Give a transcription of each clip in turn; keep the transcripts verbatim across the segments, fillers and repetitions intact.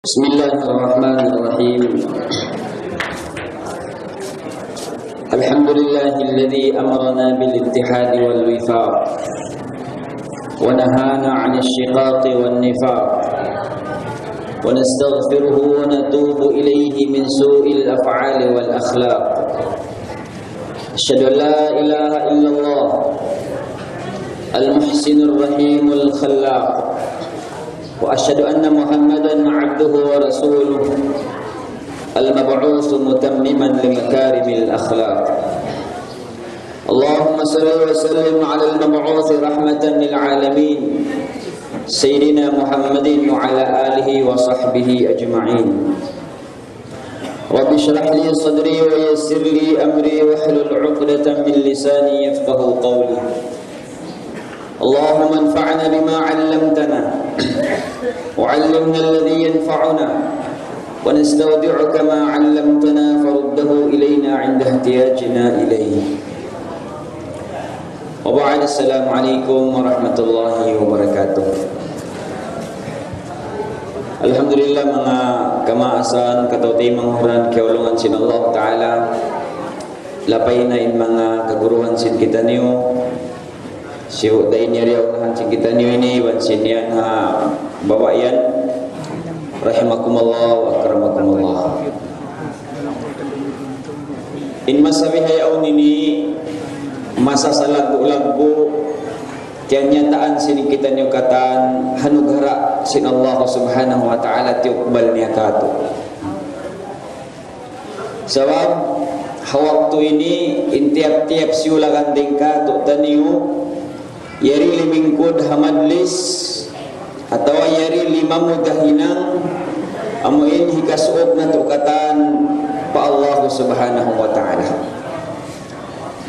بسم الله الرحمن الرحيم. الحمد لله الذي أمرنا بالاتحاد والوفاق، ونهانا عن الشقاق والنفاق، ونستغفره ونتوب إليه من سوء الأفعال والأخلاق. أشهد أن لا إله إلا الله المحسن الرحيم الخلاق، وأشهد أن محمدا عبده ورسوله المبعوث متمما لمكارم الأخلاق. اللهم صل وسلم على المبعوث رحمة للعالمين سيدنا محمد وعلى آله وصحبه أجمعين. رب اشرح لي صدري ويسر لي أمري واحلل عقدة من لساني يفقه قولي. اللهم انفعنا بما علمتنا وعلمنا الذي ينفعنا ونستودعك ما علمتنا فرده إلينا عند احتياجنا إليه. وبعد، السلام عليكم ورحمة الله وبركاته. Alhamdulillah, manga kamaasan, kataymanghuran, kiyaulungan sin Allah Ta'ala, lapay na in manga kaguruhan sin kitaniyu, sibu' da in yari ha unahan sin kitaniyu ini, iban sin yan ha baba' yan, rahimakumullah wa akramakumullah. In masa bihaun ini, masa salaggu'-laggu', kiyanyataan sin kitaniyu katan, hanughara' sin Allah Subhanahu wa Ta'ala, tiyukbal niya katu'. Sabab, ha waktu ini, in tiyap-tiyap siyulagan dayn katu'taniyu, yari limingkud ha majlis, atawa yari limamud ha hinang, amu in hikasuuk natu' katan pa Allah Subhanahu wa Ta'ala.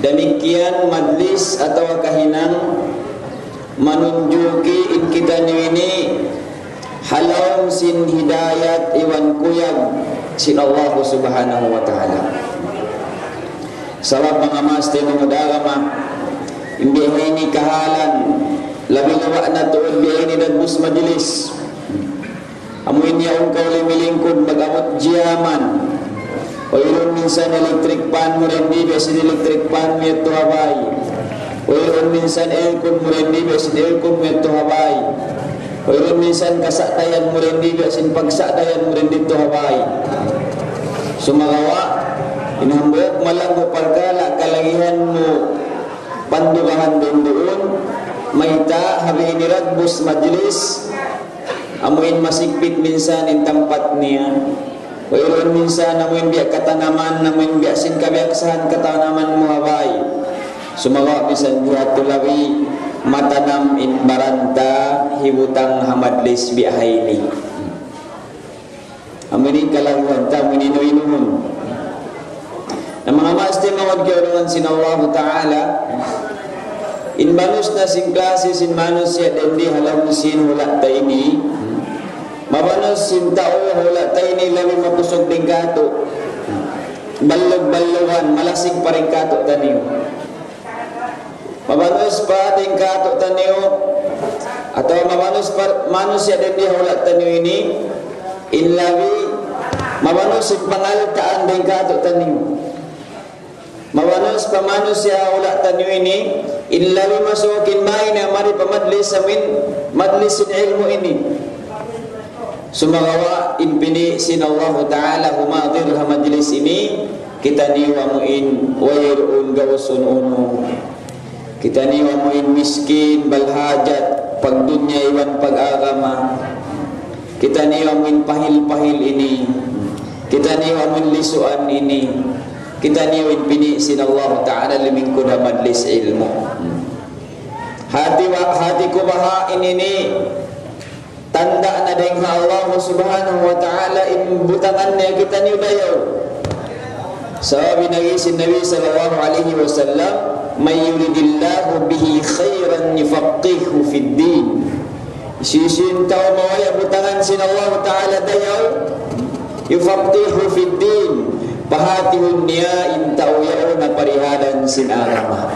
Damikkiyan majlis atawa kahinang manunjuki in kitaniyu ini ha lawm sin hidayat iban kuyag sin Allah Subhanahu wa Ta'ala. Sabab manga maas taymanghud agama, in biya' ini kahalan, labi-labi na tuud biya' ini dagbus majlis. Amu in yaun kaw limilingkud mag-abut jiyaman. Wayruun minsan electric fan mu dindi, biya' sin electric fan mu yadtu ha bay. Wayruun minsan aircon mu dindi, biya' sin aircon mu yadtu ha bay. Wayruun minsan kasa'tayan mu dindi, biya' sin pagsa'tayan mu dindi yadtu ha bay. Sumagawa', in hambuuk malaggu' parkala' kalagihan mu pandugahan duun-duun, mayta' ha biya' ini dagbus majlis, amu in masigpit minsan in tampat niya. Wayruun minsan amu in biya' katanaman, amu in biya' sin kabiyaksahan katanaman mu ha bay. Sumagawa' minsan biya' tu labi matanam in baranta hibutang ha majlis biya' ha ini. Amu ini kalagihan ta, amu ini inu-inumun. Na manga maas taymanghud kiyaulungan sin Allahu Ta'ala, in banus na sin klasi sin manusiya' dindi ha lawm sin hula' ta ini, mabanus sin tau ha hula' ta ini labi makusug dayn katu'. Ballug-ballugan, malasig pa dayn katu'taniyu. Mabanus pa dayn katu'taniyu, atawa mabanus pa manusiya' dindi ha hula' taniyu ini, in labi mabanus in pangaltaan dayn katu'taniyu. Mabanus pa manusiya' ha hula' taniyu ini, in labi masuuk in mayan mari pa majlis amu in, majlis sin ilmu' ini. Sumagawa' in pini' sin Allahu Ta'ala humadir ha majlis ini, kitaniyu amu in wayruun gaus unu-unu. Kitaniyu amu in miskin, balhajat, pagdunya iban pag-agama. Kitaniyu amu in pahil-pahil ini. Kitaniyu amu in lisuan ini. Kitaniyu in pini' sin Allahu Ta'ala limingkud ha majlis ilmu'. Hati wa-, hati ku baha' ini ini. Tanda' na dayn ha Allah Subhanahu wa Ta'ala in butangan niya kitaniyu dayaw. Sabab in agi sin Nabi sallallahu alayhi wasallam, من يرد الله به خيرا يفقهه في الدين. Hisiyu-siyu in tau mabaya' butangan sin Allah Ta'ala dayaw, يفقهه في الدين. Pahatihun niya in tau yaun ha parihalan sin agama.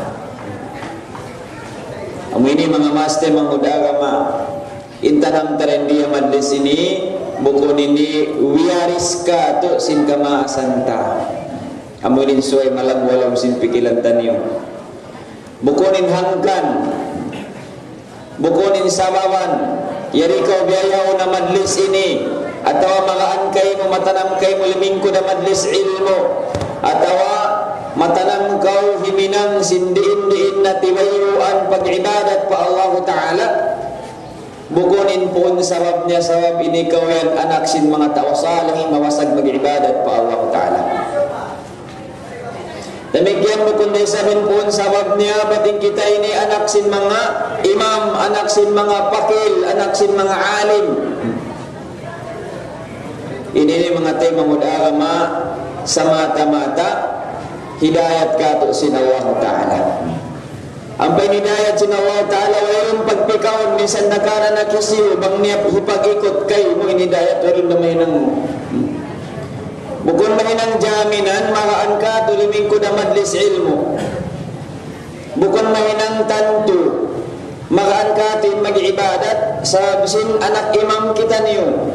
Amu ini manga maas taymanghud agama. In tanam ta dindi ha majlis ini, Bukun ini wiyaris katu' sin kamaasan ta. Amu ini subay malaggu' ha lawm sin pikilan taniyu. Bukun in hangkan, bukun in sababan, yari kaw biya' yaun ha majlis ini, atawa magaan kaymu, matanam kaymu limingkud ha majlis ilmu', atawa matanam kaw himinang sin diin-diin na tibayuan pag-ibadat pa Allahu Ta'ala. Bukun in puun sabab niya, sabab ini kaw yan anak sin manga tau salih, mawasag mag-ibadat pa Allah Ta'ala. Damikkiyan bukun da isab in puun sabab niya, bat in kita ini anak sin manga imam, anak sin manga pakil, anak sin manga alim. Ini ini manga taymanghud agama, samata-mata hidayat katu' sin Allah Ta'ala. Ampa in hidayat sin Allah Ta'ala, wayruun pagpikaun, minsan nakara nakisiyu, bang niya hipag-ikut kaymu in hidayat, wayruun na mahinang mu. Bukun mahinang jaminan, magaan katu' limingkud ha majlis ilmu'. Bukun mahinang tantu, magaan katu' in mag-ibadat, sabab sin anak imam kitaniyu.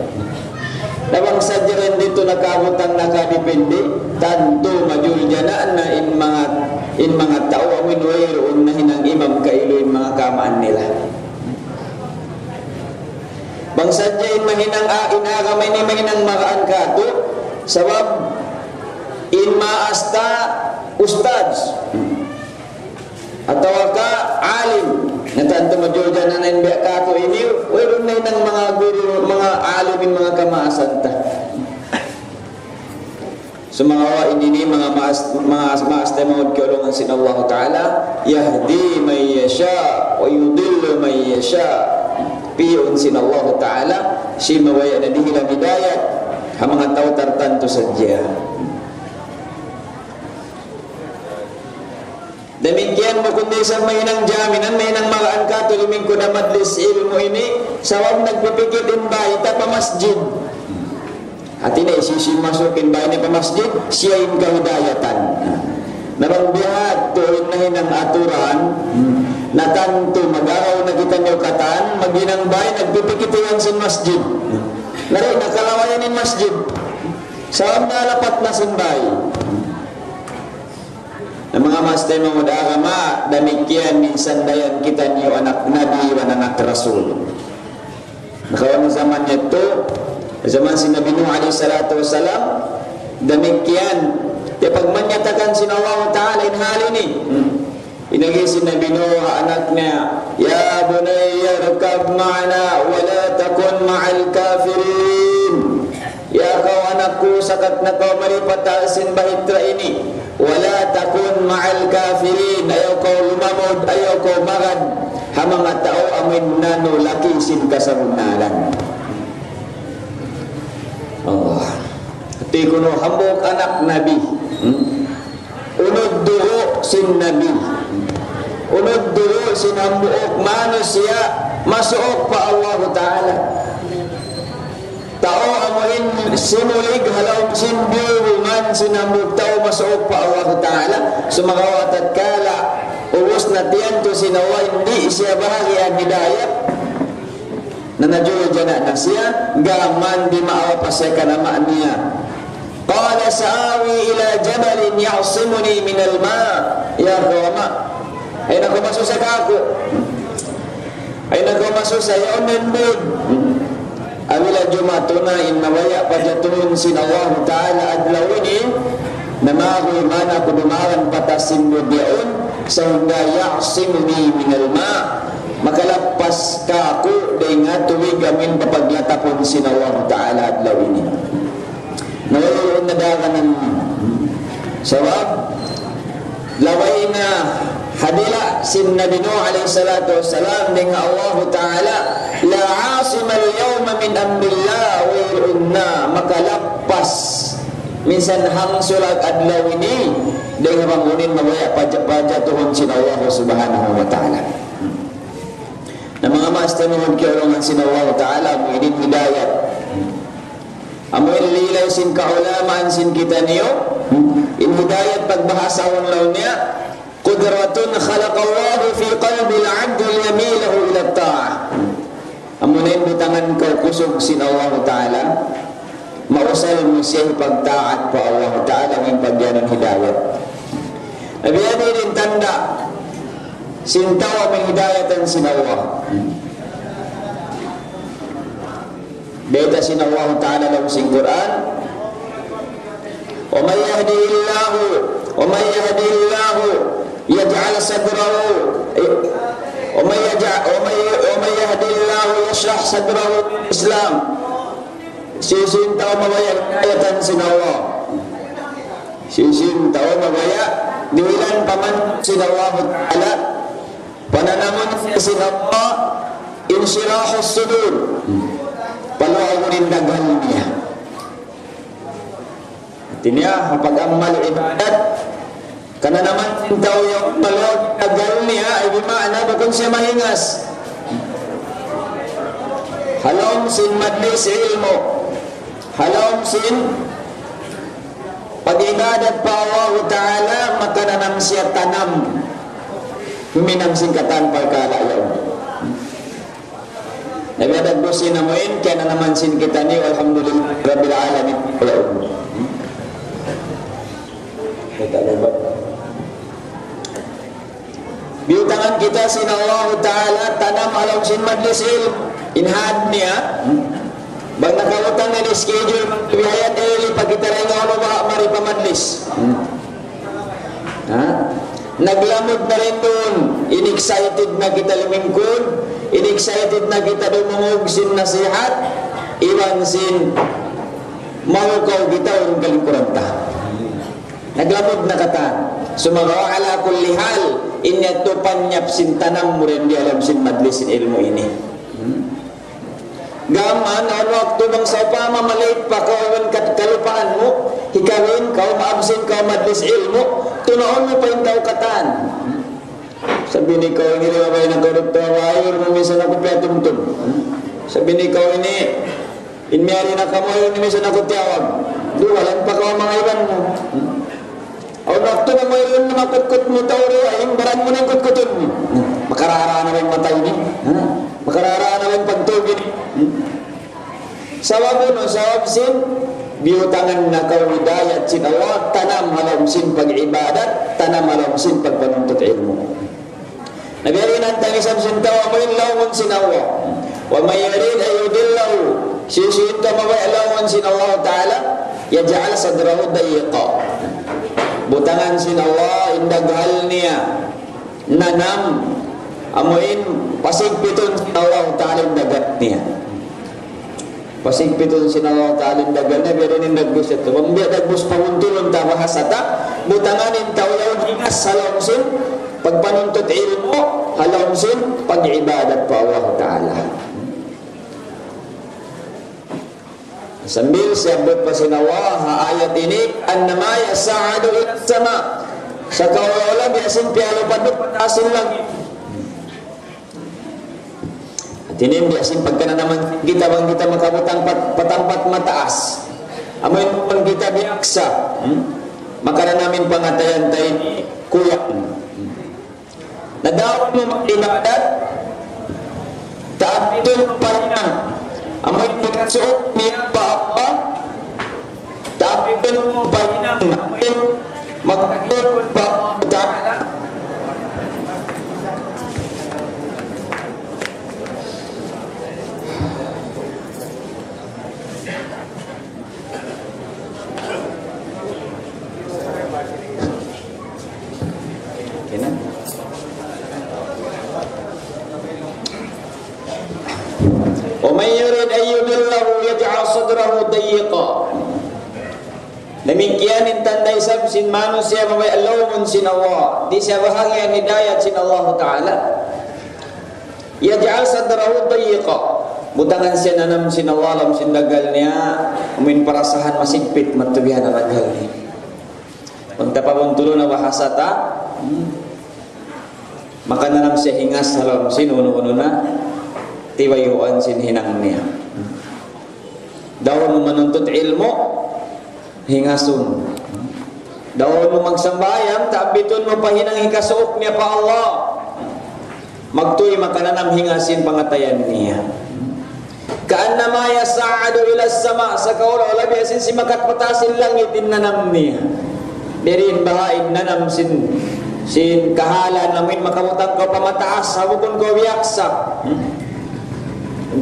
Na bang sadja dayn didtu nakabutang nakadipindi, tantu majuljana na in manga, in manga tau amu in wayruun nahinang imam kailu in manga kaamaan nila. Bang sadja in mahinang a-, in agama ini mahinang magaan katu', sabab in maas ta ustadz. Atawa ka alim, na tantu majuljana na in biya' katu' ini, wayruun na in manga guru, manga alim in manga kamaasan ta. Sumagawa' in ini manga maas, maas, maas taymanghud kiyaulungan sin Allah Ta'ala, يهدي من يشاء ويضل من يشاء. Pi'un sin Allah Ta'ala, siya mabaya' na dihilan hidayat ha manga tau tartantu sadja. Damikkiyan bukun da isab mahinang jaminan, mahinang magaan katu' limingkud ha majlis ilmu' ini, sabab nagpipikit in bāy ta pa masjid. Hāti niya, hisiyu-siyu masuk in bāy niya pa masjid, siya in kahidayatan. Na bang biya' hādtu in nahinang aturan, na tantu mag-agaw na kitaniyu katan, maghinang bāy, nagpipikit iban sin masjid. Na di' na kalawayan in masjid. Sabab nalapat na sin bāy. Na manga maas taymanghud agama, damikkiyan minsan da yan kitaniyu anak nabi iban anak rasul. Nakauna jaman yadtu, jaman sin Nabi Nuh alayhi salatu wassalam, damikkiyan, piyagmanyatakan sin Allah Ta'ala in hal ini. Hmm. In agi sin Nabi Nuh ha anak niya, يا بني اركب معنا ولا تكن مع الكافرين. Ya kaw anak ku, sakat na kaw mari pa taas sin bahitra ini. ولا تكن مع الكافرين. Ayaw kaw lumamud, ayaw kaw magad ha manga tau amuin nanulaki sin kasabunnalan. Allah. Hāti kunu' hambuuk anak nabi. Hmm? Unud dugu' sin nabi. Unud dugu' sin hambuuk manusiya' masuuk pa Allahu Ta'ala. Tau amuin simulig ha lawm sin biyubuman sin hambuuk tau masuuk pa Allahu Ta'ala. Sumagawa' tatkala ubus na tiyantu sin Allah, di' siya bahagian hidayat. Na najuljana na siya, gām di' maawa pa siya kan ama' niya. قال سآوي إلى جبل يعصمني من الماء. Ya kaw ama', ayaw na kaw masusa kāku'. Ayaw na kaw masusa, yaun na in bud. Apabila jumatu na in mabaya' pajatuhun sin Allahu Ta'ala adlaw ini, na mahuy man aku dumagan pa taas sin bud yaun, sahingga يعصمني من الماء. Makalappas kāku' dayn ha tubig amuin papaglatapun sin Allah Ta'ala adlaw ini. Na wayruun na daganan. Sabab, labay na ha dila' sin Nabi Nuh alayhi salatu wassalam dayn ha Allah Ta'ala, لا عاصم اليوم من أمر الله, wayruun na makalappas minsan hangsulag adlaw ini, dayn ha bang unu in mabaya' paja-, pajatuhun sin Allah Subhanahu wa Ta'ala. Na manga maas taymanghud kiyaulungan sin Allah Ta'ala, amu ini in hidayat. Amu in lilay sin kaulamaan sin kitaniyu, in hidayat pagbahasahun laung niya, قدرة خلق الله في قلب العبد ليميله إلى الطاعة. Amu na in butangan kaw kusug sin Allah Ta'ala, mu siya hipagtaat pa Allah Ta'ala, amu in pagyanun hidayat. Na biya' diin in tanda' sin tau amu in hidayatan sin Allah. Bayta' sin Allah Ta'ala ha lawm sin Qur'an, ومن يهده الله، ومن يهده الله يجعل صدره، ومن يجع-، ومن ي-، ومن يهده الله يشرح صدره للإسلام. Hisiyu-siyu in tau mabaya' hidayatan sin Allah, hisiyu-siyu in tau mabaya' dihilan pa man sin Allah Ta'ala, pananamun sin Allah, انشراح الصدور, paluagun in daghal niya. Hati niya, ha pag-amal ibadat, kananaman sin tau yan paluagun in daghal niya, ay bimaana bukun siya mahingas ha lawm sin majlis ilmu', ha lawm sin pag-ibadat pa Allah Ta'ala, makananam siya tanam. Huminang sin katan parkala' yaun. Na biya' da isab sin amu in kiyananaman sin kitaniyu, alhamdulillah rabbil alamin. Biyutangan kita sin Allah Ta'ala tanam ha lawm sin majlis ilmu'. In had niya, bang nakabutang na in schedule, bihayan, eh, ili pa kita rin nga, unu ba, mari pa majlis. Ha? Naglamud na rin duun. In-excited na kita lumingkud, in-excited na kita dumungug sin nasihat, iban sin mahukaw kita ha lawm kalingkuran ta. Naglamud na katan. Sumagawa' ala kulli hal, in yadtu panyap sin tanam mu rin di ha lawm sin majlis sin ilmu' ini. Hmm? Gam awn waktu bang sawpama ma-late pa kaw iban kat-, kalupahan mu, hikawin kaw, ma-absent kaw ha majlis ilmu', tunaun mu pa in tau katan. Sabi ni kaw ini, "Limabay na kaw didtu, ayaw mu misan aku piyatumtum." Sabi ni kaw ini, "In miyari na kamu, ayaw mu misan aku tiyawag." Duwa lang pa kaw ha manga iban mu. Awn waktu na wayruun na makutkut mu tau duwa, in baran mu na in kutkutun mu. Makarara na ba in mata ini? Ha? Makarara na ba in pagtug ini? Hmm? Sabab unu? Sabab sin biyutangan na kaw hidayat sin Allah, tanam ha lawm sin pag-ibadat, tanam ha lawm sin pagpanuntut ilmu'. Na biya' diin in hantang isab sin tau amu in laungun sin Allah. ومن يرد أن يضله, hisiyu-siyu in tau mabaya' laungun sin Allah Ta'ala, يجعل صدره ضيقا. Butangan sin Allah in daghal niya, nanam, amu in pasigpitun sin Allah Ta'ala in daghal niya. Pasigpitun sin Allah Ta'ala in daghal niya, biya' diin in dagbus yadtu. Bang biya' dagbus panguntulun ta bahasa ta, butangan in tau yaun hingas ha lawm sin pagpanuntut ilmu', ha lawm sin pag-ibadat pa Allah Ta'ala. Sambil siyabbut pa sin Allah ha ayat ini, كأنما يصعد إلى السماء. Sakaula-ula biya' sin piyalupad pa taas sin langit. Hati niya, biya' sin pagkananaman kita bang kita makabutang pa, pa tampat mataas. Amu in bang kita biyaksa, hmm? Makananam in pangatayan ta ini kuyang. Na daun mu mag-ibadat, taapitun mu pa hinang. Amu in hikasuuk niya pa Allah, taapitun mu pa hinang, amu in magtagipun pa Allah Ta'ala. Okay na? ومن يرد أن يضله يجعل صدره ضيقا. Damikkiyan in tanda' isab sin manusiya' mabaya' laungun sin Allah. Di' siya bahagian hidayat sin Allah Ta'ala. يجعل صدره ضيقا. Butangan siya nanam sin Allah ha lawm sin daghal niya, amu in parasahan masigpit, matubihan in daghal niya. Bang ta pabuntulun ha bahasa ta, hmm, makananam siya hingas ha lawm sin unu-unu na, tiwayuan sin hinang niya. Daun mu manuntut ilmu', hingasun. Daun mu magsambahayang, taapitun mu pa hinang hikasuuk niya pa Allah. Magtuy makananam hingas in pangatayan niya. كأنما يصعد إلى السماء, sakaula-ula biya' sin simakat pa taas sin langit in nanam niya. Di' da in baha' in nanam sin, sin kahalan amuin makabutang kaw pa mataas, ha bukun kaw biyaksa. Hmm?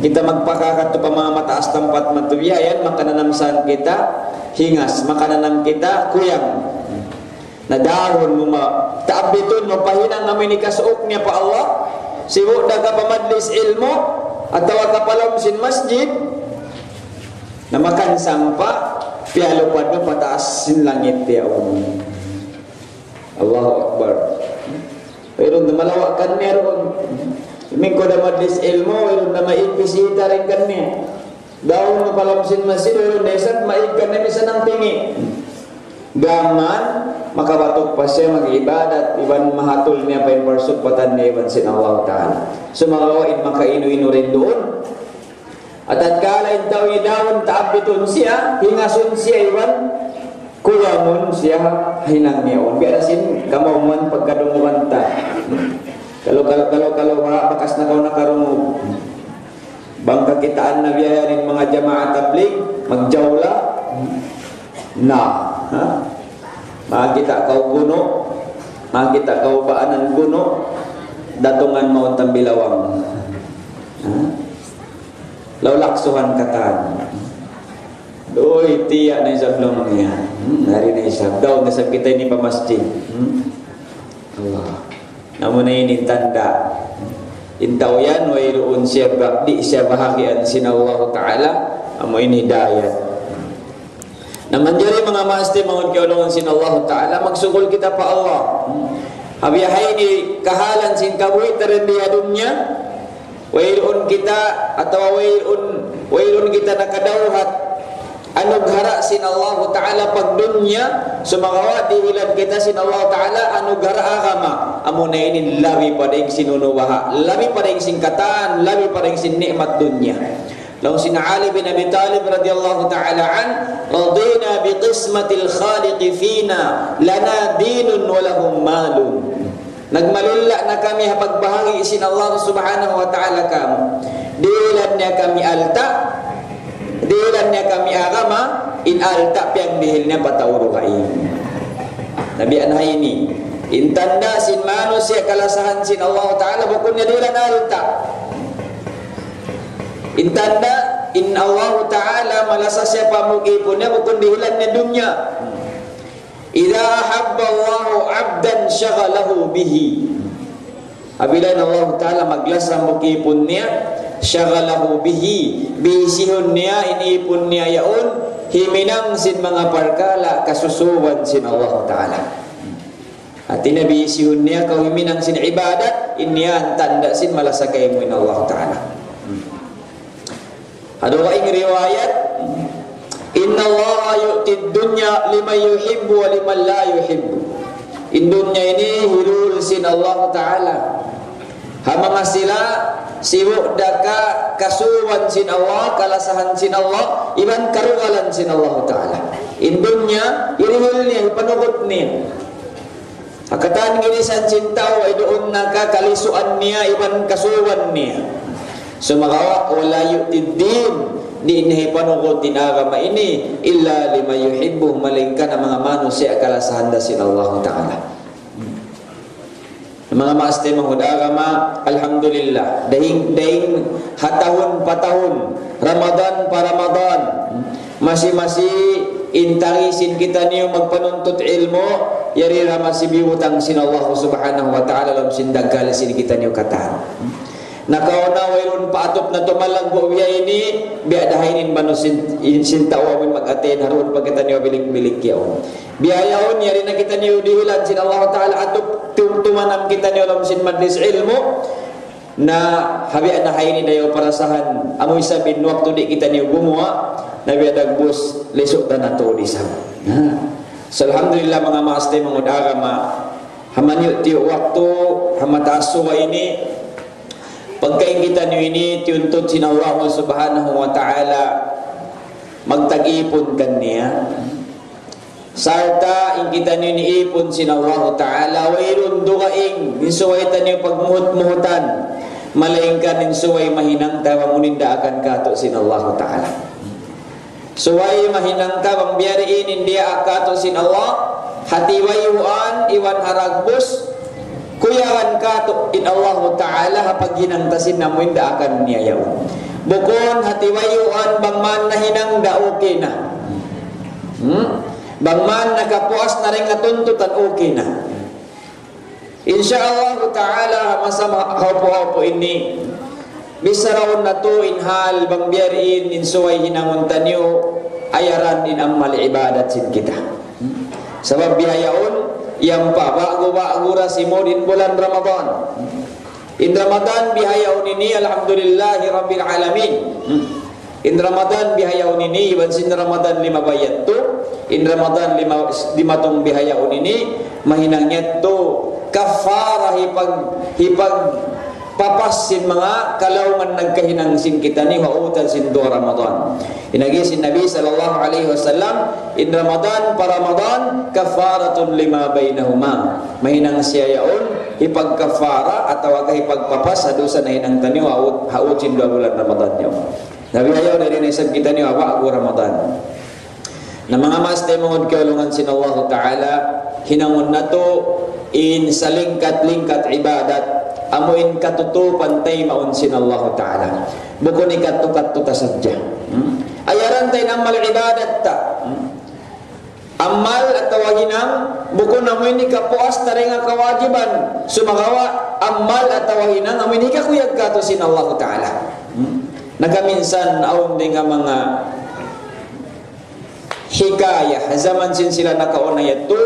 Kita magpakakat pa manga mataas tampat matuya yan, makananam sa kita hingas, makananam kita kuyang. Na dahun mu ma-, taabitun mu pa hinang amu ini kasuuk niya pa Allah, sibu' da ka pa majlis ilmu', atawa ka pa lawm sin masjid, na makansang pa, piyalupad mu pa taas sin langit yaun. Allahu Akbar. Wayruun da malawa' kan niya duun. Mingku da majlis ilmu', wayruun da maig bisita dayn kan niya. Dahun mu pa lawm sin masjid, wayruun da isab maig kan niya misan hangtingi'. Gām makabatuk pa siya mag-ibadat, iban mahatul niya pa in parsugpatan niya iban sin Allah Ta'ala. Sumagawa' in makainu-inu dayn duun. Atatkala in tau ini dahun taabitun siya, hingasun siya iban kuyangun siya ha hinang niya yaun. Biya' da sin kamauman pagkadungugan ta. Kalu, kalu, kalu, kalu, ba-, bakas na kaw nakarungug. Bang kakitaan na biya' yan in manga jamaa tablig, magjawla. Na, ha? Makakita' kaw gunu', makakita' kaw baanan gunu', datungan mawn tambilawang. Ha? Law laksuhan katan. Uy, tiya' na isab laung niya. Hmm, hari na isab. Daw, na isab kita ini pa masjid. Hmm? Allah. Amu na ini tanda'. In tau yan, wayruun siya ba-, di' siya bahagian sin Allah Ta'ala, amu in hidayat. Na manjari manga maas taymanghud kiyaulungan sin Allah Ta'ala, magsukul kita pa Allah. Ha biya' ha ini kahalan sin kabuhi' ta dayn di ha dunya, wayruun kita, atawa wayruun, wayruun kita nakadawhat anughara sin Allahu Ta'ala pagdunya, sumagawa' dihilan kita sin Allahu Ta'ala anughara agama. Amuna ini labi pa dayn sin unu baha', labi pa dayn sin katan, labi pa dayn sin ni'mat dunya. Laung sin Ali bin Abi Talib radiyallahu ta'ala anhu, رضينا بقسمة الخالق فينا، لنا دين ولهم مال. Nagmalulla' na kami ha pagbahagi' sin Allah Subhanahu wa Ta'ala kāmu'. Dihilan niya kami alta', dihilan niya kami agama, in alta' piyagdihil niya pa tau dugaing. Na biya' na ha ini, in tanda' sin manusiya' kalasahan sin Allah Ta'ala, bukun niya dihilan alta'. In tanda', in Allah Ta'ala malasa siya pa hambuuk ipun niya, bukun dihilan niya dunya. إذا أحب الله عبدا شغله به. Apabila in Allah Ta'ala maglasa hambuuk ipun niya, شغله به, bisihun niya in ipun niya yaun, himinang sin manga parkala' kasusuban sin Allah Ta'ala. Hati niya bisihun niya kaw himinang sin ibadat, in yan tanda' sin malasa kaymu in Allah Ta'ala. Ha dugaing riwayat, إن الله يؤتي الدنيا لمن يحب ولمن لا يحب. In dunya ini hilul sin Allah Ta'ala ha manga sila sibu' da ka kasuban sin Allah, kalasahan sin Allah, iban karugalan sin Allah Ta'ala. In dunya, hirihil niya, hipanugut niya. Ha katan ginisan sin tau, way duun na ka kalisuan niya iban kasuban niya. Sumagawa', ولا يؤتي الدين, di' niya hipanugut in agama ini, إلا لمن يحبه, malaingkan ha manga manusiya' kalasahan da sin Allah Ta'ala. Manga maas taymanghud agama, alhamdulillah. Dayng, dayng ha tahun pa tahun, Ramadan pa Ramadan, masi-masi in tari sin kitaniyu magpanuntut ilmu', yari da masi biyutang sin Allah Subhanahu wa Ta'ala lawm sin daghal sin kitaniyu katan. Nakauna wayruun pa atup na tumalaggu' biya' ini, biya' da ha ini in manu sin, in sin tau amun mag-attend, ha duun pa kitaniyu bilik-bilik yaun. Biya' yaun, yari na kitaniyu dihilan sin Allah Ta'ala atup tu-, tumanam kitaniyu lawm sin majlis ilmu'. Na ha biya' na ha ini dayaw parasahan, amu isab in waktu di' kitaniyu gumuwa', na biya' dagbus, lisu' ta na tuud isab. Na. So, alhamdulillah, manga maas taymanghud agama, ha maniyu'-tiyu' waktu, ha mataas suga ini, pagka in kitaniyu ini tiyuntut sin Allah Subhanahu wa Ta'ala, magtag-ipun kaniya. Sarta' in kitaniyu ini ipun sin Allah Ta'ala, wayruun dugaing, in subay taniyu pagmuhut-muhutan. Malaingkan in subay mahinang ta bang unu in daakan katu' sin Allahu Ta'ala. Subay mahinang ta bang biya' diin in diyaak katu' sin Allah, ha tiwayuan iban ha dagbus, kuyagan katu' in Allahu Ta'ala ha paghinang ta sin amu in daakan niya yaun. Bukun ha tiwayuan bang man nahinang da okay na. Hmm? Bang man nakapuas na dayn ha tuntutan okay na. Insya Allah Ta'ala, masa ma-, hawpu-hawpu ini, bicharaun natu' in hal bang biya' diin in subay hinangun taniyu, ayaran in amal ibadat sin kita. Sabab bihaun, yan pa, ba'gu-ba'gu da simud in bulan Ramadan. In Ramadan bihaun ini, alhamdulillahi rabbil alamin. In Ramadan bihaun ini, iban sin Ramadan limabay yadtu, in Ramadan lima, dimatung bihaun ini, mahinang yadtu kaffara hipag, hipagpapas sin manga kalaungan nagkahinang sin kitaniyu ha utan sin duwa Ramadan. In agi sin Nabi sallallahu alayhi wasallam, in Ramadan pa Ramadan kaffaratun lima baynahuma. Mahinang siya yaun hipagkaffara atawa ka hipagpapas ha dusa nahinang taniyu ha ut-, ha ut sin duwa bulan Ramadan yaun. Na bihaun, yari na isab kitaniyu ha ba'gu Ramadan. Na manga maas taymanghud kiyaulungan sin Allahu Ta'ala, hinangun natu' in salingkat-lingkat ibadat, amu in katutupan taymaun sin Allahu Ta'ala. Bukun hikatu-katu ta sadja. Hmm? Ayaran ta in amal ibadat ta. Hmm? Amal atawa hinang, bukun amu in hikapuas ta dayn ha kawajiban. Sumagawa' amal atawa hinang, amu in hikakuyag katu' sin Allahu Ta'ala. Hmm? Nakaminsan awn dayn ha manga hikaya, ha jaman sin sila nakauna yadtu,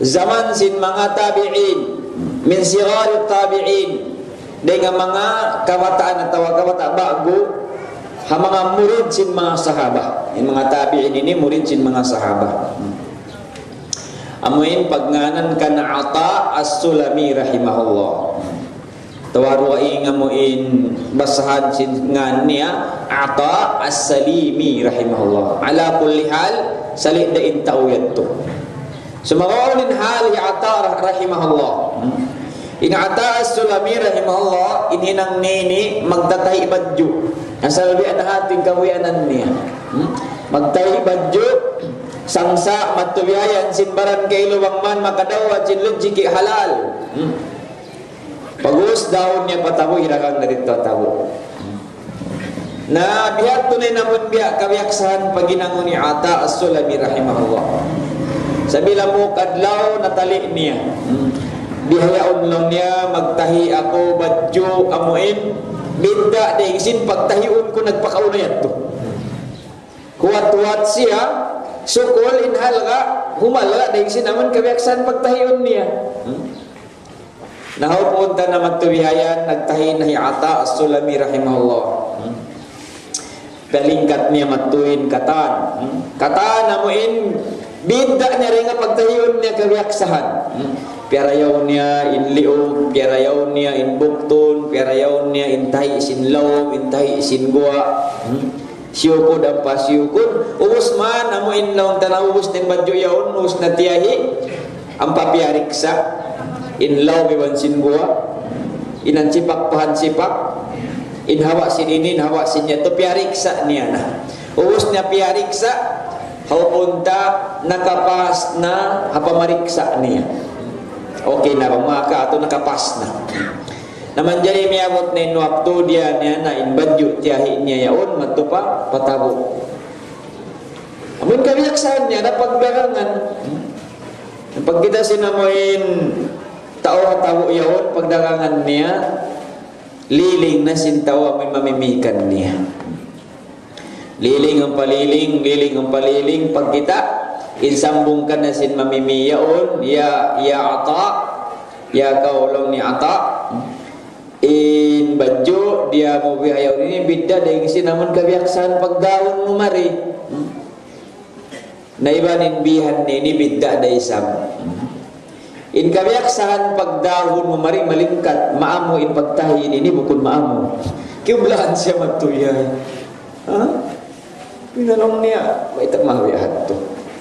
jaman sin manga tabi'in, min sighari tabi'in, dayn ha manga kabataan atawa kabata' ba'gu, ha manga murid sin manga sahaba. In manga tabi'in ini murid sin manga sahaba. Amu in pagngānan kan Ata As-Sulami rahimahullah. Atawa dugaing amu in basahan sin ngān niya, Ata As-Salimi rahimahullah. Ala kulli hal, sali' da in tau yadtu. Sumagawa' in hal hi Ata rah-, rahimahullah. Hmm. In Ata As-Sulami rahimahullah, in hinang niya ini magtatahi' badju'. Asal biya' na hāti in kawiyanan niya. Hmm. Magtahi' badju', sangsa', madtu bihayan sin baran kailu bang man makadawat sin rijiki' halal. Hmm. Pag'ubus daun niya pa tabu', hiragang na didtu ha tabu'. Na, bihadtu na in amun biya' kabiyaksahan paghinangun hi Ata As-Sulami rahimahullah. Sabab lamuk adlaw natali' niya. Hmm. Bihaun laung niya, magtahi' aku badju' amu in bidda' dayn sin pagtahiun ku nagpakauna yadtu. Huwat-huwat siya, sukul in halga', humalga' dayn sin amun kabiyaksahan pagtahiun niya. Hmm. Na, hawpu unta na madtu bihayan, nagtahi' na hi Ata As-Sulami rahimahullah. Hmm. Palingkat niya madtu in katan. Hmm. Katan amu in bidda' niya dayn ha pagtahiun niya kabiyaksahan. Hmm. Piyarayaw niya in liug, piyarayaw niya in buktun, piyarayaw niya in tahi' sin lawm, in tahi' sin guwa'. Hmm. Siyukud ampa siyukud. Ubus man, amu in laung ta na ubus na in badju' yaun, ubus na tiyahi'. Ampa piyariksa'. In lawm iban sin guwa'. In hansipak pa hansipak. In hawa' sin ini, in hawa' sin yadtu, piyariksa' niya na. Ubus niya piyariksa', hawpu unta nakapas na ha pamariksa' niya. Okay na, bang maka atu nakapas na. Na manjari miyabut na in waktu diya niya na in badju' tiyahi' niya yaun, madtu pa, pa tabu'. Amun kabiyaksahan niya na pagdagangan. Pagkita' sin amu in tau ha tabu' yaun, pagdagangan niya, liling na sin tau amu in mamimikan niya. Liling ampa liling, liling ampa liling, pagkita', in sambung kaniya sin mamimi yaun, ya, ya Ata, ya kaw laung ni Ata, in badju' diya mu bihaun ini bidda' dayn sin amun kabiyaksahan pagdaun mu mari. Na iban in bihan ini bidda' da isab. In kabiyaksahan pagdahun mu mari malingkat, maamu in pagtahi' ini bukun maamu. Kiyublaan siya madtu yan. Ha? Pinalong niya, mayta' mahawi hadtu.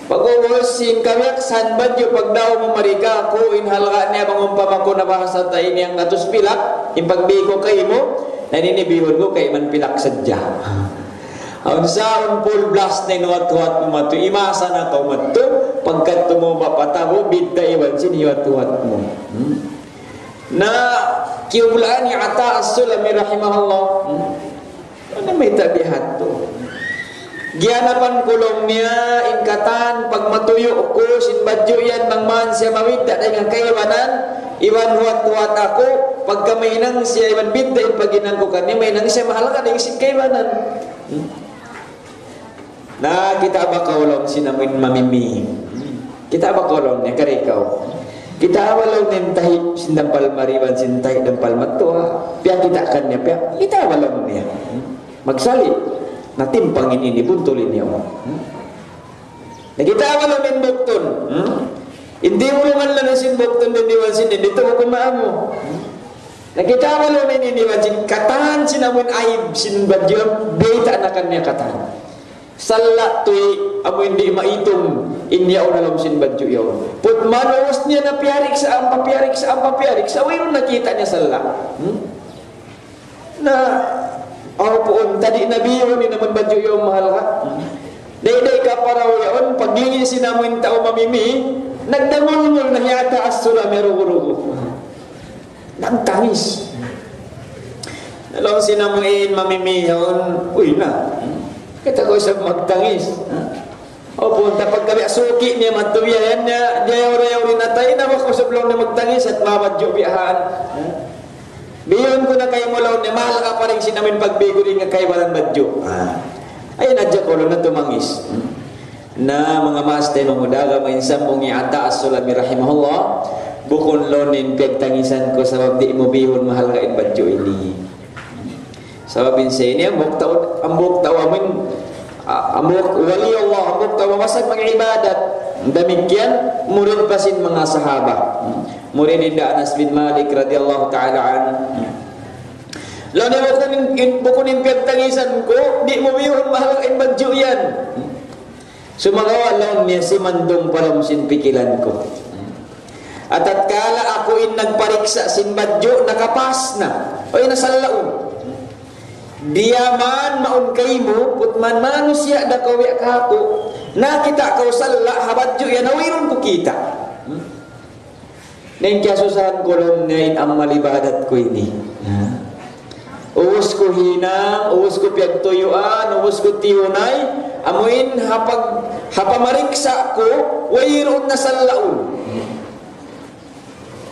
Pag'ubus sin kabiyaksahan badju' pagdahun mu mari kaku' in halga' niya bang umpama ku na bahasa ta ini hanggatus pilak. In pagbi ku kaymu, na ini bihun ku kaymu pilak sadja. Awn sa awn full blast na in huwat-huwat mu madtu, imasa na kaw madtu, pagkadtu mu mapatabu, bidda' iban sin huwat-huwat mu. Hmm. Na kiyublaan hi Ata As-Sulami rahimahullah. Hmm. Unu mayta' biya' hādtu? Giyanapan ku laung niya in katan pagmatuyu' ku sin badju' yan bang man siya mabidda' dayn ha kaibanan, iban huwat-huwat aku, pagka mahinang siya iban bidda' in paghinang ku kaniya, mahinang siya mahalga' dayn sin kaibanan. Hmm. Na kita' ba kaw laung sin amuin mamimi? Kita' ba kaw laung niya, kari kaw? Kita' ba laung niya in tahi' sin dampal mari iban sin tahi' dampal madtu? Piyakita' kaniya, piya-, kita' ba laung niya? Magsali'. Na timpang ini, ini buntul ini, oh. Na kita' ba laung niya in buktun? Hmm? Hindi mo man laung sin buktun din iban sin din, dito ko kumamu. Na kita' ba laung niya in iban sin katan sin amuin aib sin badju', bayta' na kaniya katan. Salla' tuwi' amu in di' maitung in yaun ha lawm sin badju' yaun. Putman ubus niya na piyariksa, ampa piyariksa, ampa piyariksa, wayruun nakita' niya salla'. Hmm? Na, aw puun, tadi na bihun in amun badju' yaun mahalga'. Hmm. Dayday kaparaw yaun, paglingi' sin amu in tau mamimi, nagdangulngul na hi Ata As-Sulami rugu-rugu. Nagtangis. Laung sin amuin mamimi yaun, uy na. Kita' kaw isab magtangis. Aw puun, ta pagka biya' suki niya madtu biya' yan niya, diyaw-diyaw rin atay na, bang kaw isab laung niya magtangis, at mabadju' biya' han. Bihun ku na kaymu laung niya, mahalga' pa dayn sin amuin pagbi ku dayn ha kaibanan badju'. Ah. Ay, nadja ku laung na tumangis. Na manga maas taymanghud agama, in sambung hi Ata As-Sulami rahimahullah, bukun laung niya in piyagtangisan ku sabab di' mu bihun mahalga' in badju' ini. Sabab in siya ini, hambuuk tau, hambuuk tau amun, ah, hambuuk wali Allah, hambuuk tau mamasag mag-ibadat. Damikkiyan, murid pa sin manga sahaba. Murid hinda Anas bin Malik radiyallahu ta'ala anhu. Laung niya bukun in, in, bukun in piyagtangisan ku, di' mu bihun mahalga' in badju' yan. Sumagawa' laung niya simandung pa lawm sin pikilan ku. Atatkala aku in nagpariksa' sin badju', nakapas na. Uy, nasallaun. Diyaman mawn kaymu, putman manusiya' da kaw biya' kaku'. Nakita' kaw salla' ha badju' yan, wayruun ku kita'. Na in kiyasusahan ku laung niya in amal ibadat ku ini. Ha? Ubus ku hinang, ubus ku piyagtuyuan, ubus ku tiyunay, amuin ha pag-, ha pamariksa' ku, wayruun nasallaun.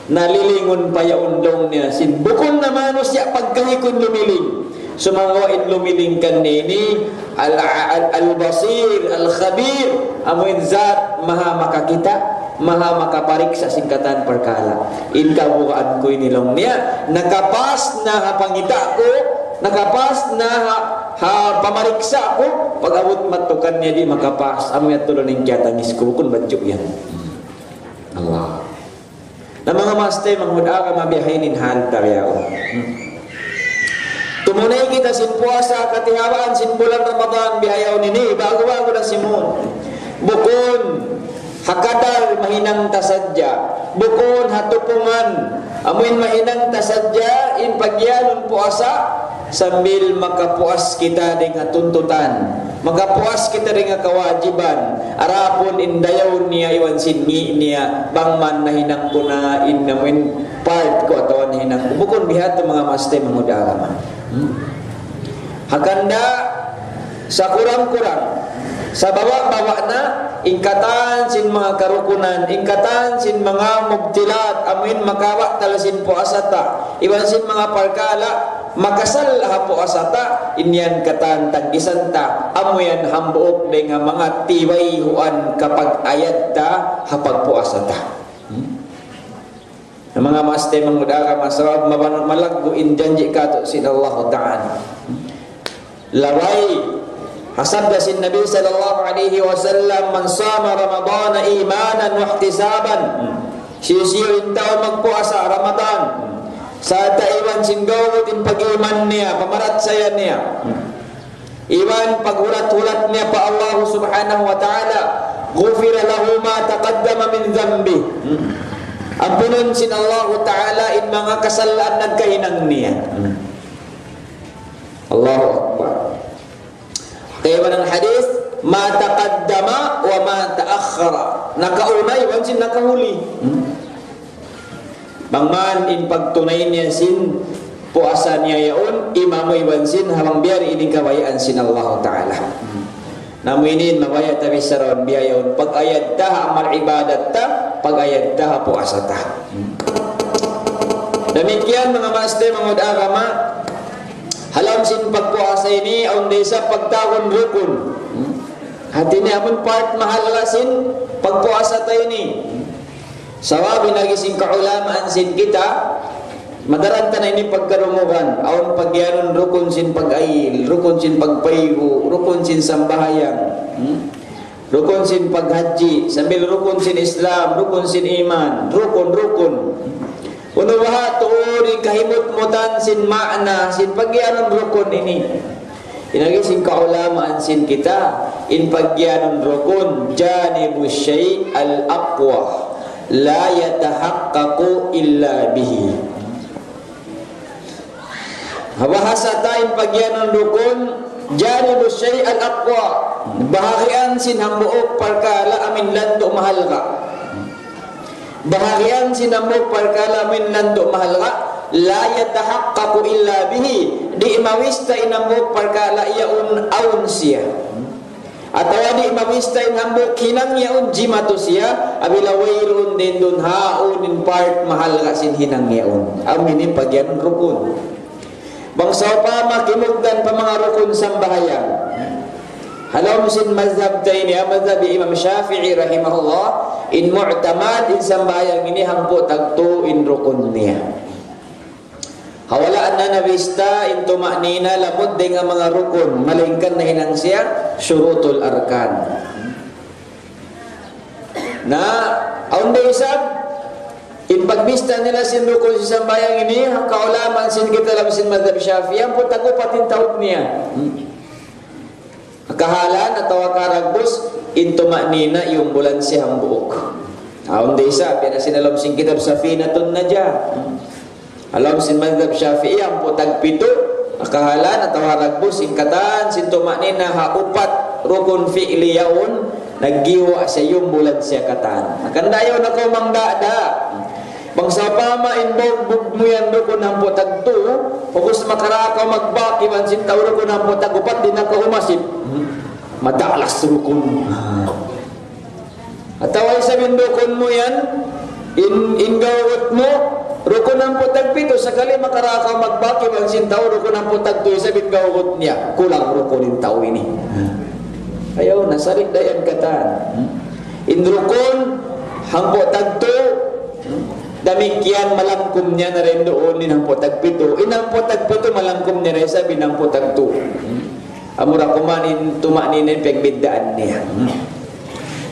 Nalilingun pa yaun laung niya sin bukun na manusiya' pagkahi ku in lumiling. Sumagawa' in lumiling kaniya ini, al-, al-, al-basir, al-khabir, amuin zat maha makakita', maha makapariksa' sin katan parkala'. In kabugaan ku ini laung niya, nakapas na ha pangita' ku, nakapas na ha, ha pamariksa' ku, pag-abut madtu kaniya di' makapas, amu yadtu laung in kiyatangis ku, bukun badju' yan. Allah. Na manga maas taymanghud agama, biya' ha ini in hal ta bihaun. Hmm. Tumunay kita sin puasa, katihawaan sin bulan Ramadan, bihaun ini, ba'gu-ba'gu da simun. Bukun ha kadar mahinang ta sadja. Bukun ha tupungan, amuin mahinang ta sadja, in pagiyanun puasa, sambil makapuas kita dayn ha tuntutan. Makapuas kita dayn ha kawajiban. Adapun in dayaw niya iban sin ngi' niya, bang man nahinang ku na in amuin part ku atawa nahinang ku. Bukun bihadtu manga maas taymanghud agama. Hmm? Hangkan da, sakurang-kurang, sabawa'-bawa' na, in katan sin manga karukunan, in katan sin manga mubtilat, amuin makabatal sin puasa ta, iban sin manga parkala', makasal ha puasa ta, in yan katan tanggisan ta, amu yan hambuuk dayn ha manga tiwayhuan kapag-ayad ta ha pagpuasa ta. Hmm? Na manga maas taymanghud agama, sabab maban-, malaggu' in janji' katu' sin Allah Ta'ala. Labay, ha sabda sin Nabi sallallahu alayhi wasallam, من صام رمضان إيمانا واحتسابا. Hisiyu-siyu in tau magpuasa Ramadan, sarta' iban sin gawgut in pag-iman niya, pamarachaya niya, iban paghulat-hulat niya pa Allah Subhanahu wa Ta'ala, غفر له ما تقدم من ذنبه. Hmm. Ampunun sin Allahu Ta'ala in manga kasalaan nagkahinang niya. Hmm. Allahu Akbar. Kaibanan hadith, ما تقدم وما تأخر. Nakauna iban sin nakahuli. Hmm. Bang man in pagtunay niya sin puasa niya yaun, imamu iban sin ha bang biya' ini kabayaan sin Allahu Ta'ala. Hmm. Na amu ini in mabaya' ta bichara bihaun, pag-ayad ta ha amal ibadat ta, pag-ayad ta ha puasa ta. Damikkiyan manga maas taymanghud agama, ha lawm sin pagpuasa ini, awn da isab pagtawagun rukun. Hati niya amun part mahalga' sin pagpuasa ta ini. Sabab in agi sin kaulamaan sin kita, madaran ta na ini pagkarungugan, awn pagiyanun rukun sin pag-ayil, rukun sin pagpaygu', rukun sin sambahayang, hmm? Rukun sin paghajji, sambil rukun sin Islam, rukun sin iman, rukun, rukun. Unu baha' tuud in kahimut-mutan sin ma'na, sin pagiyanun rukun ini. In agi sin kaulamaan sin kita, in pagiyanun rukun, جانب الشيء الأقوى لا يتحقق إلا به. Ha bahasa ta in pagiyanun rukun, جانب الشيء الأقوى. Bahagian sin hambuuk parkala' amun landu' mahalga'. Bahagian sin hambuuk parkala' amun landu' mahalga', لا يتحقق إلا به. Di' mawista in hambuuk parkala' yaun awn siya. Atawa di' mawista in hambuuk hinang yaun jimatu siya, apabila wayruun duun ha yaun in part mahalga' sin hinang yaun. Amu ini pagiyanun rukun. Bang sawpama kimugdan pa manga rukun sambahayang. Ha lawm sin mazhab ta ini, ha mazhab Imam Shafi'i rahimahullah, in mu'tamad in sambahayang ini hangpu' tagtu in rukun niya. Ha wala' na nabista in tuma'nina lamud dayn ha manga rukun, malaingkan nahinang siya shurutul arkan. Na, awn da isab, in pagbista nila sin rukun sin sambahayang ini, ha kaulamaan sin kita ha lawm sin mazhab Shafi'i, hangpu' tag-upat in taud niya. Hmm. Kahalan atawa karagbus, in tuma'nina, iyumbulan siya hambuuk. Awn da isab, biya' na sin ha lawm sin kitab Safinatun Najah. Hmm. Ha lawm sin mazhab Shafi'i, hangpu' tagpitu, kahalan atawa karagbus, in katan sin tuma'nina ha upat rukun fi'li yaun, naggiwa' siya, iyumbulan siya katan. Hangkan da ayaw na kaw mangdada. Bang sawpama in bugbug mu yan rukun hangpu' tagtu, ubus makara kaw magbak iban sin tau rukun hangpu' tag-upat, di' na kaw umasip. Madalas rukun. Atawa isab in rukun mu yan, in, in gawgut mu, rukun hangpu' tagpitu, sakali makara kaw magbak iban sin tau rukun hangpu' tagtu, isab in gawgut niya, kulang rukun in tau ini. Ayaw na, sarit da yan katan. In rukun hangpu' tagtu, damikkiyan malangkum niya na rin duun in hangpu' tagpitu. In hangpu' tagpitu malangkum niya na isab in hangpu' tagtu. Amura kuman in tuma'nina in pagbiddaan niya.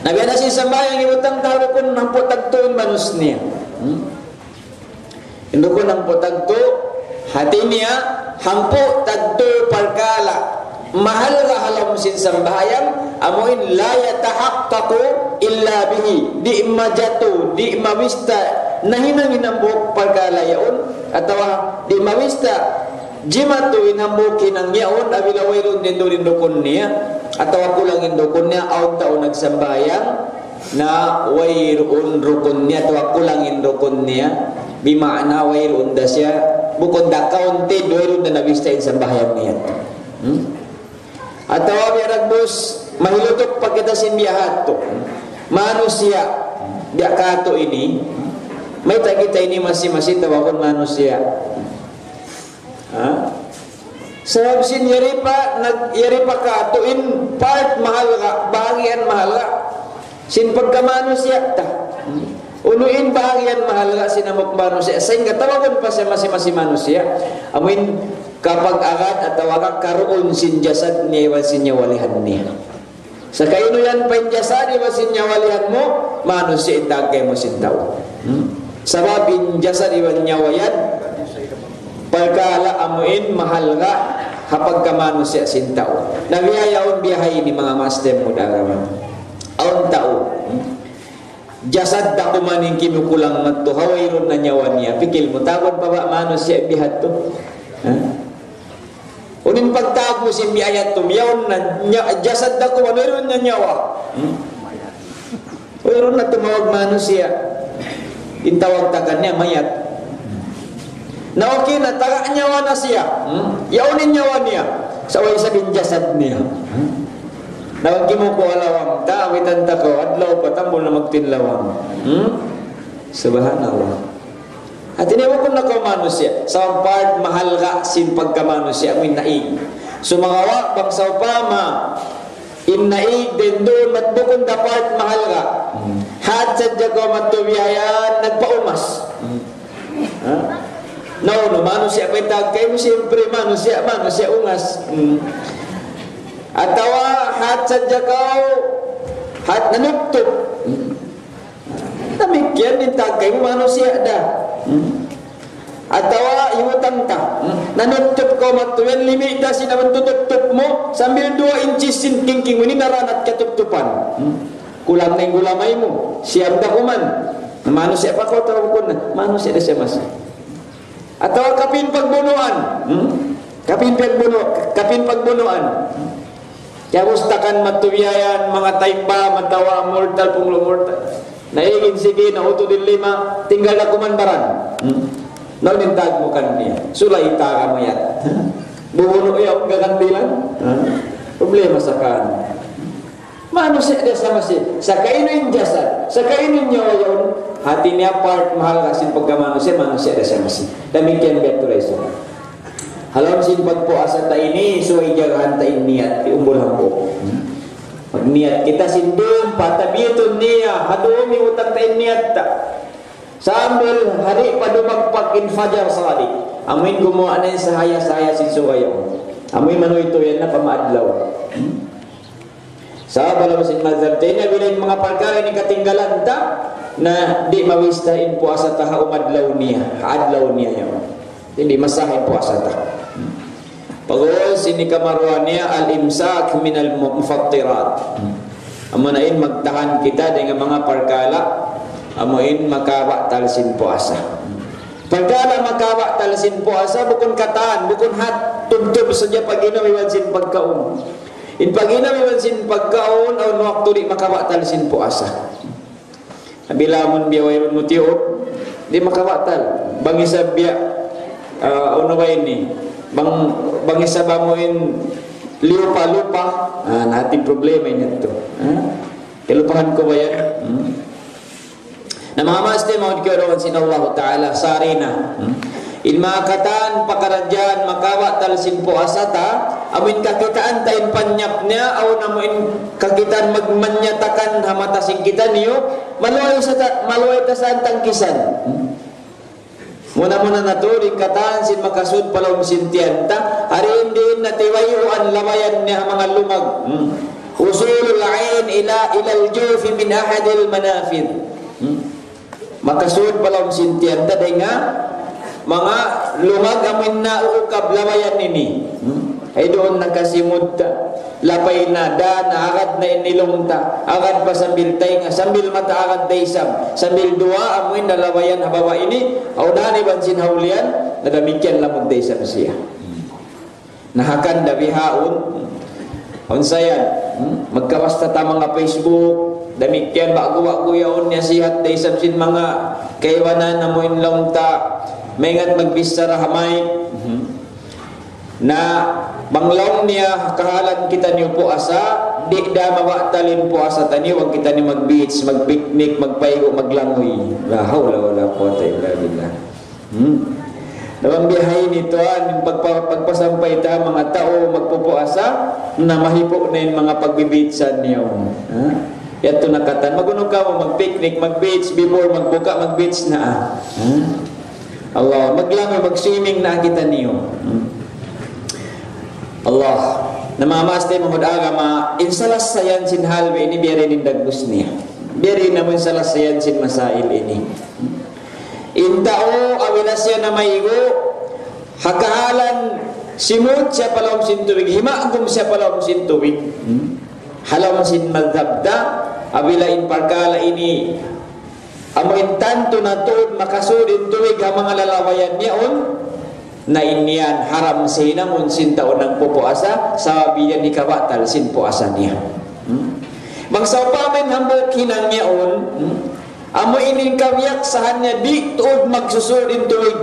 Na biya' na sin sambahayang, hibutang ta ha rukun hangpu' tagtu in manus niya. In rukun hangpu' tagtu, hati niya, hangpu' tagtu parkala' mahalga' ha lawm sin sambahayang, amu in لا يتحقق إلا به, di' majatu, di' mawista, nahinang in hambuuk parkala' yaun, atawa di' mawista, jimatu in hambuuk hinang yaun, apabila wayruun duun in rukun niya, atawa kulang in rukun niya, awn tau nagsambahayang, na wayruun rukun niya, atawa kulang in rukun niya, bima'na wayruun da siya, bukun da counted, wayruun da nabista in sambahayang niya. Hmm? Atawa biya' ragbus, mahilutuk pa kita sin biya' hatu. Manusiya', biya' katu' ini, mayta' kita ini masi-masi tawagun manusiya'. Ha? Sabab sin yari pa, nag-, yari pa katu' in part mahalga', bahagian mahalga' sin pagkamanusiya' ta. Unu in bahagian mahalga' sin hambuuk manusiya', sahingga tawagun pa siya masi-masi manusiya'. Amuin kapag-agad atawa kakaruun sin jasad niya iban sin nyawalihan niya. Sa' kaynu yan pa in jasad iban sin nyawalihan mu, manusiya' in tag kaymu sin tau. Hmm? Sabab in jasad iban nyawa yan, parkala' amuin mahalga' ha pagkamanusiya' sin tau. Na biya' yaun biya' ha ini manga master mu da agama. Awn tau. Hmm? Jasad da kuman in kimukulang madtu, ha wayruun na nyawa niya. Pikil mu, tagun pa ba manusiya' biya' hādtu? Ha? Unu in pagtagun sin biya' hādtu, yaun na, nya-, jasad da kuman, wayruun na nyawa. Hmm? Wayruun na tumawag manusiya'. In tawag ta kaniya mayat. Na okay na, taga nyawa na siya. Hmm? Yaun in nyawa niya. Sa' way isab in jasad niya. Hmm? Na pag kimukuha lawang ta, awitan ta kaw, adlaw pa tambul na magtinlawang. Hmm? Subhanallah. Hāti niya bukun na kaw manusiya'. Sa' part mahalga' sin pagkamanusiya' mu in naig. Sumagawa', bang sawpama, in naig dayn duun, mat bukun da part mahalga'. Hmm. Hat sadja kaw madtu biya' yan, nagpaungas. Hmm. Ha? Na unu, manusiya' pa in tagkay mu, siyempre manusiya', manusiya' ungas. Hmm. Atawa hat sadja kaw, hat nanuptup. Hmm. Damikkiyan in tagkay mu manusiya' da. Hmm. Atawa hiyutang ta. Hmm. Nanuptup kaw madtu yan, limi' da sin amun tutuptup mu, sambil duwa inchis sin kingking mu ini naranat katuptupan. Hmm. Kulang na in gulamay mu. Siyam da kuman. Manusiya' pa kaw atawa bukun na? Manusiya' da siya masi. Atawa kapin pagbunuan. Hmm? Kapin pagbunu-, kapin pagbunuan. Kaya gustakan matubiyayan, manga taimba, matawa, mortal, punglo mortal. Naigin sige, nautud in lima, tinggal na kuman baran. Hmm? Naun in tag mu kaniya. Sulay ta kamu yan. Bubunu ya, gagandilan. Ha? Problema sa kan. Manusiya' da siya masi. Sa' kainu in jasad, sa' kainu in nyawa yaun. Hati niya part mahalga' sin pagka manusiya', manusiya' da siya masi. Damikkiyan biya' tuud da isab. Ha lawm sin pagpuasa ta ini, subay jagahan ta in niyat, iumbul hambuuk. Hmm? Magniyat kita sin dum, patabitun niya, ha dum iutang ta in niyat ta. Sambil hari pa dumagpak in fajar sadiq. Amuin gumuwa' na in sahaya-sahaya sin suga yaun. Amuin manuytuy na pa maadlaw. Hmm? Sa' balaw sin mazhab ta ini, bila in manga parkala' ini katinggalan ta, na di' mawista in puasa ta ha umadlaw niya, ha adlaw niya yaun. Di' masah in puasa ta. Pag'ubus ini kamaruwa niya, al-imsak minal mu-, mufattirat. Amuna in magtahan kita dayn ha manga parkala', amuin makabatal sin puasa. Parkala' makabatal sin puasa, bukun katan, bukun hat, tubtub sadja pag-inum iban sin pagkaun. In pag-inum iban sin pagkaun, awn waktu di' makabatal sin puasa. Bila amun biya' wayruun mu tiyup, di' makabatal. Bang isab biya', ah, unu ba ini? Bang, bang isab amuin liyupa-lupa, ah, na hati problema ini yadtu. Ha? Kalupahan ku ba yan? Hmm. Na manga maas taymanghud kiyaulungan sin Allah Ta'ala, sari na. Hmm? In manga katan pakaradjaan makabatal sin puasa ta, amuin kakitaan ta in panyap niya, awn amuin kakitaan mag-, manyatakan ha mata sin kitaniyu, maluhay sa ta-, maluhay ta sa tangkisan. Hmm? Muna-muna na tuud in katan sin makasud pa lawm sin tiyan ta, hari in diin na tiwayuan labayan niya ha manga lumag. Hmm. وصول العين إلى، إلى الجوف من أحد المنافذ. Hmm. Makasud pa lawm sin tiyan ta dayn ha manga lumag amuin nauukab labayan ini. Hmm? Ay duun nakasimud ta. Lapay na, da na, agad na in ilung ta. Agad pa sambil taynga, sambil mata agad da isab. Sambil duwa, amuin nalabayan ha baba' ini, awn na iban sin hawlian, na damikkiyan lamud da isab siya. Nahakan da bihaun. Unsa yan? Hmm? Magkabasta ta manga Facebook. Damikkiyan ba'gu-ba'gu yaun niya sihat da isab sin manga kaibanan amuin laung ta. Maingat magbichara ha mic. Hmm. Na bang laung niya kahalan kitaniyu puasa, di' da mabatal in puasa taniyu, bang kitaniyu mag-beach, mag-picnic, magpaigu', maglangoy. لا حول ولا قوة إلا بالله. Hmm. Na bang bihaini tuwan, in pagpa-, pagpasampay ta manga tau magpupuasa, na mahipu' na in manga pagbibichsan niyu. Ha? Yadtu na katan, mag-unu kamu, mag-picnic, mag-beach, before magbuka, mag-beach na. Ha? Allah, maglangoy, mag-swimming na kitaniyu. Hmm. Allah. Na manga maas taymanghud agama, in salasayan sin hal ini biya' diin in dagbus niya. Biya' diin amu in salasayan sin masail ini. In tau, apabila siya namaigu', ha kahalan simud siya pa lawm sin tubig, himagum siya pa lawm sin tubig. Hmm? Ha lawm sin madhab ta, apabila in parkala' ini Amu in tantu na tuud makasud in tubig ha manga lalawayan yaun, na in yan haram sa hinangun sin tau nagpupuasa, sabab yan hikabatal sin puasa niya. Hmm? Bang sawpama in hambuuk hinang yaun, hmm? Amu in in kabiyaksahan niya di' tuud magsusud in tubig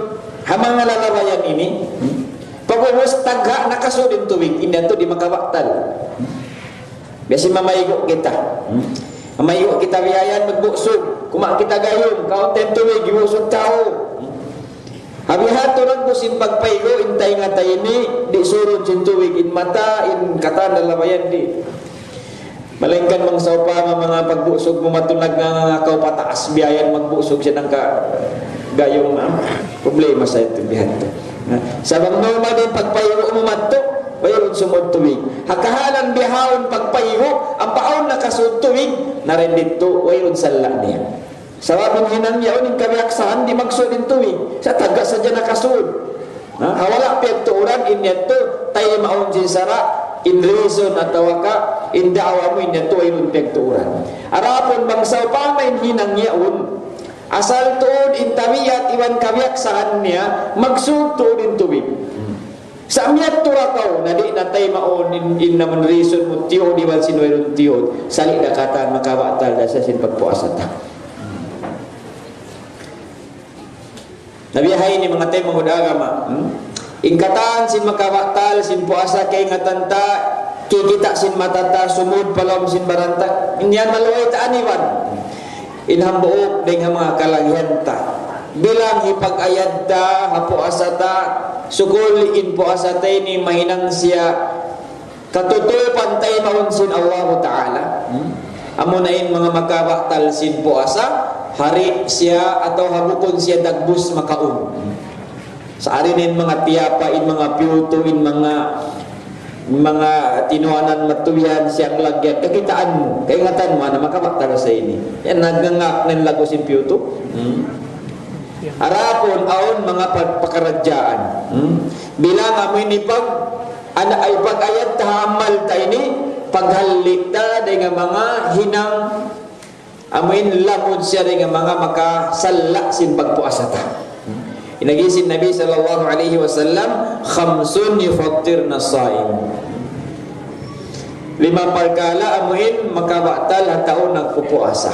ha manga lalawayan ini, hmm? Pag'ubus tagha' nakasud in tubig, in yan tuud di' makabatal. Biya' sin mamaygu' kita. Hmm? Mamaygu' kita biya' yan magbusug. Kuma' kita gayung, kaun ta in tubig, busug tau. Ha biha' tuud in pagpaygu', in taynga ta ini, di' surun sin tubig, in mata, in katan lalawayan di'. Malaingkan bang sawpama manga pagbusug mu matunag nga, nga, nga kaw pataas biya' yan magbusug siya nang ka gayung na. Problema sa itu biya' yan. Na, sabab normal in pagpaygu' mu madtu, wayruun sumud tubig. Ha kahalan bihaun pagpaygu', ampa awn nakasud tubig, na rin didtu, wayruun salla' niya. Sabab in hinang yaun in kabiyaksahan di' magsud in tubig. Sa' tagha' sadja nakasud. Ha? Ha wala' piyagtuuran in yadtu, taymaun sin sara', in reason atawa ka, in da'wa mu in yadtu, wayruun piyagtuuran. Adapun bang sawpama in hinang yaun, asal tuud in tabiat iban kabiyaksahan niya, magsud tuud in tubig. Sa' miyadtu ra kaw, na di' na taymaun in, in namun reason mu tiyud iban sin wayruun tiyud, sali' da katan makabatal da sa sin pagpuasa ta. Na biya' ha ini manga taymanghud agama, hmm? In katan sin makabatal sin puasa kaingatan ta, kikita' sin mata ta, sumud pa lawm sin baran ta, in yan maluhay ta aniwan. In hambuuk dayn ha manga kalagihan ta. Bilang hipag-ayad ta, ha puasa ta, sukul in puasa ta ini mahinang siya katutupan taymaun sin Allahu Ta'ala. Hmm? Amuna in manga makabatal sin puasa, hari siya atawa ha bukun siya dagbus makaun. Hmm? Sa' ari na in manga tiyapa, in manga piyutu, in manga, manga tinuanan matuyan siyang lagyan, kakitaan mu, kaingatan mu, na makabatal sa ini. Yan, nagngangak na in lagu sin piyutu. Hmm? Adapun awn manga pag-, pakaradjaan. Hmm? Bilang amu ini pag-, ana-, ay pag-ayad ta ha amal ta ini, paghalli' ta dayn ha manga hinang amu in lamud siya dayn ha manga makasalla' sin pagpuasa ta. In agi sin Nabi sallallahu alayhi wasallam, خمس يفطرن الصائم. Lima parkala' amu in makabatal ha tau nagpupuasa.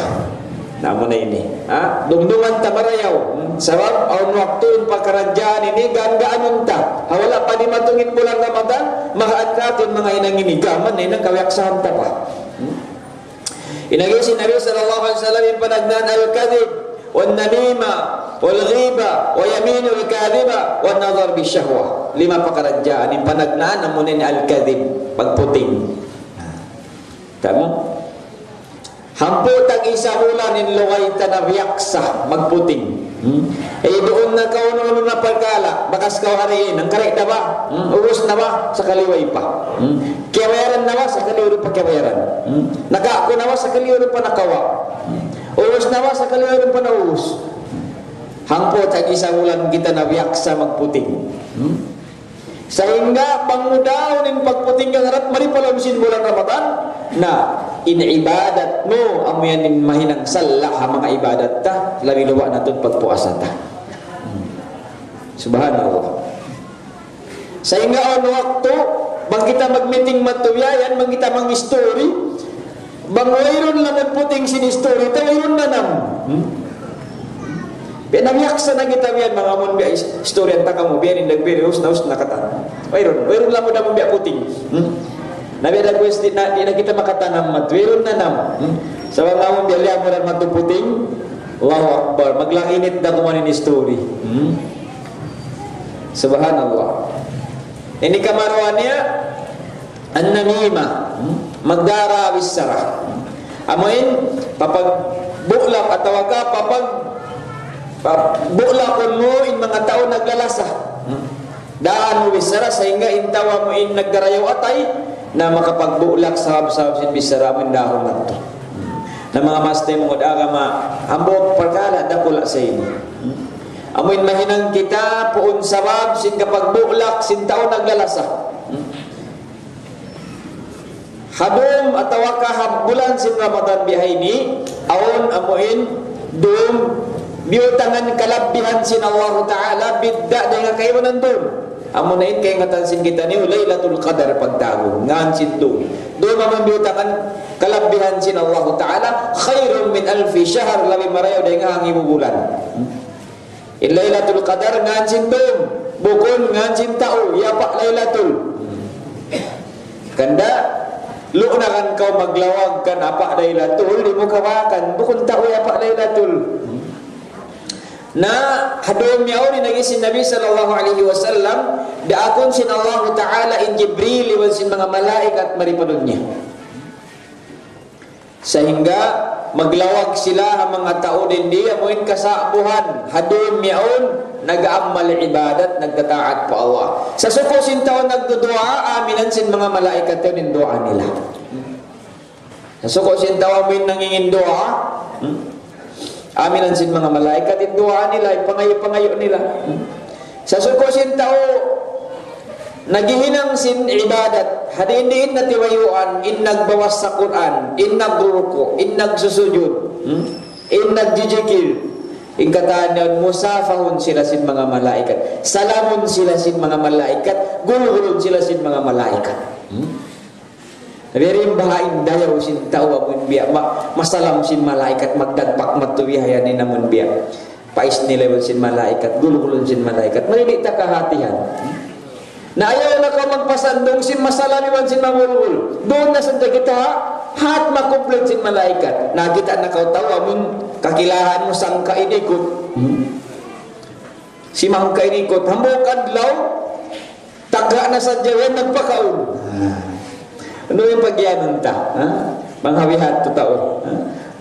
Na amu na ini. Ha? Dumduman ta marayaw. Hmm? Sabab, awn waktu in pakaradjaan ini gaan-gaanun ta. Ha wala' pa dimatung in bulan Ramadan, makaankat in manga hinang ini. Gaman na in kabiyaksahan ta pa. Hmm? In agi sin Nabi sallallahu alayhi wasallam in panagnaan الكذب والنميمة والغيبة واليمين الكاذبة والنظر بالشهوة. Lima pakaradjaan in panagnaan amu na in al-kadhib, pagputing. Tamu? Hambuuk tag-isa bulan in lugay ta nabiyaksa magputing. Hmm? Eh, duun na kaw unu-unu na parkala', bakas kaw hariin, hangkaray' na ba? Hmm? Ubus na ba? Sakali way pa. Hmm? Kiyabayaran na ba? Sakali wayruun pa kiyabayaran. Hmm? Nakawa' na ba? Sakali wayruun pa nakawa'. Hmm? Ubus na ba? Sakali wayruun pa naubus. Hangpu' tag-isa bulan kita nabiyaksa magputing. Hmm? Sahingga bang mudahun in pagputing ka harap mari pa lawm sin bulan Ramadan, na in ibadat mu, amu yan in mahinang salla' ha manga ibadat ta, labi-labi na tuud pagpuasa ta. Hmm. Subhanallah. Sahingga awn waktu, bang kita mag-meeting matuya yan, bang kita mag-story, bang wayruun lamud puting sin story ta, wayruun nanam. Hmm? Biya' na miyaksa na kita biya' manga amun biya' is-, istoryahan ta kamu, biya' in dagbiri, us na, us na katan. Wayruun, wayruun lamud amun biya' puting. Hmm? Na biya' dagwis di' na, di' na kita makatanam mat, wayruun nanam. Hmm? Sabab amun biya' liya amun matu puting, Allahu Akbar, maglanginit da kuman in story. Hmm? Subhanallah. Ini kamaruan niya, an-namima, hmm? Magdara bichara. Amu in, papagbulak atawa ka papag-, pagbulakun mu in manga tau naglalasa. Hmm? Daan mu bichara sahingga in tau amu in nagdarayaw atay, na makapagbulak sabab-sabab sin bichara amu in dahun natu. Na manga maas taymanghud agama, hambuuk parkala' dakula' sa ini. Hmm? Amu in mahinang kita, puun sabab sin kapagbulak sin tau naglalasa. Hmm? Ha dum atawa ka ha bulan sin Ramadan biya' ha ini, awn amu in Dum, biyutangan kalabbihan sin Allahu Ta'ala, bidda' dayn ha kaibanan dum. Amuna in kaingatan sin kitaniyu, Laylatul Qadar pagtawagun, ngan sin dum. Dum amun biyutangan kalabbihan sin Allahu Ta'ala, خير من ألف شهر, labi marayaw dayn ha hangibu bulan. In Laylatul Qadar ngan sin dum, bukun ngan sin tau, ya pa Laylatul. Hangkan da, lu' na kan kaw maglawag kan apa Laylatul, di' mu kawakan, bukun tau ya pa Laylatul. Na, ha dum yaun in agi sin Nabi sallallahu alayhi wasallam, daakun sin Allahu Ta'ala in Jibril iban sin manga malaikat mari pa dunya. Sahingga maglawag sila ha manga tau dindi, amu in kasa'buhan, ha dum yaun, nag-amal ibadat, nagtataat pa Allah. Sa' suku' sin tau nagduduwaa, aminan sin manga malaikat yaun in duwaa nila. Sa' suku' sin tau amu in nangingin duwaa, hmm? Aminan sin manga malaikat in duwaa nila, in pangayu'-pangayu' nila. Hmm? Sa' suku' sin tau naghihinang sin ibadat, ha diin-diin na tiwayuan, in nagbabasa Qur'an, in nagruruku', in nagsusujud, hmm? In nagjijikil, in katan yaun, musapahun sila sin manga malaikat, salamun sila sin manga malaikat, gulgulun sila sin manga malaikat. Hmm? Biya' diin baha' in dayaw sin tau amun biya' ma-, masalam sin malaikat, magdagpak matuwi hayan in amun biya'. Pais nila iban sin malaikat, gulgulun sin malaikat. Mari di' ta kahatihan. Na ayaw na kaw magpasandung sin masalam iban sin magulgul. Duun na sadja kita, ha, hat makuplit sin malaikat. Na kita' na kaw tau amun kakilahan mu sangka inikut. Hmm? Simangka inikut. Hambuuk adlaw, taga na sadja yan nagpakaun. Ah. Unu in pagiyanun ta? Ha? Manghawihat tu tau. Ha?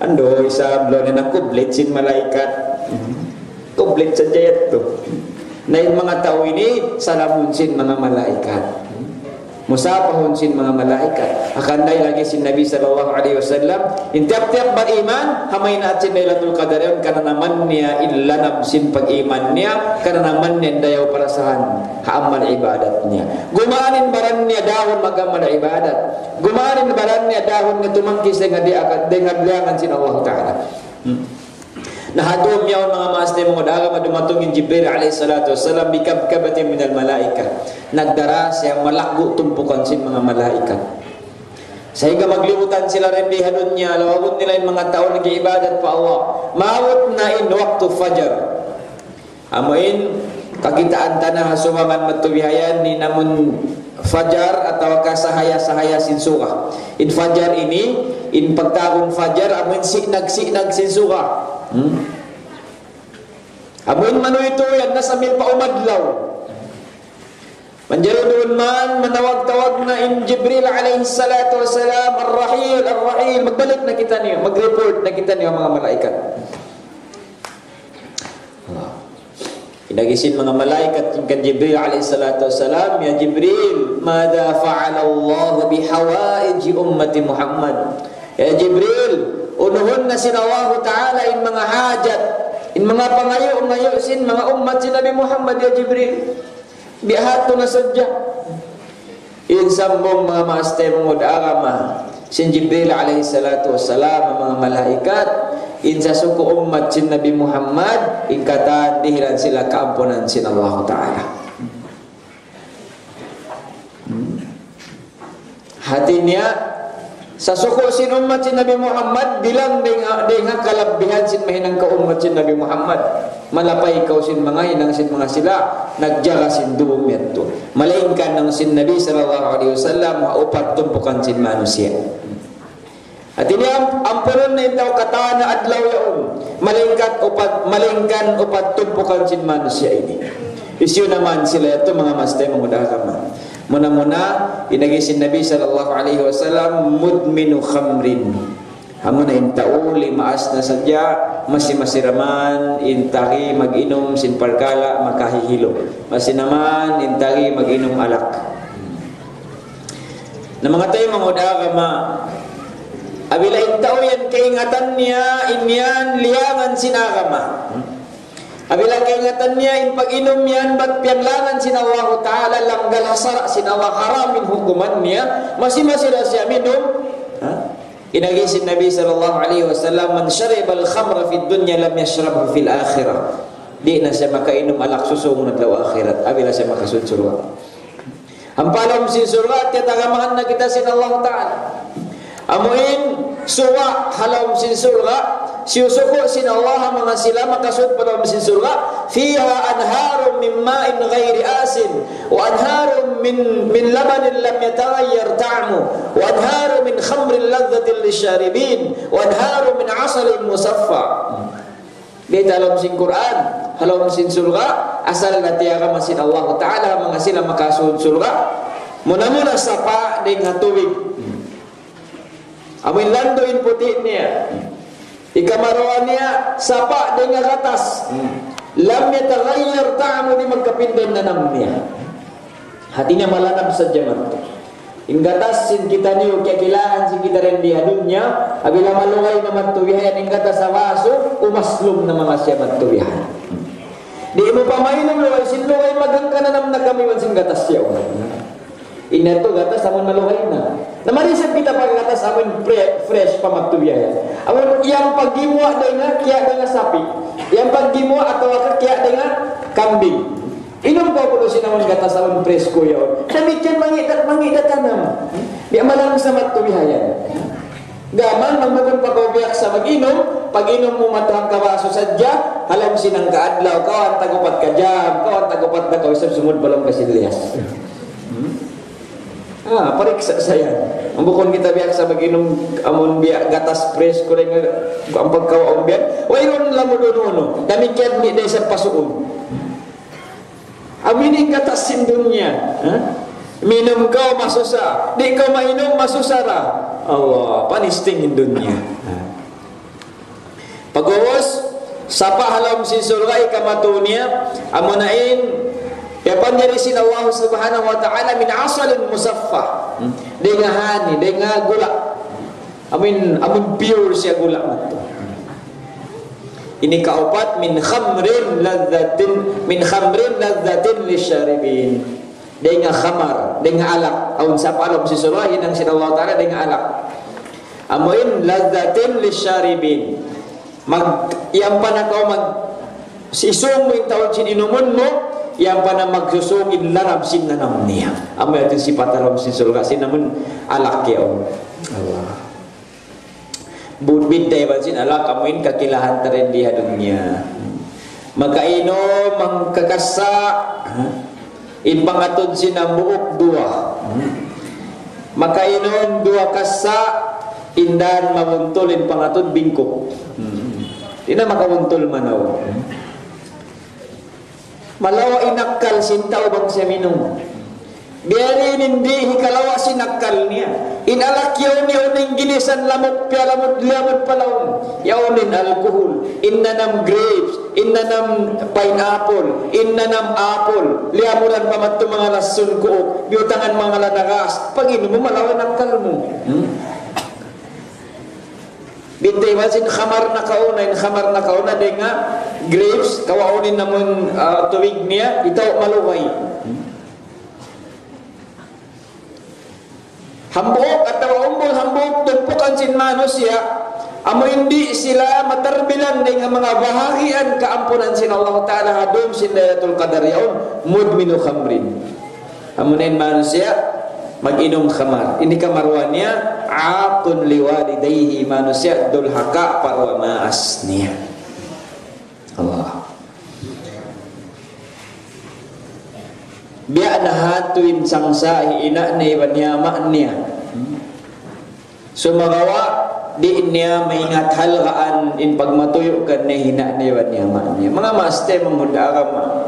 Andu', isab laung niya nakublit sin malaikat. Kublit sadja yadtu. Na in manga tau ini, salamun sin manga malaikat. Musapahun sin manga malaikat. Hangkan da in agi sin Nabi sallallahu alayhi wasallam, in tiyap-tiyap bariman, ha mahinang sin Laylatul Qadar yan, kananaman niya in lanab sin pag-iman niya, kananaman niya in dayaw parasahan ha amal ibadat niya. Gumaan in baran niya dahun mag-amal ibadat. Gumaan in baran niya dahun niya tumangkis dayn ha di-, dayn ha liyangan sin Allah Ta'ala. Hmm. Na ha dum yaun, manga maas taymanghud agama, dumatung in Jibril alayhi salatu wassalam, بكبكبة من الملائكة. Nagdara siya malaggu' tumpukan sin manga malaikat. Sahingga maglibutan sila dindi ha dunya, lawagun nila in manga tau nag-iibadat pa Allah. Maabut na in waktu fajar. Amu in kakitaan ta na ha subangan matuwi hayan in amun fajar atawa ka sahaya-sahaya sin suga. In fajar ini, in pagtawagun fajar, amu in sinag-sinag sin suga. Hmm? Amu in manuytuy yan na sambil pa umadlaw. Manjari duun man, manawag-tawag na in Jibril alayhi salatu wassalam, "Ar-rahil, ar-rahil, magbalik na kitaniyu, mag-report na kitaniyu," manga malaikat. In agi sin manga malaikat kan Jibril alayhi salatu wassalam, "Ya Jibril, ماذا فعل الله بحوائج أمة محمد؟" Ya Jibril, unuhun na sin Allahu Ta'ala in manga hajat, in manga pangayu'-ngayu' sin manga ummat sin Nabi Muhammad, ya Jibril. Biya' hādtu na sadja. In sambung, manga maas taymanghud agama, sin Jibril alayhi salatu wassalam, manga malaikat, in sasuku' ummat sin Nabi Muhammad, in katan dihilan sila kaampunan sin Allahu Ta'ala. Hmm. Hāti niya, sasuku' sin ummat sin Nabi Muhammad, bilang dayn ha, dayn ha kalabbihan sin mahinang kaw ummat sin Nabi Muhammad. Malapay kaw sin manga hinang sin manga sila nagjaga sin dum yadtu. Malaingkan laung sin Nabi sallallahu alayhi wasallam, ha upat tumpukan sin manusiya'. Hāti niya, am-, ampunun na in tau katan ha adlaw yaun. Malaingkan upat, malaingkan upat tumpukan sin manusiya' ini. Hisiyu na man sila yadtu, manga maas taymanghud agama. Muna-muna, in agi sin Nabi sallallahu alayhi wasallam, مدمن خمر. Amuna in tau limaas na sadja, masi-masi da man in tagi mag-inum sin parkala' makahihilu. Masi na man in tagi mag-inum alak. Na manga taymanghud agama, apabila in tau yan kaingatan niya, in yan liyangan sin agama. Apabila kaingatan niya in pag-inum yan, bat piyanglangan sin Allahu Ta'ala, langgal ha sara' sin Allah, haram in hukuman niya, masi-masi da siya minum, ha? In agi sin Nabi sallallahu alayhi wasallam, من شرب الخمر في الدنيا لم يشربه في الآخرة. Di' na siya makainum alak susūngun adlaw akhirat, apabila siya makasūd surga'. Ampa ha lawm sin surga', tiyatagamahan na kita sin Allah Ta'ala. Amu in suwa' ha lawm sin surga', siyusuku' sin Allah ha manga sila makasūd pa lawm sin surga', فيها أنهار من ماء غير آسن، وأنهار من، من لبن لم يتغير طعمه، وأنهار من خمر لذة للشاربين، وأنهار من عسل مصفى. Bayta' ha lawm sin Qur'an, ha lawm sin surga', asal na tiyagama sin Allah Ta'ala, manga sila makasūd surga', muna-muna sapa' dayn ha tubig. Amu in landu' in puti' niya. Ikaruwa niya, sapa' dayn ha gatas. لم يتغير طعمه, di' magkapinda in nanam niya. Hati niya malanab sadja madtu. In gatas sin kitaniyu, kiyakilahan sin kita dayn di ha dunya, apabila malugay na madtu bihayan in gatas ha basu, umaslum na manga siya madtu bihayan. Di' mu pa mainum lugay sin lugay, maghangka nanam na kami iban sin gatas yaun. Ini tuud gatas amun malugay na. Na mari isab kita pa gatas amun pre-, fresh pa madtu bihayan. Amun yan paggimuwa' dayn ha, kiya' dayn ha sapi'. Yan paggimuwa' atawa ka kiya' dayn ha kambing. Inum kaw kunu' sin amun gatas amun presko yaun. Damikkiyan mangi' da, mangi' da tanam. Di' malang sa madtu bihayan. Gam mayan, bang bukun pa kaw biyaksa mag-inum, pag-inum mu madtu hangka basu sadja, ha lawm sin hangka adlaw, kaw hantag upat ka jam, kaw hantag upat na kaw isab sumud pa lawm ka sin liyas. Hmm? Ah, pariksa' sa yan. Bang bukun kita biyaksa mag-inum, amun biya' gatas presko dayn ha, amun pagkawa' biya', wayruun lamud unu-unu. Damikkiyan di' da isab pasuun. Amu ini in gatas sin dunya, ha? Minum kaw masusa, di' kaw mainum masusa ra. Allah, panisting in dunya. Ha. Pag'ubus, sapa' ha lawm sin surga' ikamatu niya, amuna in, iyapanjari sin Allah Subhanahu wa Ta'ala من عسل مصفى. Hmm? Dayn ha honey, dayn ha gula'. Amun, amun pure siya gula' madtu. Ini kaupat, من خمر لذة، من خمر لذة للشاربين. Dayn ha khamar, dayn ha alak. Awn sapa' ha lawm sin surga', hinang sin Allah Ta'ala dayn ha alak. Amu in لذة للشاربين. Mag, yan pa na kaw mag, isūng mu in taud sin inumun mu, yan pa na magsusūng in lanab sin nanam niya. Amu yadtu in sipat ha lawm sin surga', sin amun alak yaun. Allah. Bud bidda' iban sin alak, amu in kakilahan ta dayn di ha dunya. Makainum hangka kassa', ha? In pangatud sin hambuuk duwa. Makainum duwa kassa', in dan mabuntul, in pangatud bingkuk. Di' na makabuntul manaw. Malawa' in akkal sin tau bang siya minum. Biya' diin in di' hikalawa' sin akkal niya. In alak yaun, yaun in ginisan lamuk, piyalamud, liyamud pa lawm. Yaun in alcohol, in nanam grapes, in nanam pineapple, in nanam apple. Liyamudan pa madtu manga lassun kuuk, biyutangan manga lanagas. Pag-inum mu, malawa' in akkal mu. Hmm? Binte, iban sin khamar nakauna, in khamar nakauna dayn ha grapes, kawaun in amun, ah, tubig niya, itaw malugay. Hambuuk atawa umbul hambuuk tumpukan sin manusiya', amu in di' sila matarbilan dayn ha manga bahagian kaampunan sin Allah Ta'ala ha dum sin Laylatul Qadar yaun, مدمن خمر. Amu na in manusiya' mag-inum khamar. Ini karuwa niya, عاق لوالديه, manusiya' dulhaka pa duwa maas niya. Allah. Biya' na hatu in sangsa' hi ina' niya iban hi ama' niya. Sumagawa', di' niya maingat halgaan in pagmatuyu' kaniya hi ina' niya iban hi ama' niya. Manga maas taymanghud agama.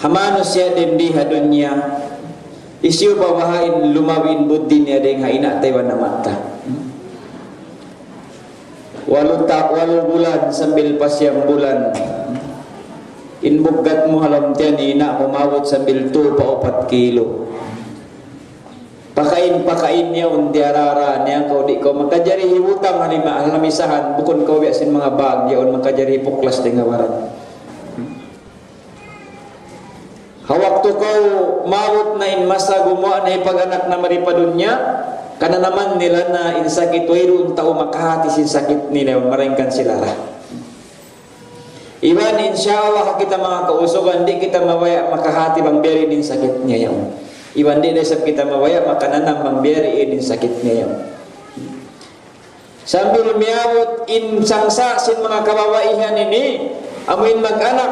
Ha manusiya' dayn di ha dunya, hisiyu pa baha' in lumabi in buddhi niya dayn ha ina' ta iban ama' ta? Walu ta-, walu bulan sambil pa siyam bulan. In buggat mu ha lawm tiyan ni ina' mu maabut sambil tū pa upat kilo. Pakain, pakain niya, un diyarara niya, kaw di' kaw makajari hibutang ha lima, ha lamisahan, bukun kaw biya' sin manga bag, yaun makajari hipuklas dayn ha baran. Ha waktu kaw maabut na in masa gumuwa' na hipag-anak na mari pa dunya, Kananaman nila na in sakit, wayruun tau makahati sin sakit nila, malaingkan sila ra. Iban, insya Allah, kita manga kausugan, di' kita mabaya' makahati bang biya' diin in sakit niya yaun. Iban, di' da isab kita mabaya' makananam bang biya' diin in sakit niya yaun. Sambil miyabut in sangsa' sin manga kababaihan ini, amu in mag-anak,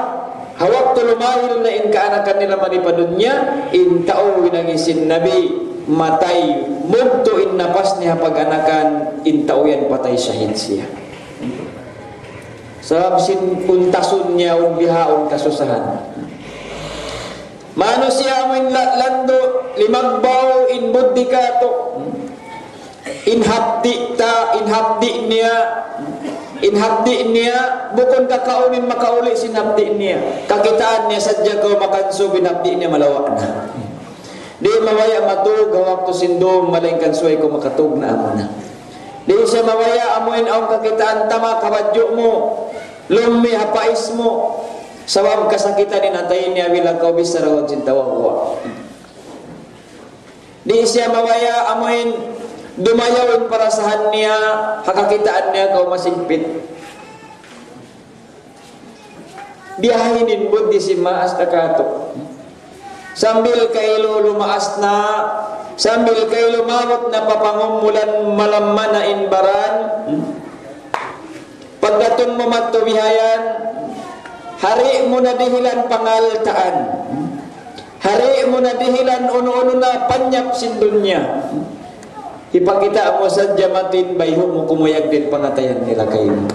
ha waktu lumahil na in kaanakan nila mari pa dunya, in tau in agi sin Nabi, matay, mugtu' in napas niya ha pag-anakan, in tau yan patay, shahid siya. Sabab sin untasun niya, awn bihaun kasusahan. Manusiya' amu in la-, landu', limagbaw in buddhi katu'. In hapdi' ta, in hapdi' niya, in hapdi' niya, bukun kakaun in makauli' sin hapdi' niya. Kakitaan niya sadja kaw makansub in hapdi' niya malawa' na. Di' mabaya' matug ha waktu sin dum, malaingkan subay kaw makatug na amuna. Di' siya mabaya' amu in awn kakitaan tama ha badju' mu, lummi' ha pais mu, sabab kasakitan in atay niya bila kaw bichara sin tawagwa. Di' siya mabaya' amu in dumayaw in parasahan niya, ha kakitaan niya kaw masigpit. Biya' ha ini in buddhi sin maas ta katu'. Sambil kailu lumaas na, sambil kailu maabut na pa pangumulan malamma na in baran. Pagdatung mu madtu bihayan, hari' mu na dihilan pangaltaan. Hari' mu na dihilan unu-unu na panyap sin dunya. Hipakita' mu sadja mati in bayhu' mu kumuyag dayn pangatayan nila kaymu.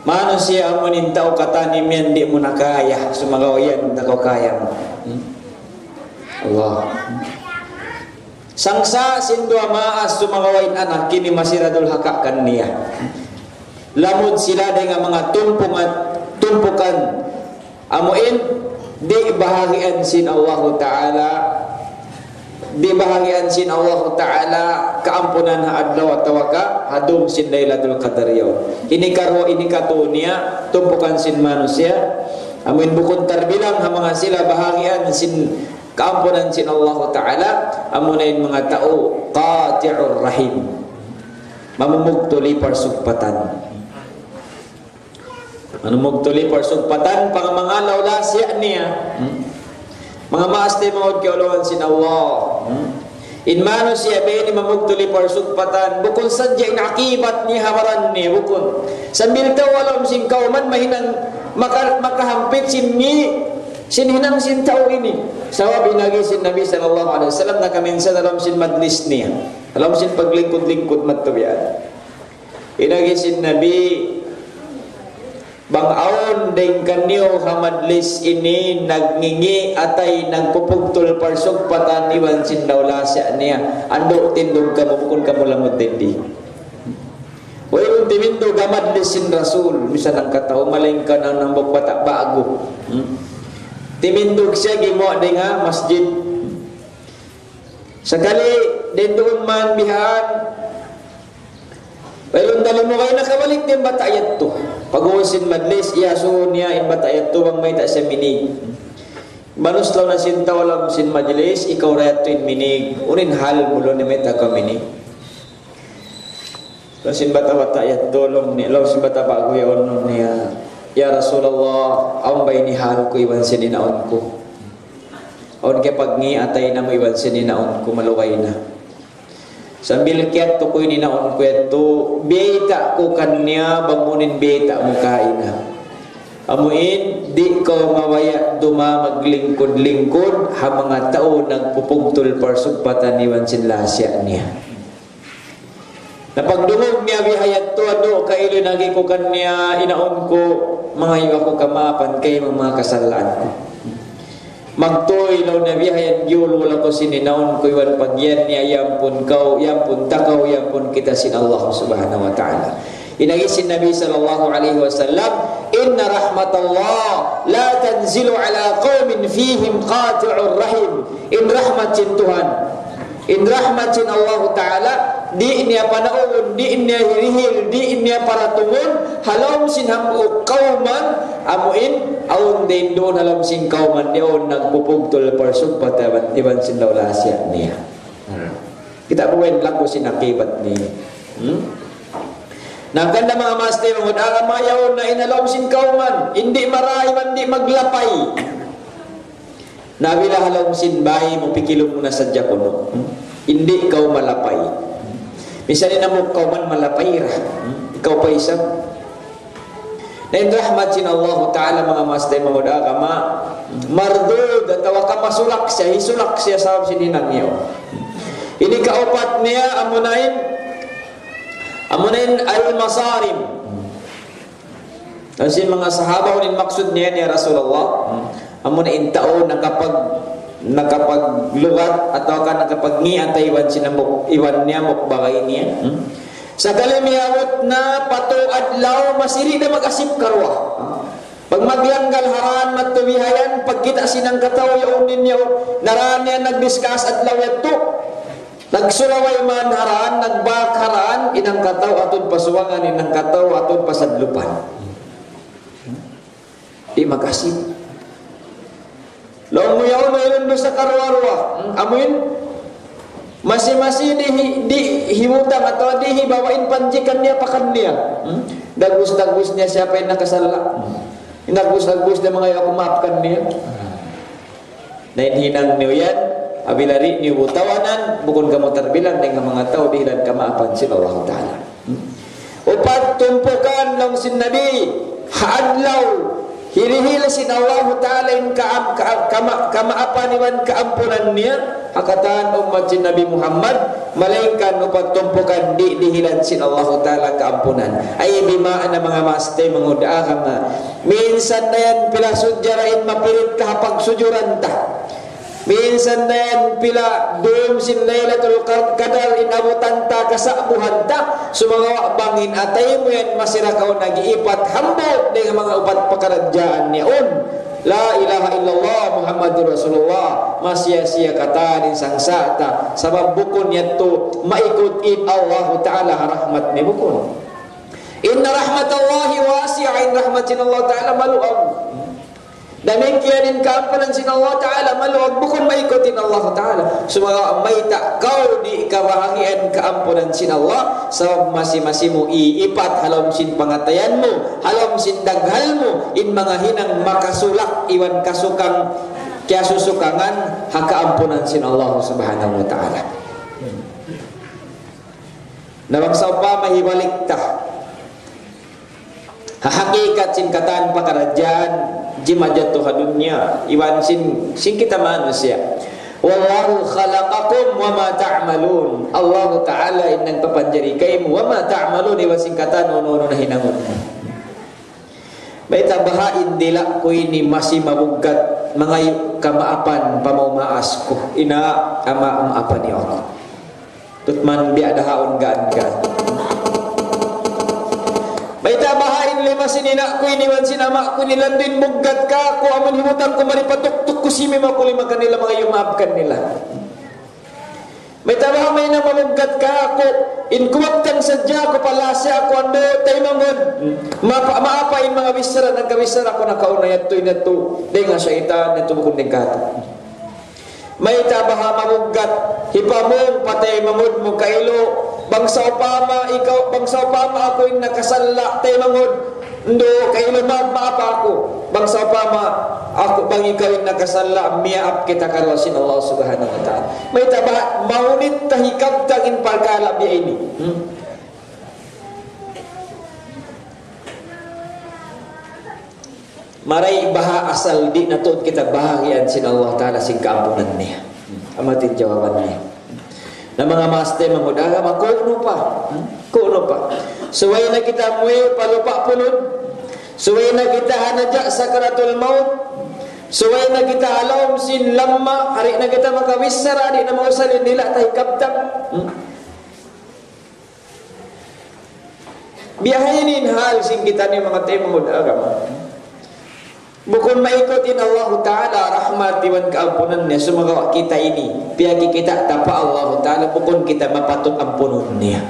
Manusiya' amu in tau katan imiyan di' mu na kaya, sumagawa' yan, takaw kaya mu. Hmm? Allah. Sangsa' sin duwa maas sumagawa' in anak ini masi ra dulhaka kaniya. Lamud sila dayn ha manga tumpungan, tumpukan. Amu in, di' bahagian sin Allahu Ta'ala, di' bahagian sin Allahu Ta'ala, kaampunan ha adlaw atawa ka, ha dum sin Laylatul Qadr yaun. Ini karuwa, ini katu' niya, tumpukan sin manusiya'. Amu in bukun tarbilang ha manga sila bahagian sin kaampunan sin Allahu Ta'ala, amuna in manga tau qati'ur rahim. Mamumugtul parsugpatan. Mamumugtul parsugpatan, pang manga lawlasiya niya. Hmm? Manga maas taymanghud kiyaulungan sin Allah. Hmm? In manusiya' biya' ini mamugtul parsugpatan, bukun sadja in akibat niya ha baran niya, bukun. Sambil tau ha lawm sin kawman mahinang maka-, makahampit sin ni, sin hinang sin tau ini. Sabab in agi sin Nabi sallallahu alayhi wasallam nakaminsan ha lawm sin majlis niya. Ha lawm sin paglingkud-lingkud madtu biya' yan. In agi sin Nabi, bang awn dayn kaniyu ha majlis ini nagngingi' atay, nagpupugtul parsugpatan iban sin lawlasiya niya, andu' tindug kamu, bukun kamu lamud dindi. Wayruun timindug ha majlis sin Rasul, misan hangkatau, malaingkan awn hambuuk bata' ba'gu. Hmm? Timindug siya gimuwa' dayn ha masjid. Sakali, dayn duun man bihan, wayruun da limugay, nakabalik da in bata' yadtu. Pag-ubus sin majlis, iyasubu niya in bata' yadtu bang mayta' siya minig. Manuslaw na sin tau ha lawm sin majlis, ikaw ra yadtu in minig. Unu in hal mu laung niya, mayta' kaw minig? Laung sin bata'-bata' yadtu, laung ni-, laung sin bata' ba'gu yaun, laung niya, "Ya Rasulullah, awn ba ini hal ku iban sin inaun ku? Awn kiyapagngī' atay namu' iban sin inaun ku, malugay na. Sambil kiyadtu ku in inaun ku yadtu, biyayta' ku kaniya bang unu in biyayta' mu kaina. Amu in, di' kaw mabaya' dumā maglingkud-lingkud ha manga tau nagpupugtul parsugpatan iban sin lasiya niya." Na pagdungug niya biha yadtu, andu' kailu in agi ku kaniya, inaun ku, mangayu' aku kamaapan kaymu manga kasalaan ku. Magtuy laung niya biha yan, giyulul aku sin inaun ku iban pag-iyan niya, iyampun kaw, iyampun ta kaw, iyampun kita sin Allah Subhanahu wa Ta'ala. In agi sin Nabi sallallahu alayhi wasallam, إن رحمة الله لا تنزل على قوم فيهم قاطع رحم. In rahmat sin Tuhan, in rahmat sin Allahu Ta'ala, di' niya panaun, di' niya hirihil, di' niya paratungun, ha lawm sin hambuuk kawman, amu in, awn dayn duun ha lawm sin kawman niya, awn nagpupugtul parsugpat iban, iban sin laulasiya niya. Hmm. Kita' mu in laku sin akibat niya. Hmm? Na hangkan da manga maas taymanghud agama, yaun na in ha lawm sin kawman, in di' marayaw, in di' maglapay. Na bila ha lawm sin bāy mu, pikilun mu na sadja kunu'. Hmm? In di' kaw malapay. Misan in hambuuk kawman malapay ra. Hmm? Ikaw pa isab. Na in rahmat sin Allah Ta'ala, manga maas taymanghud agama, mardud atawa ka masulak siya, hisulak siya sabab sin hinang niya. Ini kaupat niya, amuna in, amuna in al-masarim. Laung sin manga sahaba, "Unu in maksud niya, ya Rasulullah?" Hmm. Amuna in tau nakapag-, nakapaglugat atawa ka nakapagngiat iban sin hambuuk, iban niya hambuuk bagay niya. Hmm. Sakali miyabut na pa tū adlaw, masi di' da mag-asip karuwa. Hmm. Pag maglanggal ha dān, madtu bihayan, pagkita' sin hangkatau, yaun niya, na dān niya nag-discuss adlaw yadtu. Nagsuraway man ha dān, nagbak ha dān, in hangkatau atud pa suwangan, in hangkatau atud pa sadlupan. Di' mag-asip. Laung mu yaun, mayta' dusa karuwa-ruwa. Hmm, amu in, masi-masi di' hi-, di' hibutang atawa di' hibawa in panjikan niya pa kaniya. Hmm? Dagbus-dagbus niya siya pa in nakasala. Hmm. Dagbus-dagbus niya, manga aku, maapkan niya. Na in hinang niyu yan, apabila di' niyu tawanan, bukun kamu tarbilang dayn ha manga tau dihilan kamaapan sin Allah Ta'ala. Hmm? Upat tumpukan laung sin Nabi, ha adlaw, hirihil sin Allah Ta'ala in kaam-, ka-, kama-, kamaapan iban kaampunan niya, ha katan ummat sin Nabi Muhammad, malaingkan upat tumpukan di' dihilan sin Allah Ta'ala kaampunan. Ay, bima'na manga maas taymanghud agama. Minsan na yan pila sujud ra in mapirit ka ha pagsujuran ta. Minsan na yan pila dum sin Laylatul Qad-, Qadar in abutan ta kasa'buhan ta. Sumagawa' bang in atay mu yan masi ra kaw nag-iipat hambuuk dayn ha manga upat pakaradjaan niya yaun. La ilaha illallah Muhammadur Rasulullah. Masiya-siya katan in sangsa' ta. Sabab bukun yadtu maikut in Allah Ta'ala ha rahmat niya, bukun. Inna rahmatallahi wasi'ah, in rahmat sin Allah Ta'ala maluag. Damikkiyan in kaampunan sin Allah Ta'ala, maluag, bukun maikut in Allah Ta'ala. Sumagawa' mayta' kaw di' kabahagian kaampunan sin Allah, sabab masi-masi mu iipat ha lawm sin pangatayan mu, ha lawm sin daghal mu, in manga hinang makasulak iban kasukang, kiyasusukangan ha kaampunan sin Allah Subhanahu wa Ta'ala. Na bang sawpama hibalik ta ha hakikat sin katan pakaradjaan, jimajatu ha dunya, iban sin, sin kita manusiya'. والله خلقكم وما تعملون. Allah Ta'ala in nagpapanjari kaymu, وما تعملون, iban sin katan unu-unu na hinangun mu. Mayta' baha' in dila' ku ini masi mabuggat, mangayu' kamaapan pa manga maas ku, ina', ama', maapa niyu aku. Tutman biya' da haun gaan-gaan. Mayta' baha' in lima sin ina' ku ini iban sin ama' ku ini landu' in buggat kāku', amun hibutang ku mari patuktuk ku simim aku lima kanila, mangayu' maap kanila. Mayta' baha' mahinang mabuggat kāku', in kumaptang sadja aku pa lasa aku andu' taymanghud. Maapa, maapa in manga bichara, nagkabichara aku nakauna yadtu, in yadtu dayn ha saytan, yadtu bukun dayn kātu'. Mayta' baha' mabuggat, hipamung pa taymanghud mu kailu, bang sawpama ikaw, bang sawpama aku in nakasala' taymanghud, andu' kailu, ma-, maapa aku. Bang sawpama aku, bang ikaw in nakasala', miyaap kita karuwa sin Allah Subhanahu wa Ta'ala. Mayta' baha' mahunit ta hikabtang in parkala' biya' ini. Hmm? Marayaw baha' asal di' na tuud kita bahagian sin Allah Ta'ala sin kaampunan niya. Amu yadtu in jawaban niya. Na manga maas taymanghud agama, kunu' pa. Hmm? Kunu' pa. Subay na kita muwi' pa lupa' punud. Subay na kita ha naja' sakaratul maut. Subay na kita ha lawm sin lama', di' na kita makabichara, di' na mausal in dila' ta hikabtang. Hmm? Biya' ha ini in hal sin kitaniyu manga taymanghud agama. Bukun maikut in Allahu Ta'ala rahmat iban kaampunan niya, sumagawa' kita ini, piyagkikita' ta pa Allahu Ta'ala, bukun kita mapatut ampunun niya.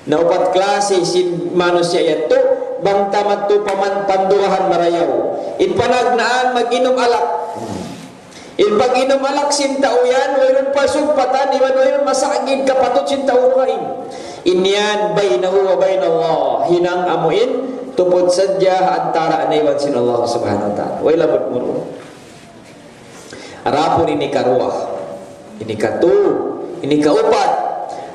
Na upat klasi sin manusiya' yadtu, bang ta madtu pa man pandugahan marayaw. In panagnaan mag-inum alak. In pag-inum alak sin tau yan, wayruun pasugpatan, iban wayruun masagid kapatut sin tau dugaing. In yan, بينه وبين الله. Hinang amu in, tuput sadja ha antara niya iban sin Allah Subhanahu wa Ta'ala. Way labud mu duun. Adapun ini karuwa, ini katu, ini kaupat.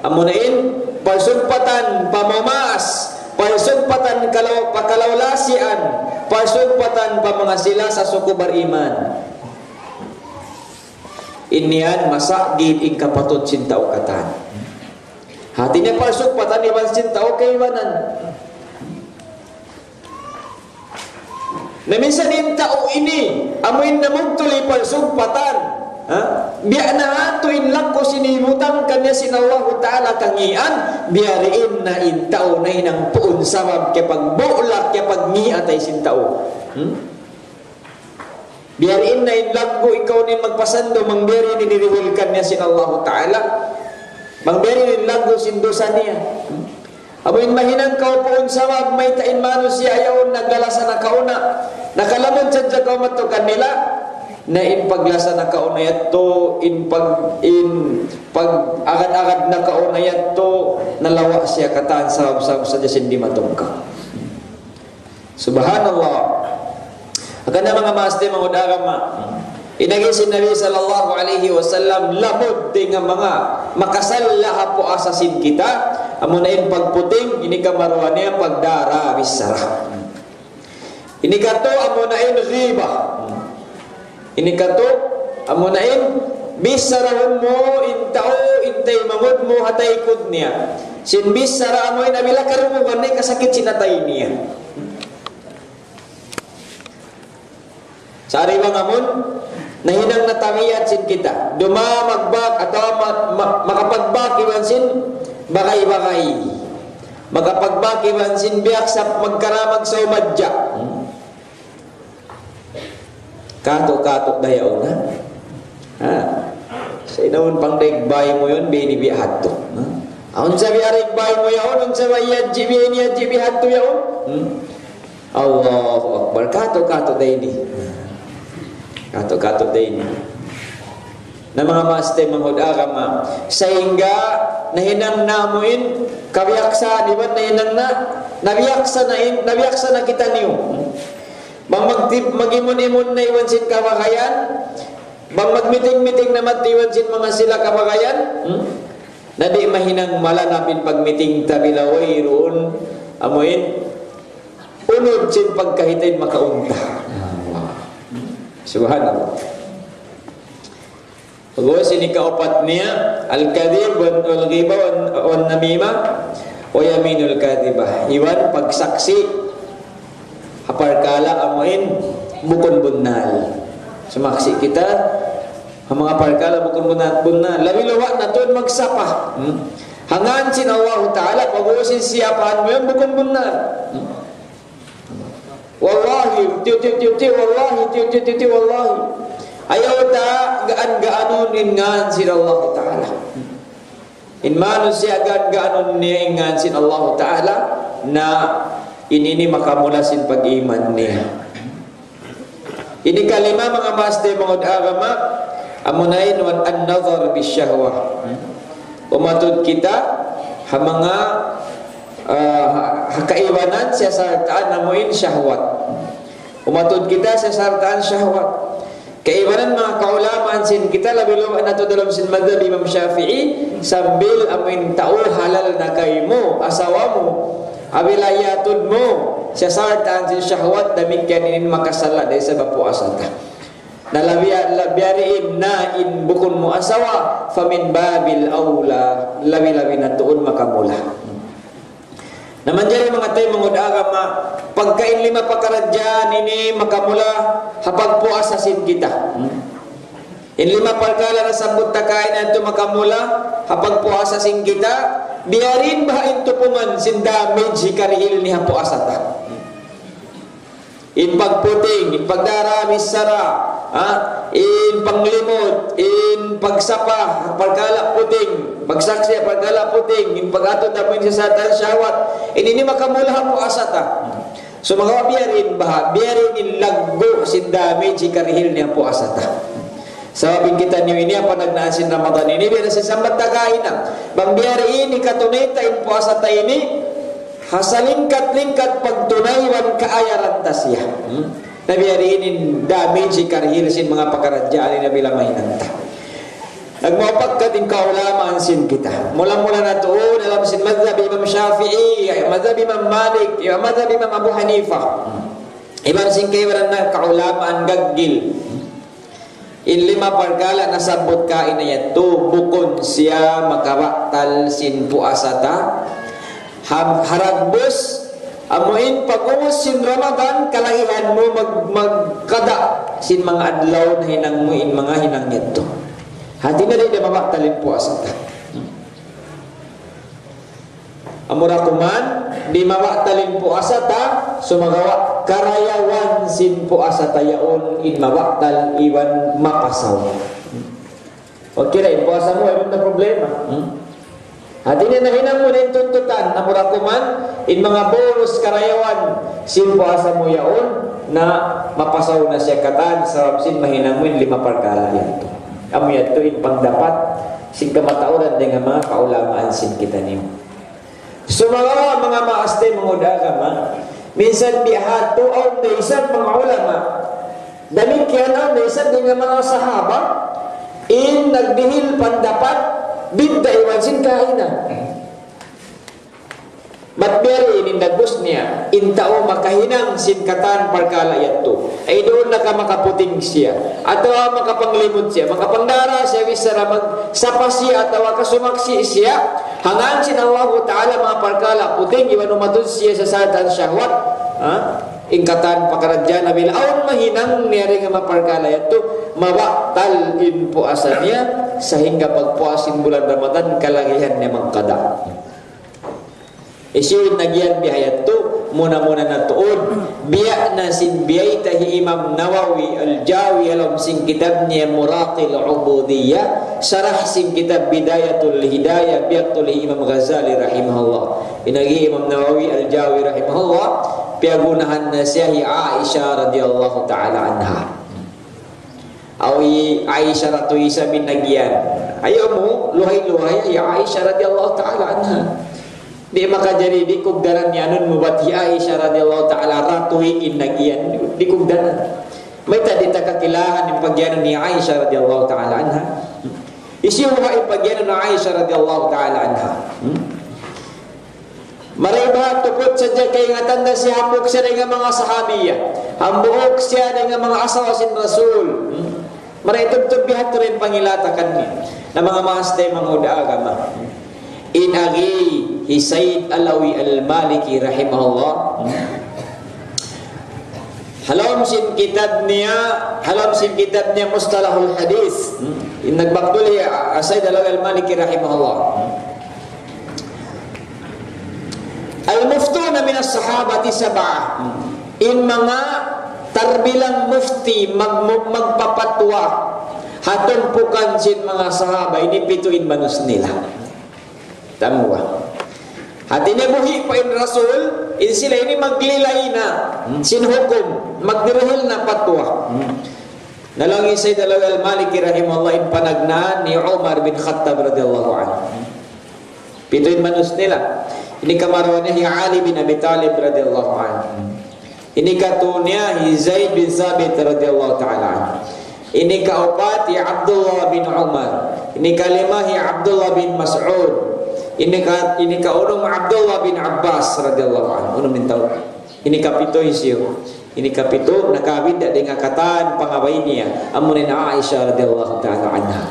Amuna in, pasugpatan pa mamaas, pasugpatan kalaw-, pa kalawlasian, pasugpatan pa manga sila sasuku bariman. In yan masagid in kapatut sin tau katan. Hati niya pasugpatan iban sin tau kaibanan. Na minsan in tau ini, amu in namugtul in pasugpatan. Ha? Biya' na hatu in laggu' sin hibutang kaniya sin Allahu Ta'ala kangīan, biya' diin na in tau nahinang puun sabab kiyapagbulag, kiyapagngi' atay sin tau. Hmm? Biya' diin na in laggu' ikaw in magpasandu, bang biya' diin in hirihil kaniya sin Allahu Ta'ala. Bang biya' diin in laggu' sin dusa niya. Amu in mahinang kaw puun sabab mayta' in manusiya' yaun naglalasa nakauna. Nakalamud sadja kaw madtu kanila. Na in paglasa nakauna yadtu, in pag-, in pag-agad-agad nakauna yadtu, nalawa' siya katan sabab-sabab sadja sin di' matungka. Subhanallah. Hangkan na manga maas taymanghud agama. In agi sin Nabi sallallahu alayhi wasallam, lamud dayn ha manga makasala ha puasa sin kita, amuna in pagputing, ini kamaruwa niya pagdara bichara. Ini katu, amuna in ghibah. Ini katu, amuna in, bicharahun mu in tau, in taymanghud mu ha taykud niya. Sin bichara amu in apabila karungugan niya kasakit sin atay niya. Sari bang amun, nahinang na tabiat sin kita. Dumagbak atawa ma-, ma-, makapagbak iban sin bagay-bagay. Makapagbak iban sin biya' sa magkaramag sa umadja. Hmm. Katu'-katu' da yaun, ha? Ha? Sa' in awn pangdaig bay mu yaun, bini biya' hatu. Ha? Awn sa biya' daig bay mu yaun, awn sa biya' yadji, biya' ini yadji, biya' hatu yaun. Hmm? Allahu Akbar. Katu'-katu' da ini. Katu'-katu' da ini. Na manga maas taymanghud agama. Sahingga nahinang namu' in kabiyaksahan iban nahinang na, nabiyaksa na in, nabiyaksa na kitaniyu. Bang magtip-, mag-imun-imun na iban sin kabagayan, bang magmiting-miting na madtu iban sin manga sila kabagayan, hmm? Na di' mahinang malanap in pagmiting ta bila wayruun, amu in, unud sin pagkahi ta in makaunta. Subhanallah. Pag'ubus ini kaupat niya, الكذب وال-، والغيبة وال-، والنميمة ويمين الكذبة. Iban pagsaksi' ha parkala' amu in bukun bunnal. Sumaksi' kita ha manga parkala' bukun bunnal, bunnal. Labi-labi na tuud magsapa. Hmm? Ha ngan sin Allahu Ta'ala, pag'ubus in siyapahan mu yan bukun bunnal. Hmm? Wallahi, tiyu', tiyu', tiyu', tiyu', wallahi, tiyu', tiyu', tiyu', tiyu', wallahi. Ayaw ta gaan-gaanun in ngan sin Allahu Ta'ala. In manusiya' gaan-gaanun niya in ngan sin Allahu Ta'ala, na in ini makamula sin pag-iman niya. Ini kalima manga maas taymanghud agama, amuna in wan an-nazar bish-shahwah. Umatud kita ha manga, ah, ha, ha kaibanan siyasartaan amu in shahwat. Umatud kita siyasartaan shahwat. Kaibanan manga kaulamaan sin kita, labi-labi na tuud ha lawm sin madhab Imam Shafi'i, sambil amu in tau halal na kaymu, asawa mu, apabila iyatud mu siyasartaan sin shahwat, damikkiyan ini makasala' da isab ha puasa ta. Na labi, labi yari in na in bukun mu asawa, فمن باب أولى, labi-labi na tuud makamula. Na manjari manga taymanghud agama, pagka in lima pakaradjaan ini makamula ha pagpuasa sin kita. Hmm? In lima parkala' nasabbut ta kaina yadtu makamula ha pagpuasa sin kita, biya' diin baha' in tupungan sin damage hikarihil niya ha puasa ta. In pagputing, in pagdara bichara, ha? In panglimut, in pagsapa, parkala' puting, pagsaksi', parkala' puting, in pag-atud amu in sasatan shahwat. Ini, ini makamula ha puasa ta. So, manga biya' diin baha', biya' diin in laggu' sin damage karihil niya puasa ta. Sabab in kitaniyu ini, ha panagnaan sin Ramadan ini, biya' na sin sambat ta kaina. Bang biya' diin ini katunay ta in puasa ta ini, ha salingkat-lingkat pagtunay iban kaayaran ta siya. Hmm? Na biya' diin in damage karihil sin manga pakaradjaan ini apabila mahinang ta. Nagmaupakat in kaulamaan sin kita. Mula-mula na tuud ha lawm sin madhab Imam Shafi'i, madhab Imam Malik, madhab Imam Abu Hanifa. Iban sin kaibanan na kaulamaan gaggil. In lima parkala' nasabbut kaina yadtu, bukun siya makabatal sin puasa ta. Ham-, haragbus, amu in pag-ubus sin Ramadan, kalagihan mu mag-, magkada' sin manga adlaw nahinang mu in manga hinang yadtu. Hati niya di' da mabatal in puasa ta. Amura kuman, di' mabatal in puasa ta, sumagawa' karayawan sin puasa ta yaun in mabatal iban mapasaw. Okay ra, in puasa mu, wayruun na problema. Hmm? Hati niya nahinang mu na in tuntutan, amura kuman, in manga bonus karayawan sin puasa mu yaun, na mapasaw na siya katan, sabab sin mahinang mu in lima parkala' yadtu. Amu yadtu in pangdapat sin kamatauran dayn ha manga kaulamaan sin kitaniyu. Sumagawa' manga maas taymanghud agama, minsan biya' hādtu awn da isab manga ulama, damikkiyan awn da isab dayn ha manga sahaba, in nagdihil pandapat, bidda' iban sin kahinang. Bat biya' diin in dagbus niya, in tau makahinang sin katan parkala' yadtu. Ay duun na ka makaputing siya, atawa makapanglimut siya, makapangdara siya, bichara magsapa siya, atawa kasumaksi' siya, ha ngan sin Allahu Ta'ala manga parkala' puting, iban umatud siya sasatan shahwat, ha? In katan pakaradjaan apabila awn mahinang niya dayn ha manga parkala' yadtu, mabatal in puasa niya, sahingga pagpuas sin bulan Ramadan, kalagihan niya magkada'. Hisiyu in nagiyan biya' ha yadtu, muna-muna na tuud, biya' na sin biyayta' hi Imam Nawawi Al-Jawi ha lawm sin kitab niya Muraqil Ubudiyyah, sharah sin kitab Bidayatul Hidayah, biyayta' hi Imam Ghazali rahimahullah. In agi Imam Nawawi Al-Jawi rahimahullah, piyagunahan na siya hi Aisha radiyallahu ta'ala anha. Aw hi Aisha ratu isab in nagiyan. Ayaw mu luhay-luhay hi Aisha radiyallahu ta'ala anha. Di' makajari di' kugdanan iyanun mu bat hi Aisha radiyallahu ta'ala ratu in nagiyan. Di' kugdanan. Mayta' di' ta kakilahan in pagiyanun hi Aisha radiyallahu ta'ala anha? Hisiyu in pagiyanun hi Aisha radiyallahu ta'ala anha? Hmm? Marayaw ba tuput sadja kaingatan ta siya hambuuk siya dayn ha manga sahabiya. Hambuuk siya dayn ha manga asawa sin Rasul. Hmm? Marayaw tubtub biya' ha yadtu in pangilata kaniya. Na manga maas taymanghud agama. In agi hi Sayyid Alawi Al-Maliki rahimahullah. Hmm? Ha lawm sin kitab niya, ha lawm sin kitab niya Mustalahul Hadith. Hmm? In nagbakdul hi, ah, Sayyid Alawi Al-Maliki rahimahullah. Hmm? Al-muftuna minas sahabati sab'a. In manga tarbilang mufti mag-, magpapatwa ha tumpukan sin manga sahaba, ini pitu in manus nila. Tamuwa. Hati niya buhi' pa in Rasul, in sila ini maglilay na sin hukum, magdirihil na patwa. Na laung hi Sayyid Al-Maliki rahimahullah in panagnaan hi Umar bin Khattab radiyallahu anhu. Pitu in manus nila. Ini kamaruwa niya hi Ali bin Abi Talib radiyallahu anhu. Ini katu niya hi Zaid bin Sabit radiyallahu ta'ala anhu. Ini kaupat hi Abdullah bin Umar. Ini kalima hi Abdullah bin Mas'ud. Ini ka, ini kaunum Abdullah bin Abbas radiyallahu anhu. Unum in tau. Ini kapitu hisiyu. Ini kapitu nakabidda' dayn ha katan pangabay niya. Amu in Aisha radiyallahu ta'ala anha.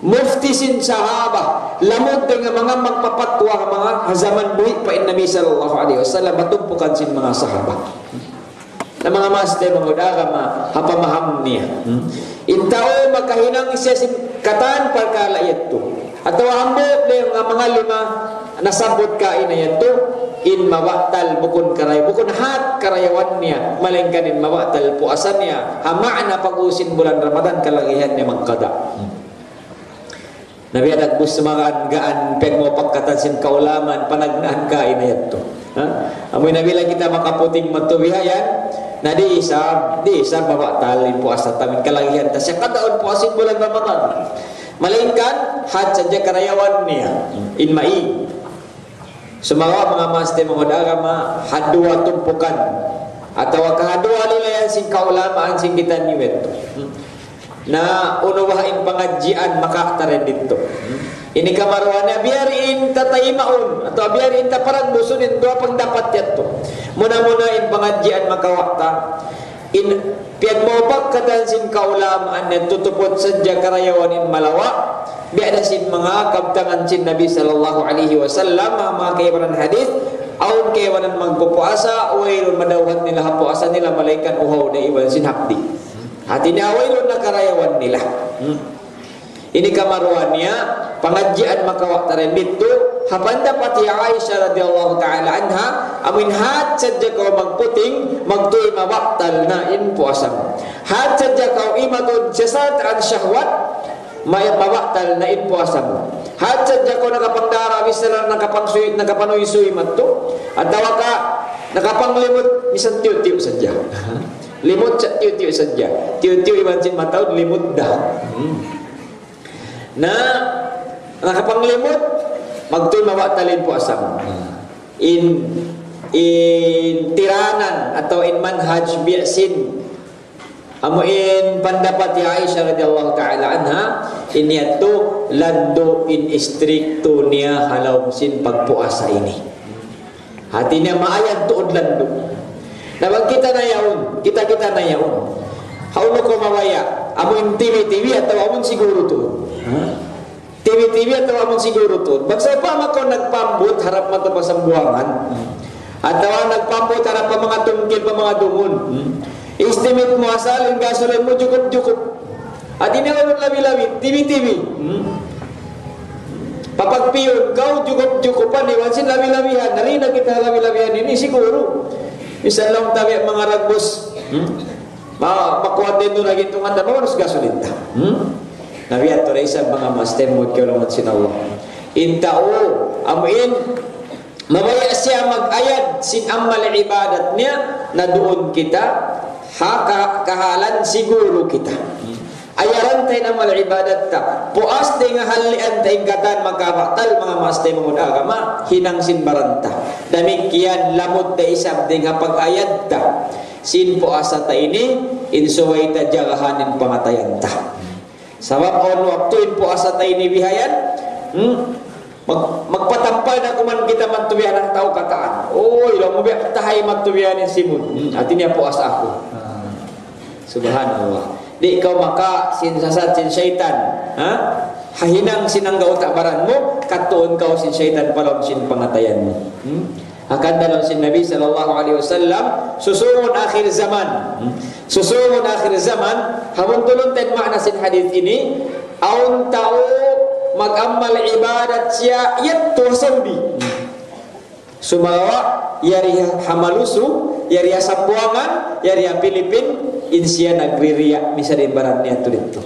Mufti sin sahaba, lamud dayn ha manga magpapatwa ha manga ha jaman buhi' pa in Nabi sallallahu alayhi wasallam, ha tumpukan sin manga sahaba. Na manga maas taymanghud agama, ha pamaham niya. Hmm? In tau makahinang siya sin katan parkala' yadtu. Atawa hambuuk dayn ha manga lima nasabbut kaina yadtu. In mabatal bukun karay-, bukun hat karayawan niya, malaingkan in mabatal puasa niya. Ha maana pag-ubus sin bulan Ramadan, kalagihan niya magqada. Na biya' dagbus magaan-gaan pagmupakatan sin kaulamaan, panagnaan kaina yadtu. Ha? Amu na bilang kita makaputing matubihayan, na di' isab, di' isab mabatal in puasa ta, amin kalagihan ta siya kadaun puasa sin bulan Ramadan. Malaingkan, hat sadja karayawan niya. In mai. Sumagawa' manga maas taymanghud agama, ha duwa tumpukan. Atawa ka ha duwa lilayan sin kaulamaan sin kitaniyu yadtu. Na unu baha' in pangadjian makawa' ta dayn didtu. Ini kamaruwa niya biya' diin ta taymaun, atawa biya' diin ta paragbusun in duwa pangdapat yadtu. Muna-muna in pangadjian makawa' ta. In piyagmupakatan sin kaulamaan niya tutuput sadja karayawan in malawa', biya' da sin manga kabtangan sin Nabi sallallahu alayhi wasallam, manga kaibanan hadith, awn kaibanan magpupuasa, wayruun madawhat nila ha puasa nila, malaingkan uhaw da iban sin hapdi'. Hati niya wayruun na karayawan nila. Hmm. Ini kamaruwa niya, pangadjian makawa' ta dayn didtu, ha pandapat hi Aisha radiyallahu ta'ala anha, amuin hat sadja kaw magputing, magtuy mabatal na in puasa mu. Hat sadja kaw imatud sasat an shahwat, may mabatal na in puasa mu. Hat sadja kaw nakapangdara, bisan nakapangsuy-, nakapanuysuy madtu, atawa ka nakapanglimut, misan tiyu'-tiyu' sadja. Limut sa tiyu'-tiyu' sadja. Tiyu'-tiyu' iban sin mataud limut da. Hmm. Na, nakapanglimut, magtuy mabatal in puasa mu. In, in tiranan atawa in manhaj biya' sin, amu in pandapat hi Aisha radiyallahu ta'ala anha, in yadtu landu' in istrikto niya ha lawm sin pagpuasa ini. Hati niya maayad tuud landu'. Na bang kita na yaun, kita-kita na yaun. Hawnu kaw mabaya', amu in T V-T V atawa amu in siguru tuud. Ha? T V-T V atawa amu in siguru tuud. Bang sawpama kaw nagpambut harap mata pa Sambuwangan. Atawa nagpambut harap pa manga tungkil, pa manga dungun. Hmm. Estimate mu asal in gasolin mu jukup-jukup. Hati niya wayruun labi-labi, T V-T V. Hmm. Papagpiyun kaw, jukup-jukupan, iban sin labi-labihan. Nari na kita labi-labihan ini, siguru. Misan laung ta biya' manga ragbus. Hmm? Ma-, makuha din doon lagi tungan na mawanus gasolin ta. Hmm? Na biya' tu da isab manga maas taymanghud kaulungan sin Allah. In tau, amu in, mabaya' siya mag-ayad sin amal ibadat niya, na duun kita, ha ka-, kahalan siguru kita. Ayaran ta in amal ibadat ta. Puas dayn ha hallian ta in katan makabatal, manga maas taymanghud agama, hinang sin baran ta. Damikkiyan lamud da isab dayn ha pag-ayad ta sin puasa ta ini, in subay ta jagahan in pangatayan ta. Sabab awn waktu in puasa ta ini bihayan, hmm? Mag-, magpatampal na kuman kita magtubihan in tau katan. Uy, laung mu biya' tahay magtubihan in Simud. Hmm, hati niya puasa aku. Ah. Subhanallah. Di' kaw maka sin sasat sin saytan. Ha? Ha hinang sin anggawta' baran mu, katuun kaw sin saytan pa lawm sin pangatayan mu. Hmm? Hangkan laung sin Nabi sallallahu alayhi wasallam, susungun akhir zaman. Hmm? Susungun akhir zaman, ha buntulun ta in maana sin hadith ini, awn tau mag-amal ibadat siya yadtu ha Saudi. Sumagawa', yari ha Malusu, yari ha Sambuwangan, yari ha Pilipin, in siya nagririya', misan in baran niya yadtu didtu.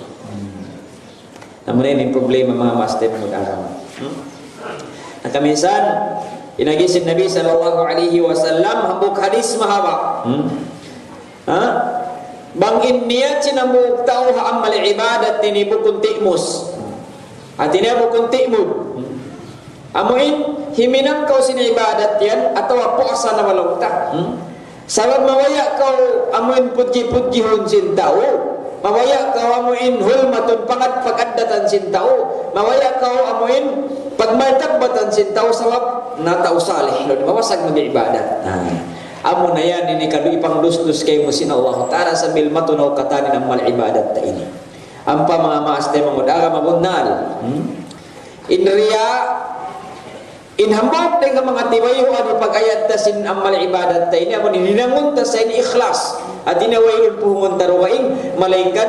Amu na ini in problema manga maas taymanghud agama. Hmm? Na kaminsan, in agi sin Nabi sallallahu alayhi wasallam, hambuuk hadith mahaba'. Hmm? Ha? Bang in niyat sin hambuuk tau ha amal ibadat ini bukun timus. Hati niya bukun timud. Amu in, himinang kaw sin ibadat yan, atawa puasa na wala' ta. Hmm? Sabab mabaya' kaw amu in pudji-pudjihun sin tau. Mabaya' kaw amu in hulmatun pangad-, pag-addatan sin tau. Mabaya' kaw amu in pagmartabbatan sin tau sabab na tau salih. Laung mawasag mag-ibadat. Ah. Amu na yan, ini kadu ipangdusdus kaymu sin Allah Ta'ala sambil matunaw katan in amal ibadat ta ini. Ampa manga maas taymanghud agama bunnal. Hmm? In riya, in hambuuk dayn ha manga tibayuan pag-ayad ta sin amal ibadat ta ini, amun hinangun ta sa in ikhlas. Hati niya wayruun puhungun ta dugaing, malaingkan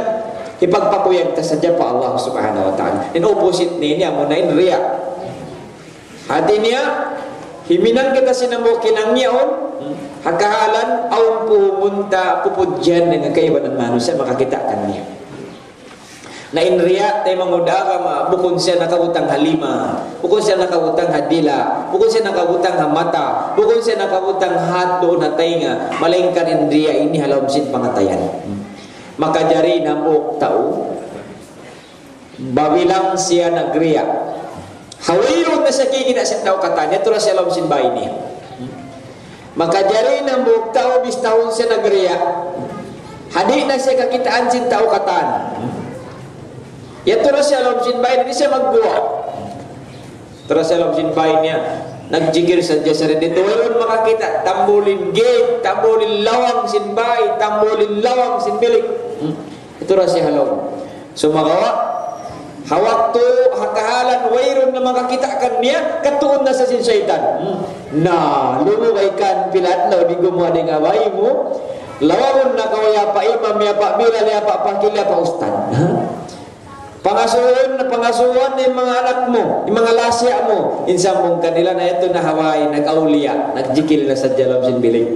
hipagpakuyag ta sadja pa Allah Subhanahu wa Ta'ala. In opposite niya ini, amu na in riya. Hati niya, Himinang kita sin hambuuk hinang yaun, ha kahalan awn puhungun ta pupudjihan dayn ha kaibanan manusiya' makakita' kaniya. Na in riya', taymanghud agama, bukun siya nakabutang ha lima, bukun siya nakabutang ha dila', bukun siya nakabutang ha mata, bukun siya nakabutang ha duun ha taynga, malaingkan in riya' ini ha lawm sin pangatayan. Makajari in hambuuk tau, babilang siya nagriya'. Ha wayruun na siya kikita' sin tau katan, yadtu da siya ha lawm sin bāy niya. Makajari in hambuuk tau bistahun siya nagriya'. Ha di' na siya kakitaan sin tau katan. Yadtu da siya ha lawm sin bāy, di' siya magguwa'. Yadtu da siya ha lawm sin bāy niya, nagjikil sadja siya didtu. Wayruun makakita', tambul in gate, tambul in lawang sin bāy, tambul in lawang sin bilik. Hmm. Yadtu da siya ha lawm. Sumagawa', ha waktu, ha kahalan, wayruun na makakita' kaniya, katuun na sa sin saytan. Hmm. Na, lumugay kan pila adlaw, di' gumuwa' dayn ha bāy mu. Lawagun na kaw ya pa imam, ya pa bilal, ya pa pakil, ya pa ustad. Ha? Pangasuhun, pangasuhan in manga anak mu, in manga lasiya mu. In sambung kanila na yadtu na ha bāy, nag-awliya, nagjikil na sadja ha lawm sin bilik.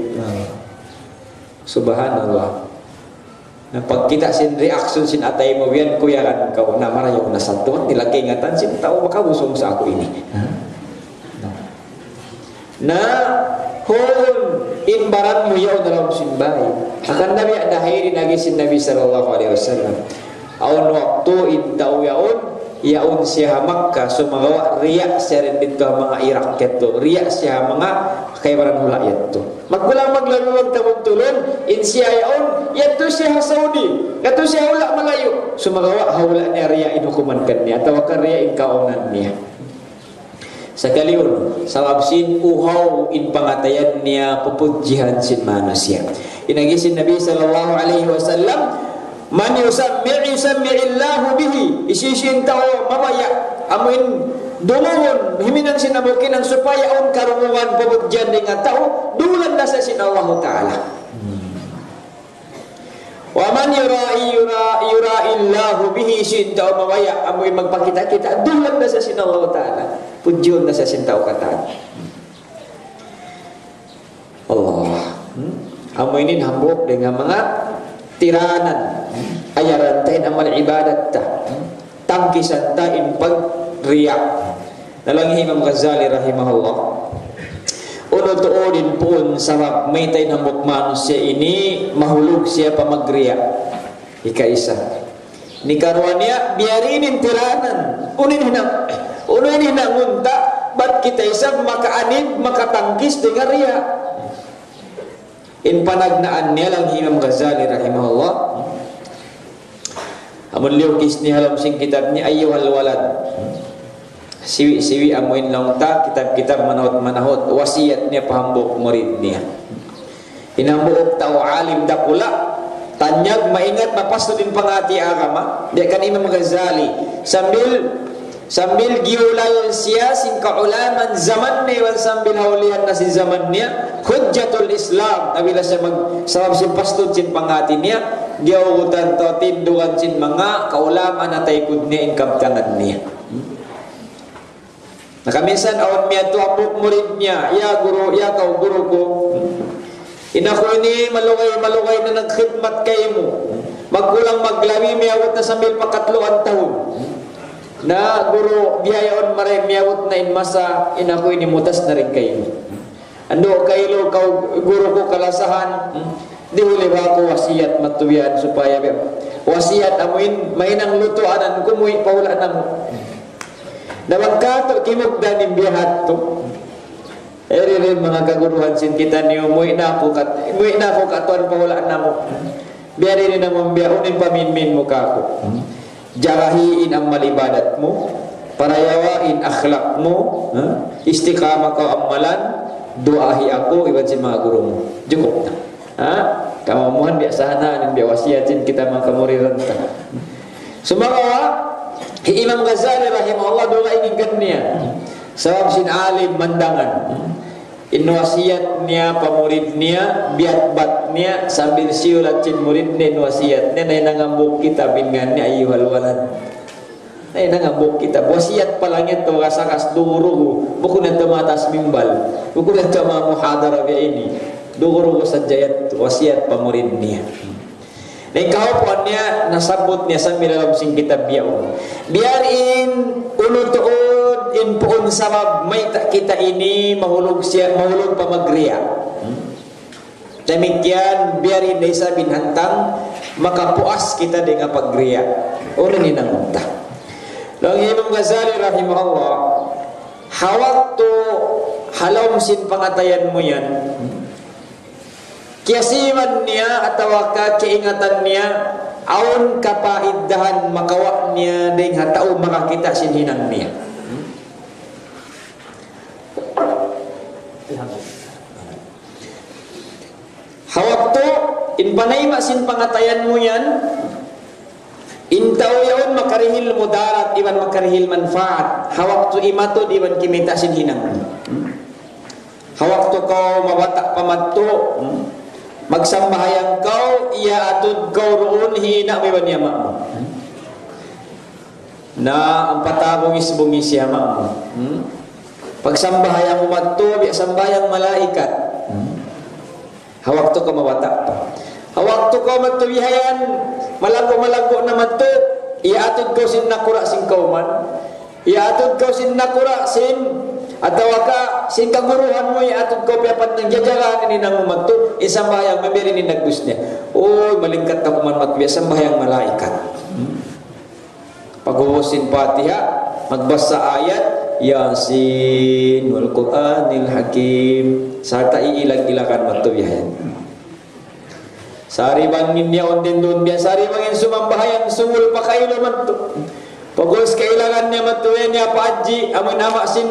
Subhanallah. Na pagkita' sin reaction sin atay mu, yan kuyagan kaw, na marayaw na sadtu, di' lagi' ingatan sin tau makabusung sa aku ini. Ha? Na, huun in baran mu yaun ha lawm sin bāy. Hangkan na biya' da ha ini in agi sin Nabi sallallahu alayhi wasallam. Awn waktu in tau yaun, yaun siya ha Makkah, sumagawa' riya' siya dayn didtu ha manga Iraq yadtu. Riya' siya ha manga kaibanan hula' yadtu. Magkulang maglabi magtabuntulun, in siya yaun, yadtu siya ha Saudi, yadtu siya hula' malayu'. Sumagawa' ha hula' niya riya' in hukuman kaniya, atawa ka riya' in kaawnan niya. Sakaliun, sabab sin uhaw in pangatayan niya pupudjihan sin manusiya'. In agi sin Nabi sallallahu alayhi wasallam, من يسمع يسمع الله به. Hisiyu-siyu in tau mabaya', amuin dungugun, himinang sin hambuuk hinang supaya awn karungugan pupudjihan dayn ha tau, dulan da sa sin Allahu Ta'ala. ومن يرائي يرا-، يرائي الله به, hisiyu in tau mabaya', amuin magpakita'-kita', dulan da sa sin Allahu Ta'ala. Pudjihun da sa sin tau katan. Allah. Hmm? Amu ini hambuuk dayn ha manga tiranan. Ayaran ta in amal ibadat ta. Hmm? Tangkisan ta in pagriya'. Laung hi Imam Ghazali rahimahullah, unu tuud in puun sabab mayta' in hambuuk manusiya' ini mahulug siya pa magriya'. Ikaisa. Ini karuwa niya, biya' diin in tiranan. Unu in hinang, unu in hinangun ta, bat kita isab makaanid, makatangkis dayn ha riya'. In panagnaan niya laung hi Imam Ghazali rahimahullah. Amun liyukis niya ha lawm sin kitab niya, أيها الولد. Siwi'-siwi' amuin laung ta, kitab-kitab manahut-manahut, wasiyat niya pa hambuuk murid niya. In hambuuk tau alim dakula', tanyag, maingat, mapastud in panghati agama, biya' kan Imam Ghazali, sambil, sambil giyulal siya sin kaulamaan jaman niya iban sambil hawlihan na sin jaman niya, hujjatul Islam, apabila siya mag-, sabab sin pastud sin panghati niya, diyawgutan atawa tindugan sin manga kaulamaan ha taykud niya in kabtangan niya. Na kaminsan awn miyadtu hambuuk murid niya, "Ya guru, ya kaw guru ku. In aku ini malugay, malugay na nagkhidmat kaymu. Magkulang maglabi, miyabut na sambil pa katluan tahun. Na guru, bihaun mari miyabut na in masa, in aku ini mutas na dayn kaymu. Andu' kailu kaw guru ku kalasahan, hmm? Dihuli ba aku wasiyat matubian supaya bi-, wasiyat amuin mahinang lutuanan ku muwi' pa hula' namu'." Na bang katu' kimugdan in biya' hadtu. Iri rin manga kaguruhan sin kitaniyu, muwi' na aku kat-, muwi' na aku katuan pa hula' namu'. Biya' diin in amun biya' unu in paminmin mu kāku'. Jagahi in amal ibadat mu, parayawa in akhlak mu, ha? Istiqamah kaw amalan, duwaahi aku, iban sin manga guru mu. Jukup na. Ha? Kamamuhan biya' sana, in biya' wasiyat sin kita manga kamuridan ta. Sumagawa', hi Imam Ghazali rahimahullah dugaing in kan niya. Sabab sin alim mandangan. In wasiyat niya pa murid niya, biyatbat niya, sambil siyulat sin murid niya, in wasiyat niya, nahinang hambuuk kitab in ngān niya, أيها الولد. Ay, nangabuk kita. Wasiyat pa lang yadtu, kasakas dugurugu. Bukun na tumataas mimbal. Bukun na tuma muhadara biya' ini. Dugurugu sadja yadtu. Wasiyat pa murid niya. Na in kahaupuan niya, nasabbut niya sambil ha lawm sin kitab yaun. Biya' diin, unu tuud, in puun sabab, mayta' kita ini, mahulug siya, mahulug pa magriya'. Hmm? Damikkiyan, biya' diin da isab in hantang, makapuas kita dayn ha pagriya'. Unu in hinangun ta? Laung hi Imam Ghazali rahimahullah, ha waktu ha lawm sin pangatayan mu yan, kiyasiman niya atawa ka kiyaingatan niya, awn kapaiddahan makawa' niya dayn ha tau makakita' sin hinang niya. Ha waktu in panayma' sin pangatayan mu yan, in tau yaun makarihil mudarat iban makarihil manfaat. Ha waktu imatud iban kimita' sin hinang. Ha waktu kaw mabata' pa madtu, hmm? Magsambahayang kaw, iyaatud kaw duun hi ina' mu iban hi ama' mu. Na, ampa ta bungis-bungis hi ama' mu. Hmm? Pagsambahayang mu madtu, biya' sambahayang malaikat. Hmm? Ha waktu kaw mabata' pa. Ha waktu kaw madtu bihayan, malaggu'-malaggu' na madtu, iyaatud kaw sin nakura' sin kawman. Iyaatud kaw sin nakura' sin, atawa ka sin kaguruhan mu, iyaatud kaw piyapat nang jajagaan ini nang madtu, in sambahayang mu, biya' diin in dagbus niya. Uy, malingkat na kuman madtu, biya' sambahayang malaikat. Hmm? Pag'ubus sin Fatiha, magbasa ayat, Yasin, wal Qur'anil Hakim. Sarta' iilag-ilagan madtu bihayan. Sari bang in yaun din duun biya', sari bang in sumambahayang sungul pa kailu madtu. Pag'ubus kailangan niya madtu, yan niya pa hadji, amun ama' sin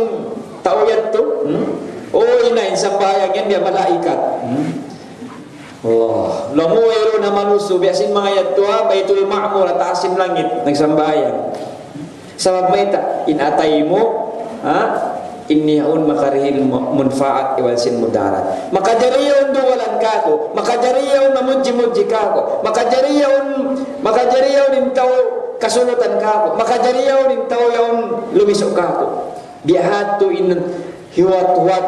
tau yadtu. Hmm? Uy, na in sambahayang yan niya malaikat. Hmm? Allah, lamu wayruun ha manusiya', biya' sin manga yadtu ha Baitul Ma'mur, ha taas sin langit, nagsambahayang. Sabab mayta', in atay mu, ha? In yaun makarihil mu-, munfaat iban sin mudarat. Makajari yaun duwalan kāku', makajari yaun mamudji-mudji kāku', makajari yaun, makajari yaun in tau kasulutan kāku', makajari yaun in tau yaun lumisu' kāku'. Biya' hādtu in hiwat-hiwat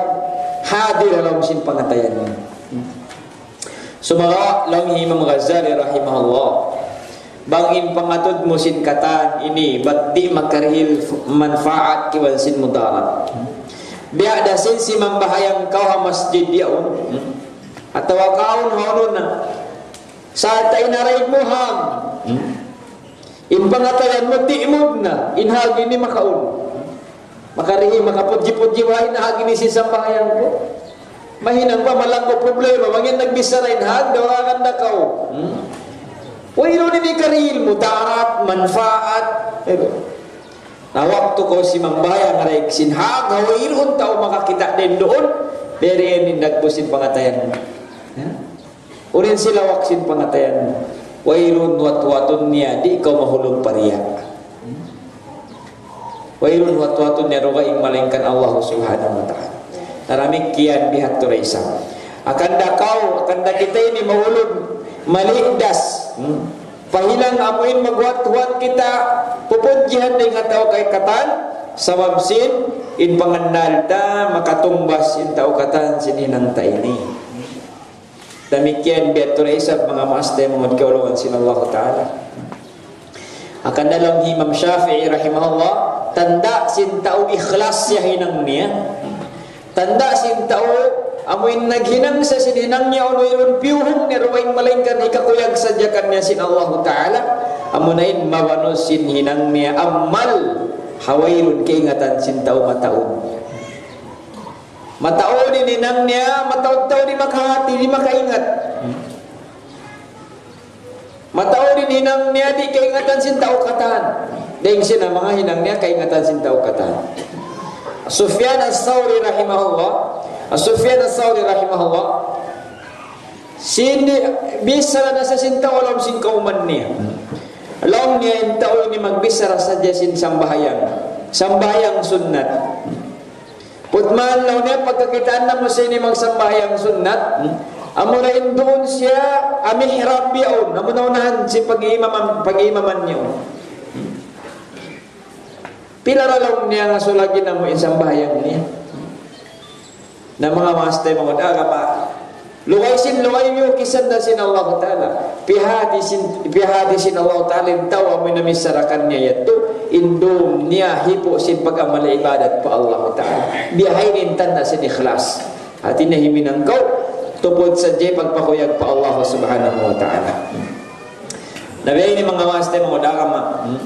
hadir ha lawm sin pangatayan mu. Sumagawa', laung hi Imam Ghazali rahimahullah, bang in pangatud mu sin katan ini, bat di' makarihil f-, manfaat iban sin mudarat. Biya' da sin simambahayang kaw ha masjid yaun. Atawa kaw ha unu na. Sarta' in haraig mu hāg. In pangatayan mu tiimud na, in hāg ini makaun. Makarihi, makapudji-pudji, wala' na hāg ini sin sambahayang ku. Mahinang pa, malaggu' problema. Bang yan nagbichara in hāg, dawakan da kaw. Hmm? Wayruun ini karihil mudarat, manfaat. Pero, na waktu kaw simambahayang haraig sin hāg, wayruun tau makakita' dayn duun, biya' diin in dagbus sin pangatayan mu. Ya? Unu in silawak sin pangatayan mu? Wayruun wat-watun niya, di' kaw mahulug pa riya'. Wayruun wat-watun niya dugaing malaingkan Allah Subhanahu wa Ta'ala. Na damikkiyan biya' hādtu da isab. Hangkan da kaw, hangkan da kita ini mahulug, maligdas. Hmm? Pahilang amuin magwat-wat kita, pupudjihan dayn ha tau kay katan, sabab sin, in pangannal ta, makatungbas in tau katan, sin hinang ta ini. Damikkiyan biya' hādtu da isab manga maas taymanghud kaulungan sin Allahu Ta'ala. Hangkan da laung hi Imam Shafi'i rahimahullah, tanda' sin tau ikhlas siya hinang niya. Tanda' sin tau amu in naghinang siya sin hinang niya, unu, wayruun piyuhung niya dugaing malaingkan hikakuyag sadja kaniya sin Allahu Ta'ala. Amuna in mabanus sin hinang niya amal ha wayruun kaingatan sin tau mataud. Mataud in hinang niya, mataud-taud di' makahati, di' makaingat. Mataud in hinang niya, di' kaingatan sin tau katan. Dayn sin manga hinang niya, kaingatan sin tau katan. Sufyan As-Sawri rahimahullah, Sufyan As-Sawri rahimahullah, sin bichara na sa sin tau ha lawm sin kawman niya. Laung niya in tau ini magbichara sadja sin sambahayang. Sambahayang sunnat. Putman laung niya pagkakitaan namu' siya ini magsambahayang sunnat, hmm? Amura in duun siya ha mihrab yaun, amuna unahan sin pag-iimaman, pag-iimaman niya. Pila ra laung niya ngasulag in amu in sambahayang niya. Na manga maas taymanghud agama, lugay sin lugay miyu kisan da sin Allah Ta'ala. Piyahati sin, piyahati sin Allah Ta'ala in tau amu in namisarakkan niya yadtu, in dum niya hipu' sin pag-amal ibadat pa Allah Ta'ala. Biya' ha ini in tanda' sin ikhlas. Hati niya himinang kaw, tuput sadja pagpakuyag pa Allah Subhanahu wa Ta'ala. Na biya' ini manga maas taymanghud agama. Hmm.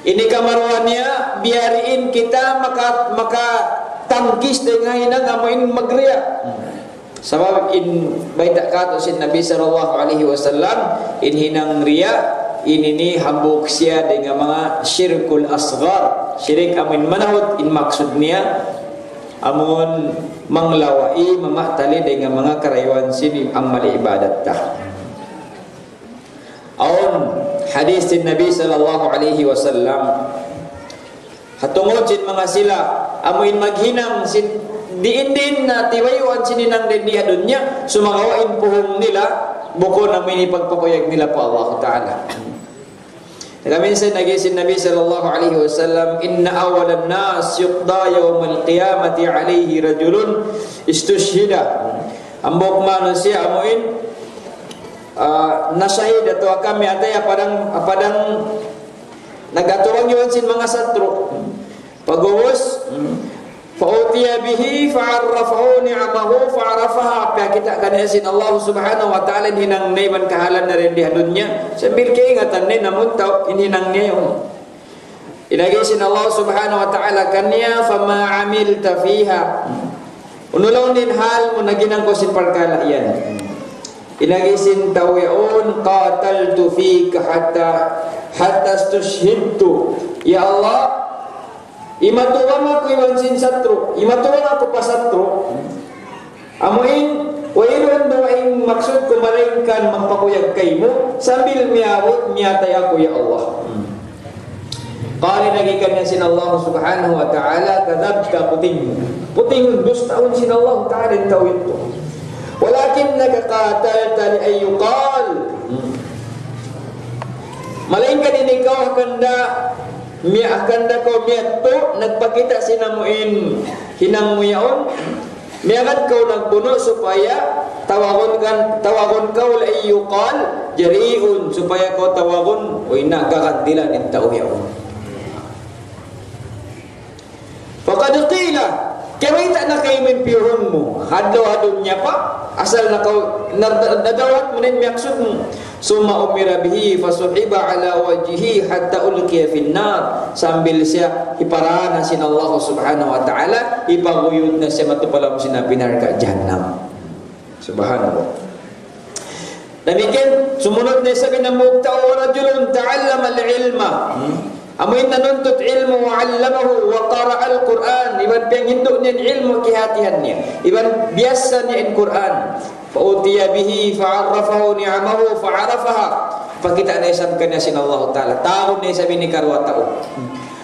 Ini kamaruwa niya, biya' diin kita maka-, makatangkis dayn ha hinang amu in magriya'. Sabab in bayta' katu' sin Nabi sallallahu alayhi wasallam, in hinang riya', ini ini hambuuk siya dayn ha manga shirkul asghar. Shirik amu in manahut in maksud niya, amun manglawai mamatali dayn ha manga karayawan sin amal ibadat ta. Awn hadith sin Nabi sallallahu alayhi wasallam. Ha tungud sin manga sila, amu in maghinang sin diin-diin na tiwayuan sin hinang dayn di ha dunya, sumagawa' in puhung nila, bukun amu in pagpakuyag nila pa Allah Ta'ala. Kaminsan laung sin Nabi sallallahu alayhi wasallam, إن أول الناس يقضى يوم القيامة عليه رجل استشهد. Hambuuk manusiya' amu in ah, nashahid atawa kami atay apadang, apadang nag-atubang iban sin manga satru'. Pag'ubus, فأتي به فعرفه نعمه فعرفها. Piyakita' kaniya sin Allah Subhanahu wa Ta'ala in hinang niya iban kahalan niya dayn di ha dunya. Sambil kaingatan niya in amu in tau in hinang niya yaun. In agi sin Allah Subhanahu wa Ta'ala kaniya, فما عملت فيها. Unu laung niya in hal mu naghinang kaw sin parkala' yan? In agi sin tau yaun, قاتلت فيك حتى، حتى استشهدت. Ya Allah, imatubang aku iban sin satru', imatubang aku pa satru'. Amu in, wayruun dugaing maksud ku malaingkan magpakuyag kaymu, sambil miyabut, miyatay aku, ya Allah. Qala, in agi kaniya sin Allah Subhanahu wa Ta'ala, كذبت, puting. Puting, dustaun sin Allah Ta'ala in tau yadtu. ولكنك قاتلت لأن يقال. Malaingkan in ikaw hangkan da, miya-, hangkan da kaw miyadtu, nagpakita' sin amu in hinang mu yaun. Miyagad kaw nagbunu' supaya tawagun kan, tawagun kaw لأن يقال جريء, supaya kaw tawagun, uy, nagkakandilan in tau yaun. فقد قيل, kiyabayta' na kaymu in piyuhun mu. Ha adlaw ha dunya pa, asal na kaw, na-, na-, nadawhat mu na in miyaksud mu. ثم أمر به فسحب على وجهه حتى ألقي في النار. Sambil siya hiparana sin Allah Subhanahu wa Ta'ala, hipaguyud na siya madtu pa lawm sin api narka' jahannam. Subhanallah. Damikkiyan, sumunut na isab in hambuuk tau, ورجل تعلم العلم. Hmm? Amu in nanuntut ilmu', وعلمه وقرأ القرآن. Iban piyanghindu' niya in ilmu' kiyahatihan niya. Iban biyassa niya in Qur'an. فأتي به فعرفه نعمه فعرفها. Pakita' na isab kaniya sin Allah Ta'ala. Tau na isab ini karuwa tau.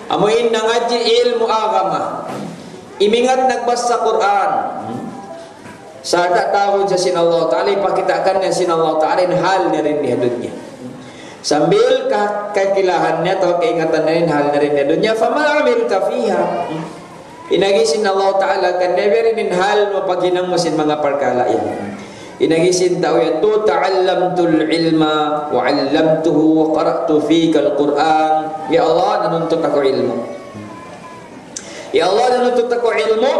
Amu in nangadji' ilmu' agama. Imingat nagbassa Qur'an. Sarta' tau siya sin Allah Ta'ala, ipakita' kaniya sin Allah Ta'ala in hal niya dayn di ha dunya. Sambil ka-, kakilahan niya atawa kaingatan niya in hal niya dayn di ha dunya, فما عملت فيها. In agi sin Allah Ta'ala kaniya, biya' diin in hal mu paghinang mu sin manga parkala' yan? In agi sin tau yadtu, تعلمت العلم وعلمته وقرأت فيك القرآن. Ya Allah, nanuntut aku ilmu'. Ya Allah, nanuntut aku ilmu',